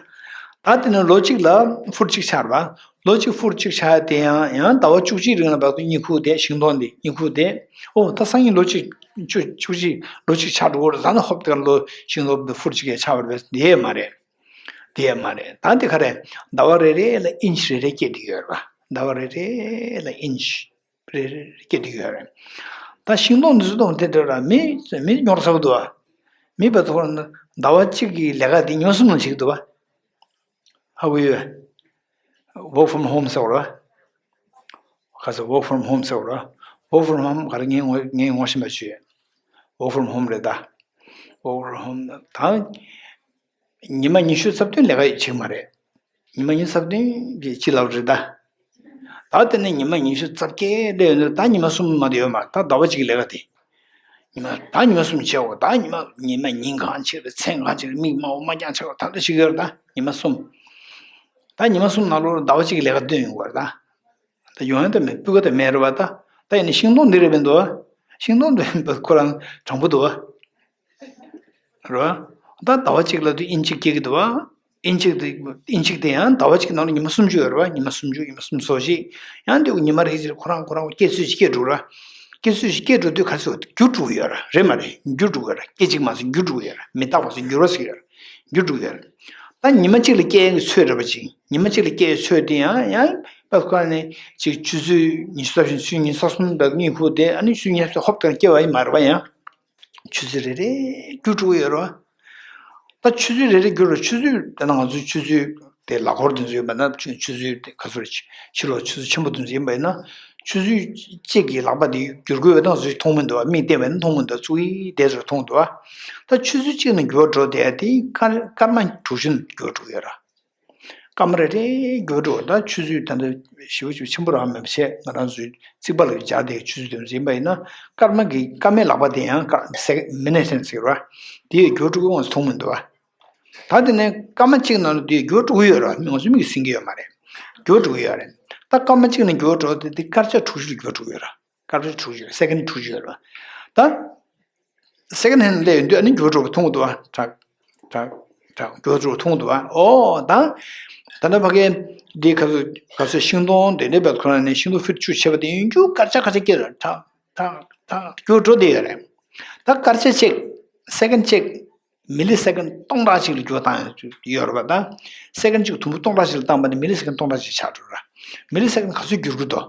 ད་དེ་ནས་ལོ་གཅིག་ལ་ཕུར་གཅིག་ཆགས་རེད་བ། ལོ་གཅིག་ཕུར་གཅིག་ཆགས་དེ་ཡང་ཡང་ཟླ་བ་བཅུ་གཅིག་རིང་ལ་བར་དུ་གཉིད་ཁུག་བསྡད་ཤིང་སྡོང་འདི་གཉིད་ཁུག་བསྡད། ཨོ་ད་སང་ཉིན་ལོ་གཅིག་བཅུ་བཅུ་གཅིག་ལོ་གཅིག་ཆགས་འགྲོ་གི་རེད་ཟེར་ན་ཧོབ་དེ་ག་ལོ་ཤིང་སྡོང་འདི་ཕུར་གཅིག་གིས་ཆགས་པ་རེད་པས་དེ་ཡས་མ་རེད། དེ་ཡས་མ་རེད་ད་འདི་ག་རེད། ཟླ་བ་རེ་རེ་ལ་ཨིན་ཅི་རེ་རེ་སྐྱེ་བསྡད་ཡོད་རེད་བ། ཟླ་བ་རེ་རེ་ལ་ཨིན་ཅི། རེ་རེ་སྐྱེ་བསྡད་ཡོད་རེད། ད་ཤིང་སྡོང་འདི་ཚོ་དང་དེ་འདྲ་ར་མི་མི་ཉོར་ཚ་པོ་འདུག་ཨ། མི་བ་ཚོ་ཟླ་བ་གཅིག་གི་ལས་ཀ་འདི་ཉི་མ་གསུམ་ལ་བྱེད་ཀྱི་འདུག་ཨ། ཧ་གོ་ཡོད། Work from home ཟེར་བ་ར། ཁ་ས་work from home ཟེར་བ་ར། Work from home ག་རེ་ངས་ངོ་ངས་ངོ་ཤེས་པ་ཞུ་ཡོད། Work from home རེད་ད། Work from home ད། ཉི་མ་ཉི་ཤུ་རྩ་བདུན་ལས་ཀ་བྱེད་ཀྱི་མ་རེད། ཉི་མ་ཉི་ཤུ་རྩ་བདུན་ཅི་ལབ་རེད་ད། ད་དེ་ནས་ཉི་མ་ཉི་ཤུ་རྩ་བརྒྱད་སླེབས་ཡོང་དུས་ད་ཉི་མ་གསུམ་མ་གཏོགས་ཡོད་མ་རེད། ད་ཟླ་བ་གཅིག་གི་ལས་ཀ་དེ། ཉི་མ་ད་ཉི་མ་གསུམ་བྱས་འོ། ད་ཉི་མ་ཉི་མ་ཉིན་གང་ཕྱིན་རེད། མཚན་གང་ཕྱིན་རེད། མིག་དམར་པོ་དམར་རྐྱང་ཆགས་པ་ད་ལྟ་ཞིག་ཡོད་རེད། ད་ཉི་མ་གསུམ། ད་ཉི་མ་གསུམ་ནང་ལོགས་ཟླ་བ་གཅིག་གི་ལས་ཀ་སྟོན་ཡོང་གི་རེད་ད། ད་ཡོང་ཡ་ད་མེད། སྤུས་ཀ་ད་མེད་རེད་བ་ད། ད་ཡིན་ན་ཤིང་སྡོང་འདི་རེད་པས་འདུག་ཤིང་སྡོང་འདི་རེད་པས་ཁོ་རང་དྲང་པོ་འདུག་བ། རེད་བ། ད་ཟླ་བ་གཅིག་ལ་དུས་དབྱིན་ཇི་སྐྱེ་གི་འདུག་བ། དབྱིན་ཇི་དེ་དབྱིན་ཇི་དེ་ཡང་ཟླ་བ་གཅིག་ནང་ལ་ཉི་མ་སུམ་ཅུ་ཡོད་རེད་བ། ཉི་མ་སུམ་ཅུ། ཉི་མ་སུམ་ཅུ་སོ་གཅིག་ཡང་དུས་ཉི་མ་རེ་རེ་ཁོ་རང་ཁོ་རང་སྐྱེ་ཚུལ་ཞིག་སྐྱེ་འགྲོ་ར། སྐྱེ་ཚུལ་ཞིག་སྐྱེ་འགྲོ་དུས་ག་ཚོད་འགྱུར་འགྲོ་གི་ཡོད་ར། རེད་མ་རེད། འགྱུར་འགྲོ་གི་ཡོད་ར། སྐད་ཅིག་མ་ཟད་འགྱུར་འགྲོ་གི་ཡོད་ར། མི་རྟག་པ་ཟེར་འགྱུར་བ་ཟེར་གི་ཡོད་ར། འགྱུར་འགྲོ་གི་ཡོད་ར། ད་ཉི་མ་གཅིག་ལ་སྐྱེ་ཡག་གི་ཚོད་རེད་པ་ཅིག་ཉི་མ་གཅིག་ལ་སྐྱེ་ཡག་ཚོད་དེ་ཡང་ཡང་པ་ཁོ་ནས་ཅིག་ཆུ་ཚོད་ཉི་ཤུ་རྩ་བཞི། ཆུ་ཚོད་ཉི་ཤུ་རྩ་གསུམ་དང་གཉིད་ཁུག་དེ་ཨ་ནི་ཆུ་ཚོད་ཉི་ཤུ་རྩ་ཧོབ་དང་སྐྱེ་བ་ཡིན་མ་རེད་པ། ཡང་ཆུ་ཚོད་རེ་རེ་འགྱུར་འགྲོ་གི་ཡོད་ར། ད་ཆུ་ཚོད་རེ་རེ་འགྱུར་ར། ཆུ་ཚོད་དེ་ན་ང་ཚོའི་ཆུ་ཚོད་དེ་ལག་འཁོར་དེ་ཚོ་ཡོད་པ་ན་ཆུ་ཆུ་ཚོད་དེ་ག་ཚོད་རེད། ཕྱི་ལོགས་ཆུ་ཚོད་ཆེན་པོ་དེ་ཚོ་ཡིན་པ་ཡིན་ན་ཆུ་ཚོད་གཅིག་གི་ལག་པ་དེ་བསྒྱུར་དགོས་པ་དང་ང་ཚོས་མཐོང་མི་འདུག་བ། མིག་བལྟས་པ་ཡིན་ན་མཐོང་མི་འདུག་ཚུགས་ཀྱི་དེ་ཚོ་མཐོང་འདུག་བ། ད་ཆུ་ཚོད་གཅིག་ནས་འགྱུར་བ་འགྲོ་བསྡད་ཡ་དེ་སྐར་སྐར་མ་དྲུག་ཅུ་འགྱུར་འགྲོ་གི་ཡོད་ར། སྐར་མ་རེ་རེ་འགྱུར་འགྲོ། ད་ཆུ་ཚོད་ད་ལྟ་ཞེ་པོ་ཅིག་ཆེན་པོ་རང་མེད་པ་བྱས། ང་རང་ཚོའི་རྩིག་པ་ལ་སྦྱར་བསྡད་ཆུ་ཚོད་དེ་ཚོ་ཡིན་པ་ཡིན་ན་སྐར་མ་གི་སྐར་མའི་ལག་པ་དེ་ཡང་སྐར་སེ་མི་ནེ་ཊི་ཟེར་བ་དེ་ཡི་འགྱུར་འགྲོ་གི་དབང་དུ་མཐོང་མི་འདུག་བ། ད་དེ་ནས་སྐར་མ་གཅིག་ནང་ལ་དེ་འགྱུར་འགྲོ་གི་ཡོད་ར། ང་ཚོའི་མིག་གིས་ཟིན་གྱི་ཡོད་མ་རེད། འགྱུར་འགྲོ་གི་ཡོད་རེད། ད་སྐར་མ་གཅིག་ནས་འགྱུར་འགྲོ་དེ་དེ་སྐར་ཆ་དྲུག་ཅུ་ལ་འགྱུར་འགྲོ་གི་ཡོད་ར། སྐར་ཆ་དྲུག་ཅུ་ཡོད་ར། སེ་ཀེན་དྲུག་ཅུ་ཡོད་ར། ད་སེ་ཀེན་ཧེན་ལས་ཡོང་དུས་ཨ་ནི་འགྱུར་འགྲོ་བ་མཐོང་གི་འདུག་བ། དྲག་དྲག་དྲག་འགྱུར་འགྲོ་བ་མཐོང་གི་འདུག་བ། ཨོ་ད་ད་ལྟ་ཕ་གི་འདི་ག་ཚོད་ག་ཚོད་ཤིང་སྡོང་དེ་འདྲའི་བེད་ཁོ་ན་ནས་ཤིང་སྡོང་ཕུད་བཅུ་བྱས་པ་དེ་ཡིན་རྒྱུ་སྐར་ཆ་སྐར་ཆ་སྐྱེ་ར། དྲག་དྲག་དྲག་འགྱུར་འགྲོ་བསྡད་ཡོད་རེད། ད་སྐར་ཆ་གཅིག་སེ་ཀེན་གཅིག་མི་ལི་སེ་ཀེན་སྟོང་ཕྲག་གཅིག་ལ་འགྱུར་བ་བཏང་ཡོད་རེད་པ། ད་སེ་ཀེན་གཅིག་དུམ་བུ་སྟོང་ཕྲག་གཅིག་ལ་བཏང་པ་ནི་མི་ལི་སེ་ཀེན་སྟོང་ཕྲག་གཅིག་ཆགས་འགྲོ་ར། མི་ལི་སེ་ཀེན་ག་ཚོད་འགྱུར་གི་འདུག་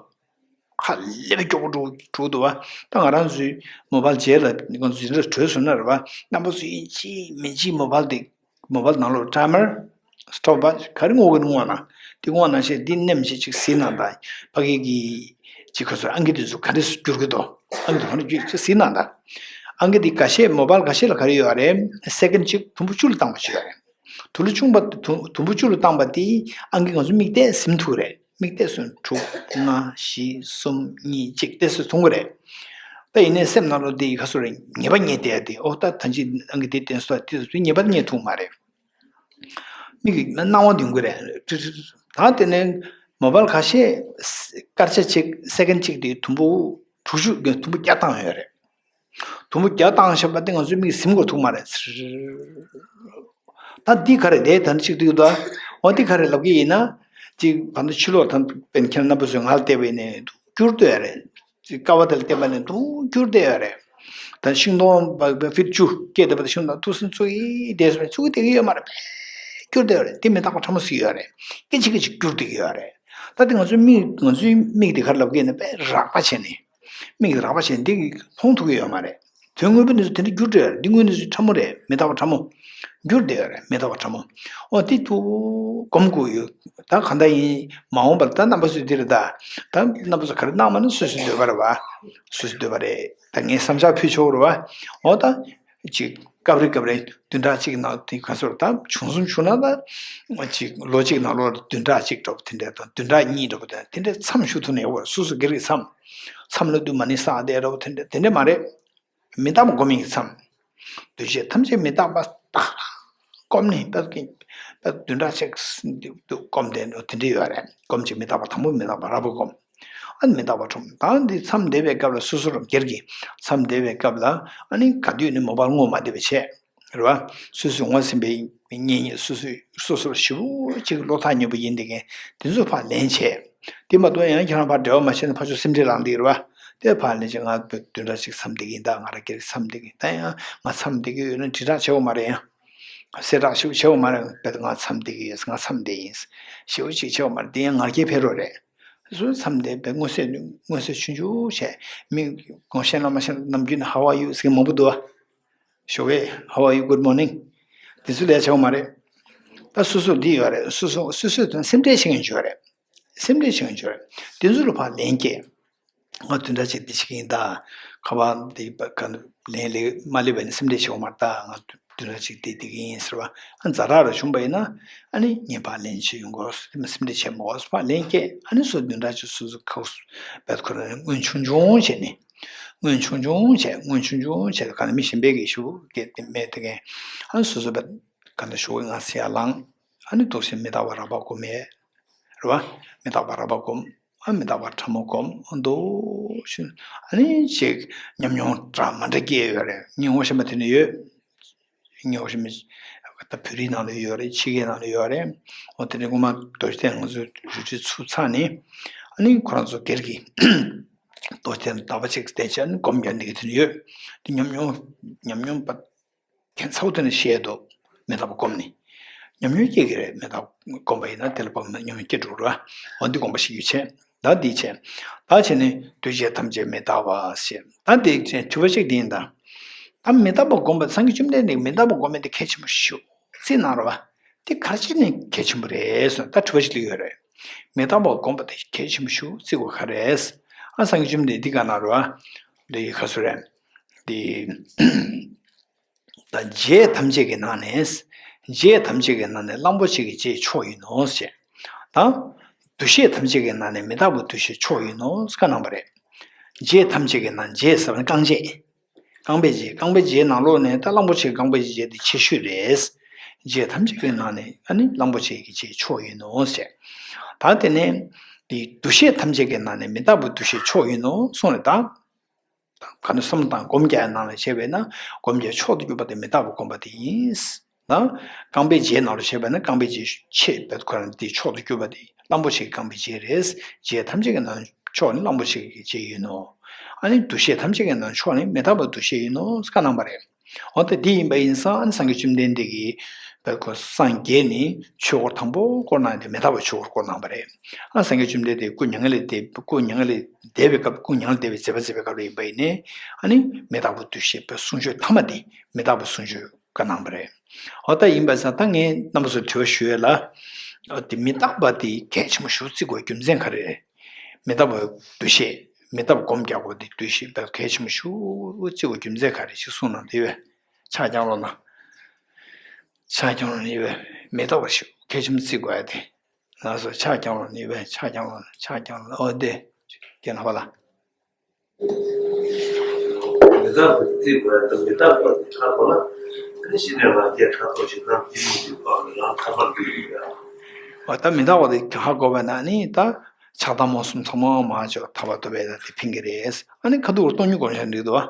ཧ་ལས་པའི་མགྱོགས་པོ་འགྲོ་འགྲོ་འདུག་བ། ད་ང་རང་ཚོའི་མོ་བལ་རྗེས་ལ་ང་ཚོ་ཇི་འདྲ་བྲོས་སོང་ན་རེད་བ། རྣམ་པ་ཚོ་ཡིན་གཅིག་མིན་གཅིག་མོ་བལ་དེ་མོ་བལ་ནང་ལོགས་ཊའི་མར་སི་ཊོབ་ཝ་ཆི་ག་རེ་སྔོག་གི་སྔོག་ན་དེ་སྔོག་ན་བྱས་འདི་ནེམ་བྱས་ཅིག་ཟིན་ན་ད་ཕ་གི་གི་ཅིག་ཁ་སོ་ཨང་ཀི་དེ་ཚོ་ག་འདྲ་འགྱུར་གི་འདུག་ཨང་ཀི་དེ་ག་འདྲ་འགྱུར་ཅིག་ཟིན་ན་ད་ཨང་ཀི་དེ་འགའ་ཤས་མོ་བལ་འགའ་ཤས་ལ་ག་རེ་ཡོད་རེད། སེ་ཀེན་གཅིག་དུམ་བུ་བཅུ་ལ་བཏང་བ་ཞིག་ཡོད་རེད། དུམ་བུ་བཅུ་ལ་བཏང་པ་དེ་ཨང་ཀི་ང་ཚོ་མིག་བལྟས་ཟིན་ཐུབ་རེད། མིག་བལྟས་སོང་དྲུག་ལྔ་བཞི་གསུམ་གཉིས་གཅིག་བལྟས་སོང་ཐུབ་ཀྱི་རེད། ད་ཡིན་ནའི་སེམས་ནང་ལོགས་དེ་ཡི་ཁ་སོ་རེད། ངེས་པ་རྙེད་བསྡད་དེ་ཨོ་ད་ད་ཅི་ཨང་ཀི་དེ་བསྟན་སོང་ད་དེ་ཚོ་ངེས་པ་རྙེད་ཐུབ་མ་རེད། མིག་གི་སྣང་བ་འདོན་དགོས་རེད། ད་དེ་ནས་མོ་བལ་ཁ་ཤས་སྐར་ཆ་གཅིག་སེ་ཀེན་གཅིག་དེ་དུམ་བུ་དྲུག་ཅུ་དུམ་བུ་བརྒྱ་བཏང་ཡོད་རེད། དུམ་བུ་བརྒྱ་བཏང་བཞག་པ་དེ་ང་ཚོའི་མིག་གིས་ཟིན་དགོས་ཐུག་མ་རེད། ད་འདི་ག་རེད་དེ་ད་ནི་གཅིག་འདུག་ད། འོ་འདི་ག་རེད་ལབ་ཀྱི་ཡིན་ན། ཅིག་ད་ལྟ་ཕྱི་ལོགས་ད་པན་ཁྱེད་རྣམ་པ་ཚོས་ང་ལ་བལྟས་པ་ཡིན་ནའི་འདུག་འགྱུར་བསྡད་ཡོད་རེད། ཅིག་ཀ་བ་དེ་ལ་བལྟས་པ་ནས་འདུག་འགྱུར་བསྡད་ཡོད་རེད། ད་ཤིང་སྡོང་བ་ཕིཊ་བཅུ་སྐྱེས་བསྡད་པ་དང་ཤིང་སྡོང་ཐུག་སོང་ཚུགས་ཀྱི་བསྡད་སོང་ཚུགས་ཀྱི་བསྡད་ཀྱི་ཡོད་མ་རེད། འགྱུར་བསྡད་ཡོད་རེད། དེ་མི་རྟག་པ་ཕྲ་མོ་ཟིག་ཡོད་རེད། སྐད་ཅིག་སྐད་ཅིག་འགྱུར་བསྡད་ཀྱི་ཡོད་རེད། ད་དེ་ང་ཚོའི་མིག་ང་ཚོའི་མིག་དེ་ག་རེ་ལབ་ཀྱི་ཡིན་ན་དཔེ་རགས་པ་བྱས་ནས། མིག་རགས་པ་བྱས་འདི་གིས་མཐོང་ཐུབ་ཀྱི་ཡོད་མ་རེད། དོན་དངོས་པོ་འདི་ཚོ་དེ་འདྲ་འགྱུར་འགྲོ་ཡ་རེད། འདི་དངོས་གནས་ཚུལ་ཕྲ་མོ་རེད། མི་རྟག་པ་ཕྲ་མོ། འགྱུར་བསྡད་ཡོད་རེད། མི་རྟག་པ་ཕྲ་མོ། འོ་དེ་ཐུག་སྒོམ་དགོས་ཡོད། ད་གང་ལྟར་ཡིན་མ་འོངས་པར་ད་རྣམ་པ་ཚོས་འདི་རེད་ད། ད་རྣམ་པ་ཚོ་ག་རེ་གནང་མ་ན་སོ་སོའི་འདོད་པ་རེད་བ། སོ་སོའི་འདོད་པ་རེད། ད་ངས་བསམ་འཆར་ཕུལ་ཆོག་རེད་བ། འོ་ད། ཅིག་སྐབས་རེ་སྐབས་རེ་བདུན་ཕྲག་གཅིག་ནང་དེ་ག་ཚོད་ད་བྱུང་སོང་བྱུང་ན་ད། ཅིག་ལོ་གཅིག་ནང་ལོ་བདུན་ཕྲག་གཅིག་འདྲ་པོ་དེ་འདྲ་དང་བདུན་ཕྲག་གཉིས་འདྲ་པོ་དེ་འདྲ་མཚམས་ཞུ་ཐུབ་ན་ཡག་པོ་རེད། སོ་སོ་སྒེར་གྱི་མཚམས། མཚམས་ལ་དུ་མ་ཎི་བསགས་བསྡད་འདྲ་པོ་དེ་འདྲ་དེ་འདྲ་མ་རེད། མི་རྟག་པ་སྒོམ་ཡིན་གྱི་མཚམས། འདུ་བྱེད་ཐམས་ཅད་མི་རྟག་པ་དག་སྒོམ་ནི་དཔེ་ཀྱི་དཔེ་བདུན་ཕྲག་གཅིག་སྒོམ་བསྡད་འགྲོ་དེ་འདྲ་ཡོད་རེད། སྒོམ་གཅིག་མི་རྟག་པ་དང་པོ་མི་རྟག་པ་རགས་པ་སྒོམ། ཨ་ནི་མི་རྟག་པ་ཁྲོམ་དང་འདི་མཚམས་བསྡད་པའི་སྐབས་ལ་སོ་སོ་རང་སྒེར་གྱི་མཚམས་བསྡད་པའི་སྐབས་ལ་ཨ་ནི་ག་དུས་ནི་མོ་བལ་སྔོག་མ་བསྡད་པ་བྱས། རེད་བ། སོ་སོས་ངོ་ཟིན་པའི་གཉེན་ཉེ་སོ་སོས་སོ་སོར་ཞེ་པོ་ཅིག་བློ་ཐག་ཉེ་པོ་ཡིན་བསྡད་མཁན་དེ་ཚོ་ཕར་ལེན་བྱས། དེ་མ་གཏོགས་ཡང་ཁྱེད་རང་ཕར་འབྲེལ་བ་མ་བྱས་ན་ཕར་ཕྱོགས་སེམས་ཁྲལ་ལངས་བསྡད་ཀྱི་རེད་བ། དེ་ཕར་ལེན་བྱས་ང་བདུན་ཕྲག་གཅིག་མཚམས་བསྡད་ཀྱི་ཡིན་ད། ང་རང་སྒེར་གྱི་མཚམས་བསྡད་ཀྱི་ཡིན་ད། ཡང་ང་མཚམས་བསྡད་ཀྱི་ཡོད་ན་དྲིལ་བསྒྲགས་བྱེད་དགོས་མ་རེད། ཡང་གསལ་བསྒྲགས་ཞེ་པོ་བྱེད་དགོས་མ་རེད། དཔེ་ད་ང་མཚམས་བསྡད་ཀྱི་ཡོད། ང་མཚམས་བསྡད་ཡིན་ཞེ་པོ་ཅིག་བྱེད་དགོས་མ་རེད། དེ་ཡང་ང་རྒྱལ་འཕེལ་རོགས་རེད། སོ་སོའི་མཚམས་བསྡད་པའི་མངོན་གསལ་མངོན་གསལ་ཆུང་ཆུང་བྱས། མི་གོང་ཤེས་ན་མ་ཤེས་ན་ནམ་རྒྱུན་ནས་How are you ཟེར་མཁན་མང་པོ་འདུག་ཨ། ཞོགས་ཀས How are you, good morning དེ་ཚོ་ལས་བྱེད་པ་མ་རེད། ད་སོ་སོར་འདི་ཡོད་རེད། སོ་སོ་སོ་སོའི་དོན་སེམས་ཁྲལ་བྱེད་མཁན་ཡོད་རེད། སེམས་ཁྲལ་བྱེད་མཁན་ཡོད་རེད། དེ་ཚོ་ལ་ཕར་ལན་སྐྱེལ། ང་བདུན་ཕྲག་གཅིག་འདི་བྱེད་ཀྱི་ཡིན་ད། ཁ་པར་འདི་ག་ལན་ལེ་མ་ལེ་བས་ནི་སེམས་ཁྲལ་བྱེད་དགོས་མ་རེད་ད། ང་ བདུན་ཕྲག་གཅིག་དེ་བསྡད་ཀྱི་ཡིན་ཟེར་བ། ཨ་ཛ་དྲག་རེ་བྱུང་བ་ཡིན་ན། ཨ་ནི་ངས་ཕར་ལན་ཅིག་ཡོང་དགོས། དེ་མ་སེམས་ཁྲལ་བྱེད་མ་དགོས། ཕར་ལན་སྐྱེལ། ཨ་ནི་སོ་བདུན་ཕྲག་གཅིག་སོ་སོ་ཁ་བས་ཁོ་རང་སྔོན་ཆུང་ཆུང་བྱས་ནས། སྔོན་ཆུང་ཆུང་བྱས། སྔོན་ཆུང་ཆུང་བྱས། ག་ནས་མི་གཞན་པའི་གི་ཤུགས་སྐྱེད་དེ་མེད་དེ་གན། ཨ་ནི་སོ་སོ་བས་ག་འདྲ་ཞུ་དགོས། ང་ཟེར་ཡ་ལངས། ཨ་ནི་འདུག་སེ་མི་རྟག་པ་རགས་པ་སྒོམ་ཡས། རེད་བ། མི་རྟག་པ་རགས་པ་སྒོམ། ཨ་མི་རྟག་པ་ཕྲ་མོ་སྒོམ། ཨ་འདུག་སེ། ཨ་ནི་ཅིག་ཉམས་མྱོང་འདྲ་མ་འདྲ་སྐྱེས་ཡོད་རེད། ངས་ངོ་ཤེས་པ་དེ་ནི་ཡོད། ངས་ངོ་ཤེས་མི་ད་བོད་རིགས་ནང་ལ་ཡོད་རེད། ཕྱི་རྒྱལ་ནང་ལ་ཡོད་རེད། འོ་དེ་ནི་སྔོན་མ་རྡོ་རྗེ་གདན་ང་ཚོས་རུ་ཁྲིད་ཚུགས་ཚར་ནས། ཨ་ནི་ཁོ་རང་ཚོ་སྒེར་གྱི་རྡོ་རྗེ་གདན་ཟླ་བ་གཅིག་བསྡད་བྱས་ཨ་ནི་སྒོམ་རྒྱག་འདི་ག་དེ་ནི་ཡོད། དེ་ཉམས་མྱོང་ཉམས་མྱོང་པ། ཁྱད་མཚར་པོ་དེ་ནི་བཤད་འདུག་མི་རྟག་པ་སྒོམ་ནི། ཉམས་མྱོང་སྐྱེ་གི་རེད། མི་རྟག་པ་སྒོམ་པ་ཡིན་ན་དེ་ལ་བབས་ན་ཉམས་མྱོང་སྐྱེ་འགྲོ་ར། འོ་འདི་དགོངས་པ་བཞེས་རྒྱུ་བྱས། ད་འདི་བྱས། ད་བྱས་ནས་འདུ་བྱེད་ཐམས་ཅད་མི་རྟག་པ་ཞེས། ད་འདི་བྱས་དྲི་བ་གཅིག་འདི་ཡིན་ད། ད་མི་རྟག་པ་སྒོམ་པ་སངས་རྒྱས་བཅོམ་ལྡན་འདས་མི་རྟག་པ་སྒོམ་པ་འདི་གལ་ཆེན་པོ་ཞེ་པོ་བརྩི་གནང་ར་བ། འདི་ག་རེ་བྱས་ནས་གལ་ཆེན་པོ་རེད་ཟེར་ད་དྲི་བ་ཞིག་སླེབས་ཡོད་རེད། མི་རྟག་པ་སྒོམ་པ་འདི་གལ་ཆེན་པོ་ཞེ་པོ་བརྩི་དགོས་ག་རེ་རེད། ཨ་སངས་རྒྱས་བཅོམ་ལྡན་འདས་འདི་ག་ན་ར་བ། འདི་ག་སུ་རེད། འདི། ད་རྗེས་ཐམས་ཅད་ཀྱི་ནང་ནས། རྗེས་ཐམས་ཅད་ཀྱི་ནང་ནས་གླང་པོ་ཆེ་གི་རྗེས་མཆོག་ཡིན་ནོ་ཞེས། ད། འདུ་ཤེས་ཐམས་ཅད་ཀྱི་ནང་ནས་མི་རྟག་པའི་འདུ་ཤེས་མཆོག་ཡིན་ནོ་བཀའ་གནང་བ་རེད། རྗེས་ཐམས་ཅད་ཀྱི་ནང་། རྗེས་ཟེར་བ་ནི་རྐང་རྗེས། རྐང་པའི་རྗེས། རྐང་པའི་རྗེས་ནང་ལོགས་ནས་ད་གླང་པོ་ཆེ་རྐང་པའི་རྗེས་དེ་ཆེ་ཤོས་རེད། རྗེས་ཐམས་ཅད་ཀྱི་ནང་ནས་ཨ་ནི་གླང་པོ་ཆེ་གི་རྗེས་མཆོག་ཡིན་ནོ་ཞེས། ད་དེ་ནས། འདི་འདུ་ཤེས་ཐམས་ཅད་ཀྱི་ནང་ནས་མི་རྟག་པའི་འདུ་ཤེས་མཆོག་ཡིན་ནོ་གསུངས་རེད་ད། ག་ནས་བསམ་བློ་བཏང་སྒོམ་རྒྱག་ནང་ལ་བྱས་པས་ན་སྒོམ་རྒྱག་མཆོག་ཏུ་གྱུར་པ་དེ་མི་རྟག་པ་སྒོམ་པ་དེ་ཡིན། ན། རྐང་པའི་རྗེས་ནང་ལ་བྱས་པས་ན་རྐང་པའི་རྗེས་ཆེ་བས་ཁོ་རང་དེ་མཆོག་ཏུ་གྱུར་པ་དེ་གླང་པོ་ཆེའི་རྐང་པའི་རྗེས་རེད། རྗེས་ཐམས་ཅད་ཀྱི་ནང་མཆོག་ནི་གླང་པོ་ཆེ་གི་རྗེས་ཡིན་ནོ། ཨ་ནི་འདུ་ཤེས་ཐམས་ཅད་ཀྱི་ནང་མཆོག་ནི་མི་རྟག་པའི་འདུ་ཤེས་ཡིན་ནོ་བཀའ་གནང་བ་རེད། འོ་ད་འདི་ཡིན་པ་ཡིན་ཙང་ཨ་ནི་སངས་རྒྱས་བཅོམ་ལྡན་འདས་ཀྱིས་བས་ཁོ་སངས་རྒྱས་ནི་ཆོས་འཁོར་དང་པོ་བསྐོར་གནང་སྟེ་མི་རྟག་པའི་ཆོས་འཁོར་བསྐོར་གནང་བ་རེད། ཨ་སངས་རྒྱས་བཅོམ་ལྡན་འདས་སྐུ་མྱ་ངན་ལས་འདས། སྐུ་མྱ་ངན་ལས་འདས་པའི་སྐབས། སྐུ་མྱ་ངན་ལས་འདས་པའི་མཛད་པ་མཛད་པ་ཡིན་པ་ཡིན་ནའི། ཨ་ནི་མི་རྟག་པའི་འདུ་ཤེས་པའི་གསུང་ཆོས་ཐ་མ་དེ་མི་རྟག་པའི་གསུང་ཆོས་བཀའ་གནང་བ་རེད། འོ་ད་ཡིན་པ་ཙང་ད་ངས་རྣམ་པ་ཚོར་དྲི་བ་ཞུ་ཡས་ལ། འོ་དེ་མི་རྟག་པ་དེ་གལ་ཆེན་པོ་ཞེ་པོ་བརྩི་དགོས་རྒྱུ་མཚན་ག་རེ་རེད། མི་རྟག་པའི་འདུ་ཤེས། མི་རྟག་པ་སྒོམ་རྒྱག་དགོས་དེ་འདུ་ཤེས་ད་གལ་ཆེན་པོ་ཞེ་པོ་བརྩི་དགོས་རྒྱུ་མཚན་ག་རེ་ཞིག་གསུངས་གནང་དེ་བས། ཕྱག་བརྐྱངས་རོགས་གནང་། ཕྱག་བརྐྱངས་རོགས་གནང་། ཡིན་པས་མི་རྟག་པ་ཞེ་པོ་གལ་ཆེན་པོ་བརྩི་དགོས་ཡ་དེ། ལགས་སོ། ཕྱག་བརྐྱངས་རོགས་གནང་། ཡིན་པས་ཕྱག་བརྐྱངས་རོགས་གནང་། ཕྱག་བརྐྱངས་རོགས་གནང་། འོ་དེ། ཁྱེད་རྣམ་པ་ལ། མི་རྟག་པ་བརྩི་དགོས་ཡ་དང་མི་རྟག་པ་དེ་ཧ་གོ་ན། ཨ་ནི་གཞི་ནས་རང་རྒྱལ་ཕྲག་དོག་ཞེ་སྡང་གཏི་མུག་གི་བག་ལ་རང་ཐར་པར་འགྱུར་ཡོད་ཡ། འོ་ད་མི་རྟག་པ་དེ་ཧ་གོ་བས་ན་ནི་ད་ཆགས་སྡང་རྨོངས་གསུམ་ཚང་མ་མར་ཆོད་ཐར་པ་ཐོབ་པའི་ད་དེ་ཕན་གྱི་རེད། ཨ་ནི་ཁ་ཐུག་སྟོང་ཉིད་སྒོམ་བྱས་འགྲིག་འདུག་བ།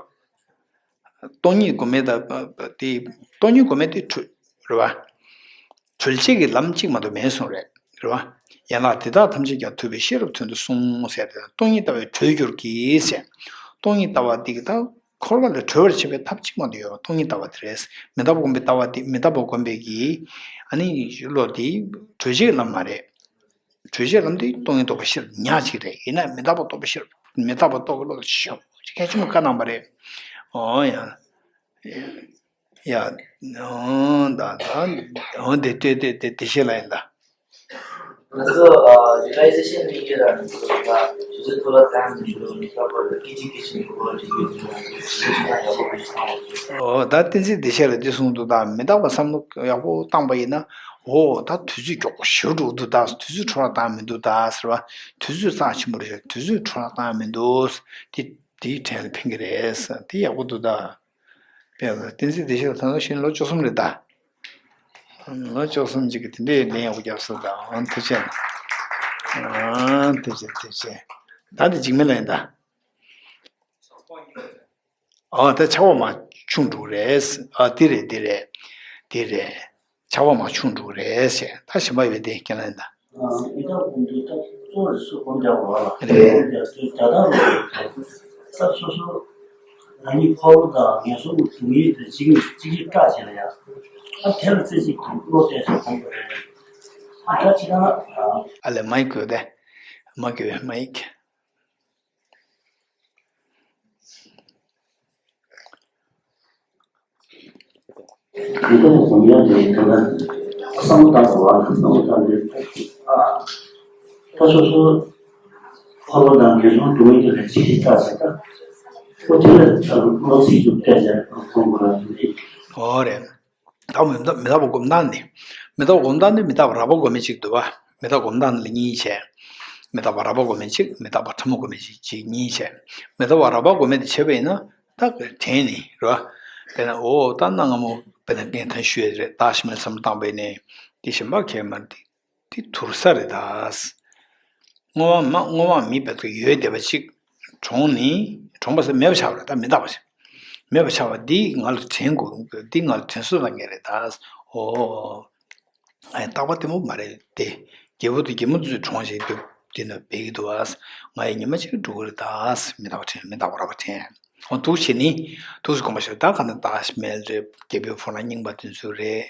སྟོང་ཉིད་སྒོམ་མེད་ད་དེ། སྟོང་ཉིད་སྒོམ་མེད་དེ་གྲོལ་རེད་བ། གྲོལ་བྱེད་ཀྱི་ལམ་གཅིག་མ་གཏོགས་མེད་གསུངས་རེད། རེད་བ། ཡན་ལག་དེ་དག་ཐམས་ཅད་ཀྱང་ཐུབ་པས་ཤེས་རབ་དོན་དུ་གསུངས་ཟེར་ཏེ། སྟོང་ཉིད་ལྟ་བས་གྲོལ་འགྱུར་གྱི་ཟེར། སྟོང་ཉིད་ལྟ་བ་འདི་གི་ད་འཁོར་བ་ལས་གྲོལ་བར་བྱེད་པའི་ཐབས་གཅིག་མ་གཏོགས་ཡོད་པ་སྟོང་ཉིད་ལྟ་བ་དེ་རེད། མི་རྟག་པ་སྒོམ་པའི་ལྟ་བ་དེ། མི་རྟག་པ་སྒོམ་པའི་གི་ཨ་ནི་བློ་དེ་གྲོལ་བྱེད་ཀྱི་ལམ་མ་རེད། གྲོལ་བྱེད་ལམ་དེ་སྟོང་ཉིད་རྟོགས་པའི་ཤེས་རབ་ཉག་གཅིག་རེད། ཡིན་ན་མི་རྟག་པ་རྟོགས་པའི་ཤེས་རབ། མི་རྟག་པ་རྟོགས་པའི་བློ་ཞེ་པོ་ཅིག་གལ་ཆེན་པོ་བཀའ་གནང་བ་རེད། ཨོ་ཡ། ཡ། ཨོ་ད་ད། ཨོ་དེ་དེ་དེ་དེ་དེ་ཤེས་ལ་ཡིན་ད། ང་ཚོ་ཨ་རི་ལེ་ཛེ་ཤན་ནི་ཡེ་ར་ནི་ཚོ་ལ་དུས་ཚོད་ཐོག་ལ་ད་ནི་ཞུ་ནི་ཁ་པར་ལ་ཀི་ཅི་ཀི་ཅི་ནི་ཁོ་ལ་ཅི་ཡོད་ཅི་ཡོད་ཅི་ཡོད་ཅི་ཡོད་ཡག་པོ་ཞིག་བཏང་བ་ཅིག་ཨོ་ད་བསྟན་འཛིན་བདེ་ཆེན་ལ་འདི་གསུངས་འདུག་ད་མི་རྟག་པ་བསམ་བློ་ཡག་པོ་བཏང་པ་ཡིན་ན། འོ་ད་དུས་ཚོད་མགྱོགས་པོ་ཞེ་པོ་འགྲོ་གི་འདུག་ད་དུས་ཚོད་འཕྲོ་བརླག་བཏང་མི་འདུག་ད་ཟེར་བ། དུས་ཚོད་རྩ་ཆེན་པོ་རེད། དུས་ཚོད་འཕྲོ་བརླག་བཏང་མི་འདུག་དེ་དེའི་གྲས་ལ་ཕན་གི་རེད་ཟེར། དེ་ཡག་པོ་འདུག་ད། དཔེ་ལ་བསྟན་འཛིན་བདེ་ཆེན་ལ་ད་ནང་བཞིན་ལོ་བཅུ་གསུམ་རེད་ད། ལོ་བཅུ་གསུམ་ཅིག་གི་དེ་འདྲའི་ལན་ཡག་པོ་བརྒྱབ་སོང་ད། ཨང་ཐུགས་རྗེ་ཆེ། ཨང་ཐུགས་རྗེ་ཐུགས་རྗེ། ད་འདི་འཇིགས་མེད་ལ་ཡིན་ད། ཨ་ད་ཆགས་པ་མར་ཆུང་འགྲོ་གི་རེད། ཨ་དེ་རེད་དེ་རེད། དེ་རེད། ཆགས་པ་མར་ཆུང་འགྲོ་གི་རེད་ཟེར། ད་གཞན་པ་ཡོད་དེ་ཁས་ལེན་ད། ཨ་མི་རྟག་པ་འདི་ད་གཙོ་བོ་རེ་ཟུང་སྒོམ་རྒྱག་པ་ལ་རེད། སྒོམ་རྒྱག་དུས་ད་ལྟ་ལ་ས་སོ་སོ་རང་ཉིད་འཁོར་བ་དང་ངན་སོང་གི་སྡུག་བསྔལ་དང་གཅིག་གཉིས་གཅིག་གཉིས་སྐྲག་བྱས་ལ་ཡ། ཨ་དེ་ལ་རྩེ་གཅིག་ཏུ་བློ་གཏད་ཚོད་ཕོངས་པ་རེད། ཨ་ད་ཅི་ད་ཨ། ཨ་ལས་མ་ཡིག་དགོས་དེ། མ་དགོས་མ་ཡིག་གང་ལྟར་སྒོམ་ཡག་དེ་གང་ལྟར་བསམ་བློ་བཏང་དགོས་པ། བསམ་བློ་བཏང་དུས་ཨ་ད་སོ་སོ་འཁོར་བ་དང་ངན་སོང་སྡུག་བསྔལ་དེ་ལ་ཅི་ཞིག་བལྟ་ཟེར་ད། ཁོ་དེ་ལ་ད་བློ་ཚིག་ཏུ་བལྟས་ཟེར་ཁོང་ཁོ་ལ་དེ་འདྲ་ཡིན། འོ་རེད། ད་མི་རྟག་མི་རྟག་པ་སྒོམ་སྟངས་ནི། མི་རྟག་པ་སྒོམ་སྟངས་ནི་མི་རྟག་པ་རགས་པ་སྒོམ་མི་གཅིག་འདུག་བ། མི་རྟག་པ་སྒོམ་སྟངས་ནི་ལ་གཉིས་བྱས། མི་རྟག་པ་རགས་པ་སྒོམ་མི་གཅིག་མི་རྟག་པ་ཕྲ་མོ་སྒོམ་མི་གཅིག་གཅིག་གཉིས་བྱས། མི་རྟག་པ་རགས་པ་སྒོམ་མི་དེ་བྱས་པ་ཡིན་ན། ད་དྲན་ནི་རེད་བ། དཔེར་ན་འོ་ད་གནའ་སྔ་མོ་དཔེར་ན་རྒན་ཐང་ཤུ་ཡ་རེད། བདག་གཞན་མེད་བསམ་བློ་བཏང་པ་ཡིན་ནའི། དེ་གཞན་པ་གས་མ་རེད། དེ་དུར་ས་རེད་ད། བསྔོ་བ་མ་བསྔོ་བ་མེད་པའི་ཐོག་ཡོད་བསྡད་པ་ཅིག་གྲོངས་ནི། གྲོངས་པ་ཟེར་མེད་པ་ཆགས་པ་རེད་ད། མི་རྟག་པ་ཞིག་མེད་པ་ཆགས་པ་འདི་ང་ལ་དྲན་དགོས། འདི་ང་ལ་དྲན་གསོ་གཏང་མཁན་རེད་ད། ཨོ། ང་ཡི་རྟག་པ་ལྟད་མོ་མ་རེད་དེ། རྒྱལ་པོ་དང་རྒྱལ་མོ་ཚོས་གྲོངས་ཤིག་འདུག་དེ་ནི་འབད་ཀྱི་འདུག་ཨ། ང་ཡི་ཉི་མ་གཅིག་འགྲོ་གི་རེད་ད། མི་རྟག་པ་དྲན། མི་རྟག་པ་རགས་པ་དྲན། འོ་འདུག་བྱས་ནི། འདུག་སེ་སྒོམ་པ་ཞིག་ད་ག་ནས་བདག་གཞན་མེད་རེད། རྒྱལ་པོའི་ཕོ་ལྷ་རྙིང་པ་དེ་ཚོ་རེད།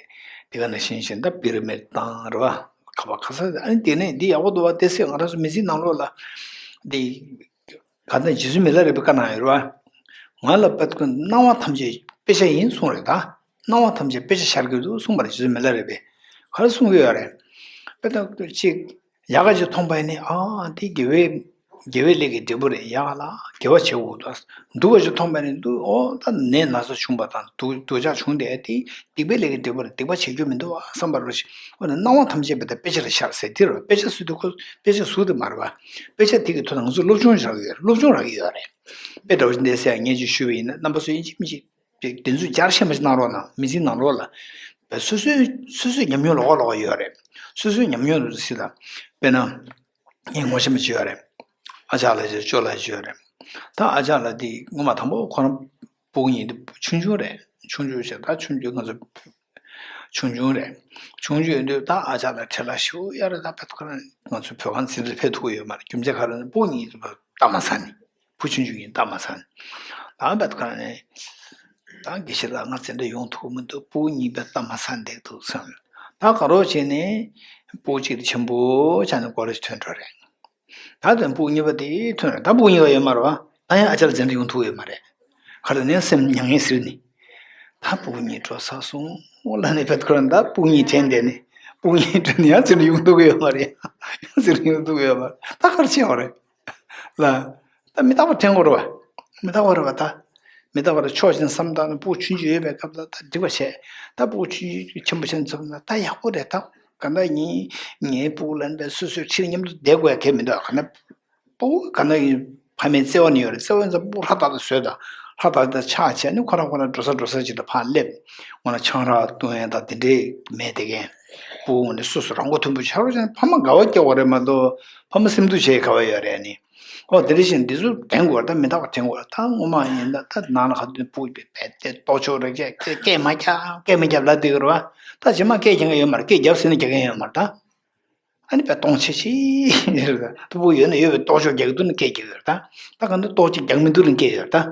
དེ་ག་ནང་བཞིན་བཞིན་ད་པི་ར་མིཌ་དང་རེད་བ། ཁ་བ་ཁ་ས་ཨ་ནི་དེ་ནས་འདི་ཡག་པོ་འདུག་བ། དེ་སྲིད་ང་རང་ཚོ་མི་ཚེའི་ནང་ལོགས་ལ། འདི། ག་ནས་རྗེ་བཙུན་མི་ལ་རས་པའི་བཀའ་གནང་ཡོད་རེད་བ། ང་ལ་དཔེ་སྣང་བ་ཐམས་ཅད་དཔེ་ཆ་ཡིན་གསུངས་རེད་ད། སྣང་བ་ཐམས་ཅད་དཔེ་ཆ་ཤར་གྱི་འདུག་གསུངས་པ་རེད། རྗེ་བཙུན་མི་ལ་རས་པས། ག་རེ་གསུང་གི་ཡོད་རེད། དཔེ་ད་ཅིག་ཡག་ག་ཅིག་མཐོང་པ་ཡིན་ནི། ཨ་འདི་དགེ་བའི་དགེ་བའི་ལས་ཀྱི་འབྲས་བུ་རེད། ཡག་ལ་དགེ་བ་བྱེད་དགོས་འདུག་སྡུག་པ་ཅིག་མཐོང་པ་ཡིན་ནི་འདུག་ཨོ་ད་ནད་ན་ཚ་བྱུང་པ་དང་སྡུག་སྡུག་ཅག་བྱུང་བསྡད་དེ། སྡིག་པའི་ལས་ཀྱི་འབྲས་བུ་རེད། སྡིག་པ་བྱེད་རྒྱུ་མི་འདུག་བསམ་པ་རེད། འོ་ན་སྣང་བ་ཐམས་ཅད་དཔེ་ད་དཔེ་ཆ་ལ་ཤར་ཟེར་དེ་རེད། དཔེ་ཆ་ཟེར་དུས་ཁོ་དཔེ་ཆ་ཟུར་དེ་མ་རེད་བ། དཔེ་ཆ་དེ་གི་ཐོག་ནས་ང་ཚོས་སློབ་སྦྱོང་རག་གི་ཡོད་རེད། སློབ་སྦྱོང་རག་གི་ཡོད་རེད། དཔེ་འདྲ་བོ་ཞིག་འདས་སེ་ཡང་ངས་ཅིག་ཞུས་པ་ཡིན་ན། རྣམ་པ་ཚོ་ཡིན་གཅིག་མིན་གཅིག་དེ་ཚོ་རྒྱ་ཆེན་པོ་ཞིག་གནང་རོགས་གནང་། མི་ཚེའི་ནང་ལོགས་ལ། བས་སོ་སོའི་སོ་སོའི་ཉམས་མྱོང་ལོགས་ཀ་ལོགས་ཀ་ཡོད་རེད། སོ་སོའི་ཉམས་མྱོང་རེད་ཟེར་ད། དཔེར་ན། ངས་ངོ་ཤེས་པ་ཅིག་ཡོད་རེད། ཨ་ཅག་ལགས་ཅིག་ཅོ་ལགས་ཅིག་ཡོད་རེད། ད་ཨ་ཅག་ལགས་འདི་སྔོན་མ་དང་པོ་ཁོ་རང་སྤུ་གུ་གཉིས་འདི་ཆུང་ཆུང་རེད། ཆུང་ཆུང་བྱས་ད་ཆུང་ཆུང་ང་ཚོ་ཆུང་ཆུང་རེད། ཆུང་ཆུང་ཡོད་དུས་ད་ཨ་ཅག་ལགས་བྲེལ་བ་ཞེ་པོ་ཡོད་རེད། ད་དཔེ་ཁོ་རང་ང་ཚོའི་བོད་ཁང་འཛིན་གྲྭ་ཕེབས་ཐུབ་ཀྱི་ཡོད་མ་རེད། རྒྱུ་མཚན་ག་རེ་ན་སྤུ་གུ་གཉིས་ལྟ་མ་ཚར་ནས། བུ་ཆུང་ཆུང་ཡིན། ལྟ་མ་ཚར་ནས། ད་དཔེ་ཁོ་རང་ནས། ད་དགེ་བཤེས་ལགས་ང་འཛིན་གྲྭ་ཡོང་ཐུབ་ཀྱི་མི་འདུག་སྤུ་གུ་གཉིས་པས་ལྟ་མ་ཚར་བསྡད་འདུག་བསམ། ད་ག་རོགས་བྱས་ནས་སྤུ་གུ་གཅིག་དེ་ཆེན་པོ་ཆགས་ནས་སྒོ་ར་ཐོན་འགྲོ་རེད། ད་དོན་སྤུ་གུ་གཉིས་པ་དེ་ཐོན་རེད། ད་སྤུ་གུ་གཉིས་པ་ཡོད་མ་རེད་བ། ད་ཡང་ཨ་ཅག་ལགས་འཛིན་གྲྭ་ཡོང་ཐུབ་ཀྱི་ཡོད་མ་རེད། ག་རེ་ནས་སེམས་མྱ་ངན་ཟེར་ནས། ད་སྤུ་གུ་གཉིས་འགྲོ་ཚར་སོང་ལབ་ནས་དཔེ་ཁོ་རང་ད་སྤུ་གུ་གཉིས་དྲན་བསྡད་ནས། སྤུ་གུ་གཉིས་དྲན་ནས་ཡང་འཛིན་གྲྭ་ཡོང་ཐུབ་ཀྱི་ཡོད་མ་རེད། ཡང་འཛིན་གྲྭ་ཡོང་ཐུབ་ཀྱི་ཡོད་མ་རེད། ད་ག་རེ་བྱེད་པ་རེད། ལ། ད་མི་རྟག་པ་དྲན་དགོས་རེད་བ། མི་རྟག་པ་རེད་བ་ད། མི་རྟག་པ་རེད། ཕྱོགས་གཅིག་ནས་བསམ་བཏང་ན་སྤུ་གུ་ཆུང་ཆུང་ཡོད་པའི་སྐབས་ལ་ད་འགྲིག་པ་བྱས། ད་སྤུ་གུ་ཆུང་ཆུང་ཆེན་པོ་ཆེན་ཚོ་ལ་ད་ཡག་པོ་རེད་ད། ག་འདྲ་ཡིན། ངའི་སྤུ་གུ་ལ་འདི་སོ་སོའི་ཁྲིར་མཉམ་དུ་བསྡད་དགོས་ཡ་གལ་མི་འདུག་ག་ན། སྤུ་གུ་ག་འདྲ་ཡིན། ཕ་མའི་བརྩེ་བ་ནི་ཡོད་རེད། བརྩེ་བ་ཡིན་ཙང་སྤུ་གུ་ལྷ་ལྟ་དང་བཟོས་དང་། ལྷ་ལྟ་དང་ཕྱག་བྱས་ནས་ཁོ་རང་ཁོ་རང་འགྲོ་ས་འགྲོ་ས་ཅིག་ཏུ་ཕར་སླེབས། འོ་ན་ཆང་རག་བཏུང་ཡ་དང་དེ་འདྲས་མེད་དེ་གན། སྤུ་གུ་ནི་སོ་སོ་རང་མགོ་མཐོན་པོ་ཆགས་རོགས་བྱས་ནས་ཕ་མ་དགའ་བ་སྐྱེ་བ་རེད་མ་གཏོགས། ཕ་མ་སེམས་སྡུག་བྱེད་དགའ་བ་ཡོད་རེད་ནི། ཨོ་དེ་འདྲ་བཞིན་འདི་ཚོ་དྲན་དགོས་རེད། ད་མི་རྟག་པ་དྲན་དགོས་རེད། ད་སྔོན་མ་ཡིན་ན་ད་ནང་ལ་ཁ་ཐུག་སྤུ་གུ་བས་བས་ཏེ་ལྟོ་ཆོག་རེ་སྐད་སྐད་སྐད་མ་རྒྱབ་སྐད་མ་རྒྱབ་ལབ་བསྡད་ཀྱི་རེད་བ། ད་རྗེས་མ་སྐད་རྒྱག་མཁན་ཡོད་མ་རེད། སྐད་རྒྱབ་ཟེར་ན་རྒྱག་མཁན་ཡོད་མ་རེད་ད། ཨ་ནི་བས་སྟོང་ཆེ་ཆེ་རེད་ད། སྤུ་གུ་ཡོད་ན་ཡོད་པའི་ལྟོ་ཆོག་རྒྱག་གི་འདུག་ན་སྐད་རྒྱག་གི་ཡོད་རེད་ད། ད་ག་འདི་ལྟོ་ཆོག་རྒྱག་མི་འདུག་ན་སྐད་ཡོད་རེད་ད།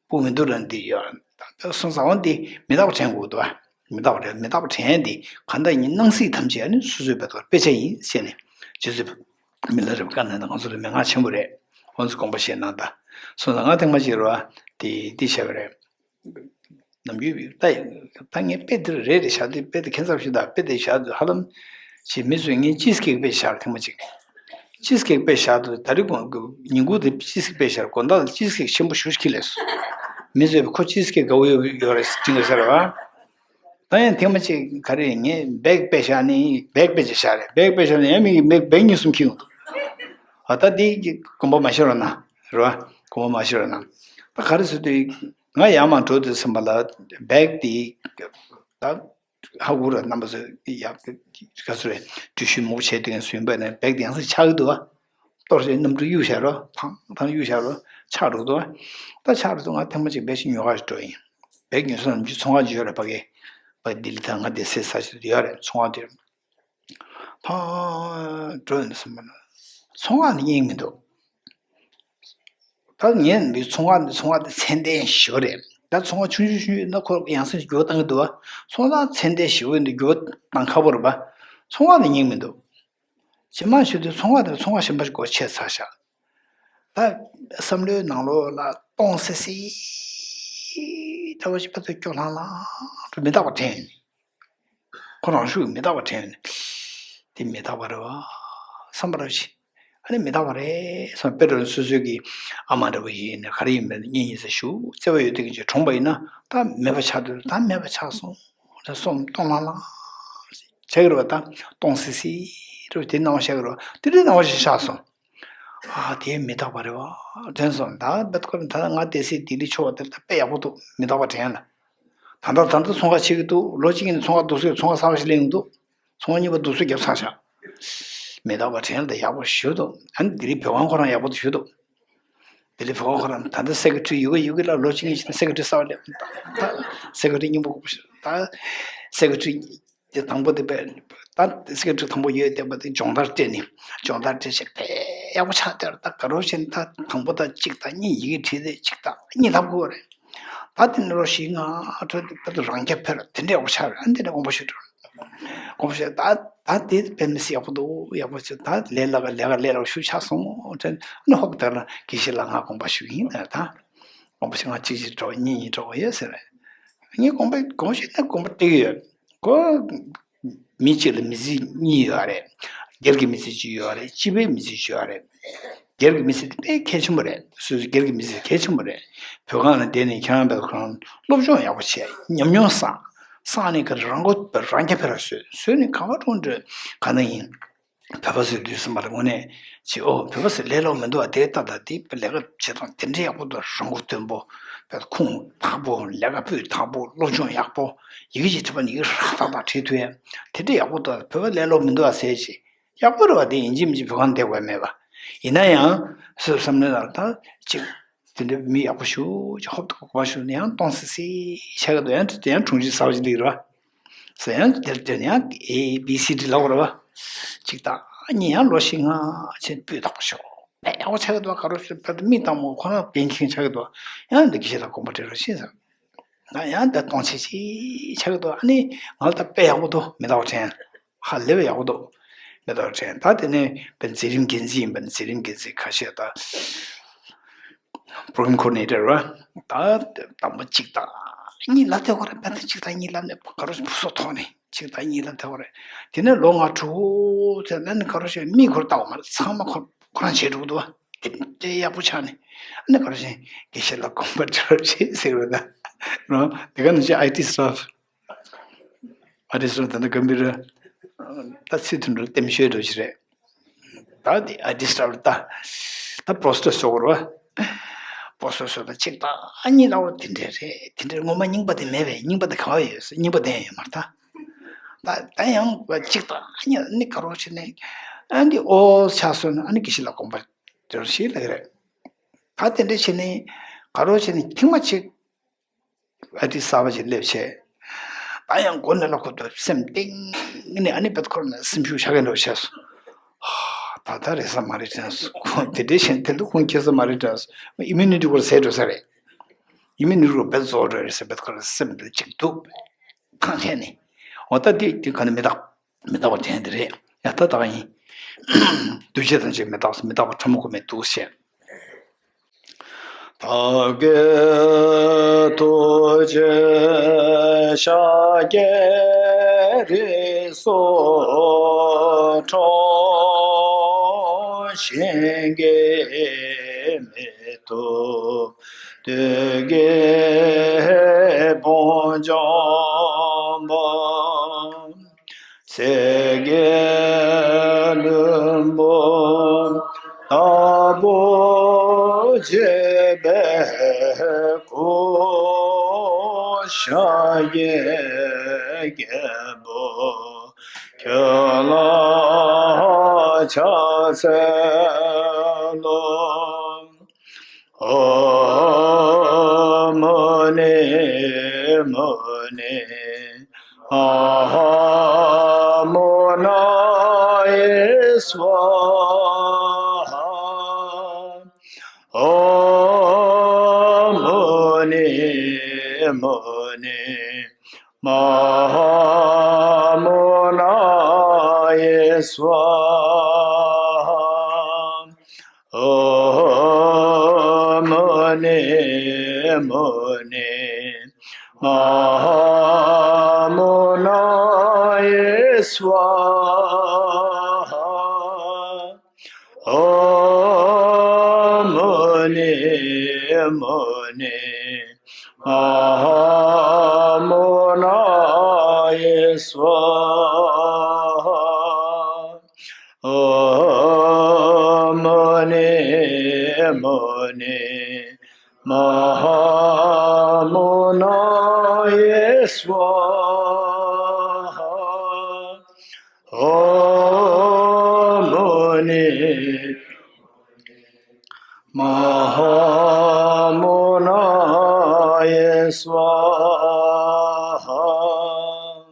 སྤུ་མི་འདུག་ལ་འདི་ཡོད། ད་སོང་ཙང་འོ་འདི་མི་རྟག་པ་དྲན་དགོས་འདུག་ཨ། མི་རྟག་པ་རེད། མི་རྟག་པ་དྲན་འདི་གང་ལྟར་ཡིན། སྣང་སྲིད་ཐམས་ཅད་ཨ་ནི་སོ་སོའི་བེད་ཐོག་དཔེ་ཆ་ཡིན་ཟེར་ནས་རྗེ་བཙུན་མི་ལ་རས་པའི་བཀའ་གནང་ད་ང་ཚོ་ལ་མན་ངག་ཆེན་པོ་རེད། ཁོང་ཚོ་དགོངས་པ་བཞེས་གནང་ད། སོང་ཙང་ང་ཐེངས་མ་གཅིག་རེད་བ། དེ་འདི་བྱས་པ་རེད། ནམ་རྒྱུན་ད་ད་ངས་དཔེ་འདི་རེད་རེད་བཞག་དུས་དཔེ་དེ་ཁྱད་མཚར་ཞིག་དང་། དཔེ་དེ་བཞག་དུས་ཧ་ལམ་ཅིག་མི་ཚོས་ངས་ཅི་སྐད་དཔེ་བཞག་ཐེངས་མ་གཅིག་ཅི་སྐད་དཔེ་བཞག་དུས་ད་རེས་དགོང་ཉིན་གུང་དེ་ཅི་སྐད་དཔེ་བཞག་དགོང་དག་ལ་ཅི་སྐད་ཆེན་པོ་ཞེ་པོ་ཅིག་ཁྱེར་སླེབས་སོང་། མི་ཚོས་ཁོ་ཅི་སྐད་དགའ་བོ་ཡོད་ཡོད་རེད་དྲན་གྱི་ཟེར་བ། ད་ཡང་ཐེངས་མ་གཅིག་ག་རེ་ངས་བེག་དཔེ་བཞག་ནི་བེག་དཔེ་ཅིག་བཞག་རེད། བེག་དཔེ་བཞག་ནི་ཡང་མི་གིས་བེག་བེག་གཉིས་གསུམ་ཁྱེར་ཡོང་། ཨ་ད་འདི་དགོངས་པ་མ་བཞེས་རོགས་གནང་རེད་བ། དགོངས་པ་མ་བཞེས་རོགས་གནང་། ད་ག་རེ་ཟེར་དུས་ང་ཡར་མར་འགྲོ་དུས་ཙམ་པ་ལ་བེག་དེ་ད། ཧ་གོ་ར་རྣམ་པ་ཚོ་ཡག་ག་ཚོད་རེད། འགྲུལ་བཞུད་མང་པོ་བྱས་དུས་སུ་ཡིན་པ་ནས་བེག་དེ་ཡང་སེ་ཆག་གི་འདུག་བ། གཏོར་བྱས་གནམ་གྲུ་གཡུག་བཞག་རོ། ཐང་ཐང་གཡུག་བཞག་རོ། ཆག་འགྲོ་འདུག་བ། ད་ཆག་འགྲོ་འདུག་ང་ཐེངས་མ་གཅིག་བེག་ཞིག་ཉོ་ག་ཞིག་འགྲོ་ཡིན། བེག་ཉོ་ས་ནམ་རྒྱུན་ཚོང་ཁང་ཅིག་ཡོད་རེད་ཕ་གི། ཕ་ལྡི་ལི་ཐང་ང་བསྡད་སའི་ས་ཆ་དེ་ཡོད་རེད། ཚོང་ཁང་དེ། ཕར་འགྲོ་ཡོང་དུས་ཙམ་པ་ན་ཚོང་ཁང་ནི་རྙེད་མི་འདུག་ད་ངས་འདི་ཚོང་ཁང་འདི་ཚོང་ཁང་འདི་ཚད་ལྡན་ཞེ་པོ་རེད། ད་ཚོང་ཁང་ཆུང་ཆུང་ཆུང་ཆུང་ཡིན་ན་ཁོ་ཡང་སེ་འགྱུར་བ་གཏང་གི་འདུག་བ། ཚོང་ཁང་ཚད་ལྡན་ཞེ་པོ་ཡིན་དུས་འགྱུར་བ་གཏང་ཁག་པོ་རེད་པ། ཚོང་ཁང་འདི་རྙེད་མི་འདུག་ཇེ་མང་ཞུ་དུས་ཚོང་ཁང་འདི་ཚོང་ཁང་གཞན་པ་ཞིག་སྒོ་ཕྱེ་ཚར་ཤག་ད་བསམ་བློའི་ནང་ལོགས་ལ་སྟོང་སེ་སེ་ད་བ་ཞིག་ཕར་ཚུར་སྐྱོ་ལྷང་ལྷང་དུ་མི་རྟག་པ་དྲན། ཁོ་རང་ཤུགས་མི་རྟག་པ་དྲན། འདི་མི་རྟག་པ་རེད་བ། བསམ་པ་རེད་ཤི། ཨ་ནི་མི་རྟག་པ་རེད་བསམ། དཔེ་འདྲ་སོ་སོའི་གི་ཨ་མ་འདྲ་པོ་ཡིན་ན་ག་རེ་ཡིན་པ་གཉེན་ཡིན་ཟེར་ཞུ་བརྩེ་བ་ཡོད་དེ་གི་ཅིག་གྲོངས་པ་ཡིན་ན་ད་མེད་པ་ཆགས་འདུག་ད་མེད་པ་ཆགས་སོང་ ད་སོམ་སྟོང་ལྷང་ལྷང་ཆགས་ཀྱི་རེད་པ། ད་སྟོང་སི་སི་རེད་པ། དེ་སྣང་བ་ཤར་གྱི་རེད་པ། དེ་འདྲའི་སྣང་བ་ཞིག་ཤར་སོང་། ཨ། དེ་མི་རྟག་པ་རེད་པ། དྲན་སོང་། ད་བེད་ཁོ་ན་ད་ང་བསྡད་སའི་ལྡི་ལི་ཕྱོགས་དེ་ད་དཔེ་ཡག་པོ་འདུག། མི་རྟག་པ་དྲན་ལ། ད་ལྟ་ད་ལྟ་ཚོང་ཁང་ཕྱེ་གི་འདུག། ལོ་གཅིག་ཡིན་ན་ཚོང་ཁང་སྡུག་སོས་ཚོང་ཁང་གསར་པ་ཞིག་ལེན་གི་འདུག། ཚོང་གཉིས་པ་སྡུག་སོས་བརྒྱབ་ཚར་བཞག། མི་རྟག་པ་དྲན་ལ་ཡག་པོ་ཞེ་པོ་འདུག། ཨ་ནི་ལྡི་ལི་བོད་ཁང་ཁོ་རང་ཡག་པོ་འདུག་ཞེ་པོ་འདུག། ལྡི་ལི་བོད་ཁང་ཁོ་རང་ད་ལྟ་སེ་ཀེ་ཊི་རི་ཡོད་གི་ཡོད་གི་ལ། ལོ་གཅིག་གཉིས་ཕྱིན་ན་སེ་ཀེ་ཊི་རི་གསར་པ་སླེབས། ད་སེ་ཀེ་ཊི་རི་རྙིང་པ་དགོས་པ་ཞིག། ད་སེ་ཀེ་ཊི་རི་དེ་དང་པོ་དེ་པས། ད་སེ་ཀེ་ཊི་རི་དང་པོ་ཡོད་བསྡད་པ་དེ་སྦྱོང་བརྡར་སྤྲད་ནས། སྦྱོང་བརྡར་སྤྲད་བྱས་དཔེ་ཡག་པོ་ཆགས་བསྡད་རེད། ད་ག་རེ་བྱས་ནས་ད་དང་པོ་ད་གཅིག་དང་གཉིས་ཡི་གེ་བྲིས་ཏེ་གཅིག་དང་གཉིས་ལབ་དགོས་རེད། ད་དེ་ནས་ལོ་བཞི་ལྔ་འཕྲོ་དེ་ད་རང་རྐྱ་འཕེར་དེ་འདྲ་ཡག་པོ་ཆགས་རེད། ཨ་ནི་དེ་ནས་དགོངས་པ་ཞུ་འགྲོ། དགོངས་པ་ཞུ། ད་ད་དེ་དཔེ་མི་སྲིད་ཡག་པོ་འདུག། ཡག་པོ་བྱས། ད་ལས་སླ་ག་ལས་ཀ་ལས་སླ་ཤུགས་ཆགས་སོང་དྲན། ཨ་ནི་ཧོབ་དེ་ལ་དགེ་བཤེས་ལགས་ང་དགོངས་པ་ཞུ་གི་ཡིན་ད། དགོངས་པ་ཞུ། ང་གཅིག་གཅིག་འགྲོ་གཉིས་གཉིས་འགྲོ་གི་ཡོད་ཟེར་རེད། ངས་དགོངས་པ་དགོངས་ཞུས་ན་དགོངས་པ་སྤྲད་ཀྱི་ཡོད། ཁོ་མི་གཅིག་ལ་མི་ཚེ་གཉིས་ཡོད་རེད། སྒེར་གྱི་མི་ཚེ་གཅིག་ཡོད་རེད། སྤྱི་པའི་མི་ཚེ་གཅིག་ཡོད་རེད། སྒེར་གྱི་མི་ཚེ་དེ་དཔེ་གལ་ཆེན་པོ་རེད། སོ་སོའི་སྒེར་གྱི་མི་ཚེ་གལ་ཆེན་པོ་རེད། བོད་ཁང་ལ་བསྡད་ནས་ཁྱེད་རང་བོད་ཁང་སློབ་སྦྱོང་ཡག་པོ་བྱས། ཉམས་མྱོང་བསགས། བསགས་ནས་ག་རང་མགོ་རང་རྐྱ་འཕེར་བ་བཟོས། བཟོས་ནས་ག་བ་གྲོང་འགྲོ་ག་ན་ཡིན། བོད་པ་ཚོའི་ལུས་སེམས་པ་ལ་དངོས་གནས་ཅིག། ཨོ། བོད་པ་ཚོ་ལས་སླ་པོ་མི་འདུག་ཨ། དེ་ལྟ་ད་དེ་ལས་ཀ་བྱེད་སྟངས་དེ་འདྲའི་ཡག་པོ་འདུག། རང་མགོ་རྟོན་པོ། བོད་ཁུངས་དག་པོ། ལས་ཀ་སྤུས་དག་པོ། སློབ་སྦྱོང་ཡག་པོ། ཡི་གེ་ཅིག་བྲིས་པ་ནི་ཡི་གེ་རགས་ཏག་ཏག་བྲིས་ཐུབ་ཡ། དེ་འདྲའི་ཡག་པོ་འདུག། བོད་པ་ལས་སླ་པོ་མི་འདུག་ཨ་ཟེར་ཅིག། ཡག་པོ་རེད་པ། དེ་ཡིན་གཅིག་མིན་གཅིག་བོད་ཁང་བསྡད་དགོས་མེད་པ། ཡིན་ན་ཡང་སོ་སོ་བསམ་བློའི་ནང་ད་ཅིག། དེ་འདྲའི་མི་ཡག་པོ་ཞིག་ཅིག་ཧོབ་ཏེ་གོ་བ་ཞུ་ནས་ཡང་སྟོང་སི་སི་ཆགས་ཀྱི་འདུག། ཡང་དེ་ཡང་དྲུང་ཆེ་གསར་པ་ཅིག་སླེབས་རེད་པ། ཟེར། ཡང་དེར་དེར་ཡང་ཨེ་བི་སི་ཌི་ལབ་དགོས་རེད་པ། གཅིག་དང་གཉིས། ཡང་ལོ་བཞི་ལྔ་ཕྱིན་སྤུས་དག་པོ་ཞིག། དཔེ་ཡག་པོ་ཆགས་ཀྱི་འདུག། ག་རེ་ཞུ། དཔེ་མིག་གཙང་མ་ཁོ་རང་འགན་འཁྱེར་ཆགས་ཀྱི་འདུག། ཡང་འདི་དགེ་བཤེས་ལགས་དགོངས་པ་འགྲེལ་རོགས་ཞེས་ཟེར། ང་ཡང་འདི་སྟོང་ཆེ་ཆེ་ཆགས་ཀྱི་འདུག། ཨ་ནི་ང་ལ་ད་དཔེ་ཡག་པོ་འདུག། མི་རྟག་པ་དྲན། ཧ་ལས་པའི་ཡག་པོ་འདུག། མི་རྟག་པ་དྲན། ད་དེ་ནས་བན་འཛིན་རིམ་འགན་འཛིན་ཡིན་པ་ནི། འཛིན་རིམ་འགན་འཛིན་ཁ་ཤས་ད་པོ་རོ་གྷི་རམ་ཁོ་ཌི་ནེ་ཊར་རེད་པ། ད་དང་པོ་གཅིག་དང་གཉིས་ལབ་བསྡད་ཀྱི་ཡོད་རེད། བན་ད་གཅིག་དང་གཉིས་ལབ་ནས་ག་རེ་ཕུ་སོ་ཐོག་ནས་གཅིག་དང་གཉིས་ལབ་བསྡད་ཀྱི་ཡོད་རེད། དེ་ནས་ལོ་ལྔ་དྲུག་ཚར་ན་ནི་ག་རེ་ཞིག་མིག་ཁོ་རང་ལྟ་བ་མ་རེད། ཚང་མ་ཁོ་ཁོ་རང་བྱེད་འགྲོ་གི་འདུག་པ། དེ་དེ་ཡག་པོ་ཆགས་ནས། ཨ་ནི་ག་རེ་ཞིག་དགེ་བཤེས་ལགས་དགོངས་པ་འགྲེལ་རོགས་ཞེས་ཟེར་བ་ད། རོ། དེ་ག་ནང་བཞིན་ཨའི་ཊི་སི་ཊཕ། ཨའི་ཊི་སི་ཊཕ་ད་ལྟ་ཀམ་པུ་ཊར་ད་ཚིག་དོན་འགྲོ་ལྟེམ་ཤོས་འགྲོ་ཞིག་རེད། ད་དེ་ཨའི་ཊི་སི་ཊཕ་ད། ད་པོ་སི་ཊར་བཟོ་དགོས་རེད་པ། པོ་སི་ཊར་བཟོ་ད་གཅིག་དང་གཉིས་ལབ་པ་དེ་འདྲ་རེད། དེ་འདྲ་ངོ་མ་རྙིང་པ་དེ་མེད་པས། རྙིང་པ་དེ་ག་བ་ཡོད། རྙིང་པ་དེ་ཡང་ཡོད་མ་རེད་ད། ད་ད་ཡང་གཅིག་དང་གཉིས་ནི་ག་རེ་བྱས་ནས་ཨ་འདི་ཨོ་ཆགས་སོང་ན། ཨ་ནི་དགེ་བཤེས་ལགས་དགོངས་པ་འགྲེལ་རོགས་ཞེས་ལབ་ཀྱི་རེད། ད་དེ་འདྲ་བྱས་ནས་ག་རེ་བྱས་ནས་ཐེངས་མ་གཅིག་ཨའི་ཊི་གསར་པ་ཞིག་སླེབས་བྱས། ད་ཡང་མགོ་ནས་ལ་ཁོ་ཚོ་སེམས་གཏིང་ནས་ཨ་ནི་བེད་ཁོ་རང་སེམས་ཤུགས་ཆག་གི་འགྲོ་བྱས་སོང་། ཧ། ད་ལྟ་རེད་ས་མ་རེད་དྲན་སོང་། ཁོང་དེ་འདྲའི་བྱས་དེ་འདུག། ཁོང་ཁྱེད་ས་མ་རེད་དྲན་སོང་། ཨིམ་མུ་ནི་ཊི་ཁོ་རང་ཟད་འགྲོ་ས་རེད། ཨིམ་མུ་ནི་ཊི་ཁོ་རང་བེད་རྫོགས་འགྲོ་རེད་ཟེར། བེད་ཁོ་རང་སེམས་དེ་གཅིག་འདུག་ཐང་ཆད་ནས། འོ་ད་དེ་དེ་ག་ནས་མི་རྟག་མི་རྟག་པ་དྲན་དེ་རེད། ཡ་ད་ད་ག་ཡིན། འདུས་བྱས་ཐམས་ཅད་མི་རྟག་པ། མི་རྟག་པ་ཕྲ་མོ་དགོས་མེད་འདུག་ཟེར། བདག་གི་ཐུགས་རྗེ་ཤཱཀྱའི་རིགས་སུ་འཁྲུངས། གཞན་གྱིས་མི་ཐུབ་བདུད་ཀྱི་དཔུང་འཇོམས་པ། གསེར་གྱི་ལྷུན་པོ་ལྟ་བུར་བརྗིད་པའི་སྐུ། ཤཱཀྱའི་རྒྱལ་པོ་ཁྱོད་ལ་ཕྱག་འཚལ་ལོ། ཨོཾ་མུ་ནེ་མུ་ནེ་མ་ཧཱ་མུ་ནཱ་ཡེ་སྭཱ་ཧཱ། ཨོཾ་མུ་ནེ་མུ་ནེ་མ་ཧཱ་མུ་ནཱ་ཡེ་སྭཱ་ཧཱ། ཨོཾ་མུ་ནེ་མུ་ནེ་མ་ཧཱ་མུ་ནཱ་ཡེ་སྭཱ་ཧཱ། ཨོཾ་མུ་ནེ་མུ་ནེ་མ་ཧཱ་མུ་ནཱ་ སྭཱ་ཧཱ། ཨོཾ་མུ་ནི་མུ་ནི་མ་ཧཱ་མུ་ནྱེ་སྭཱ་ཧཱ། ཨོཾ་མུ་ནི་མ་ཧཱ་མུ་ནྱེ་སྭཱ་ཧཱ།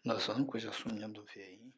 ལགས་སོ། སྐུ་ཞབས་གསུམ་མཉམ་དུ་ཕུལ་ཡ་ཡིན།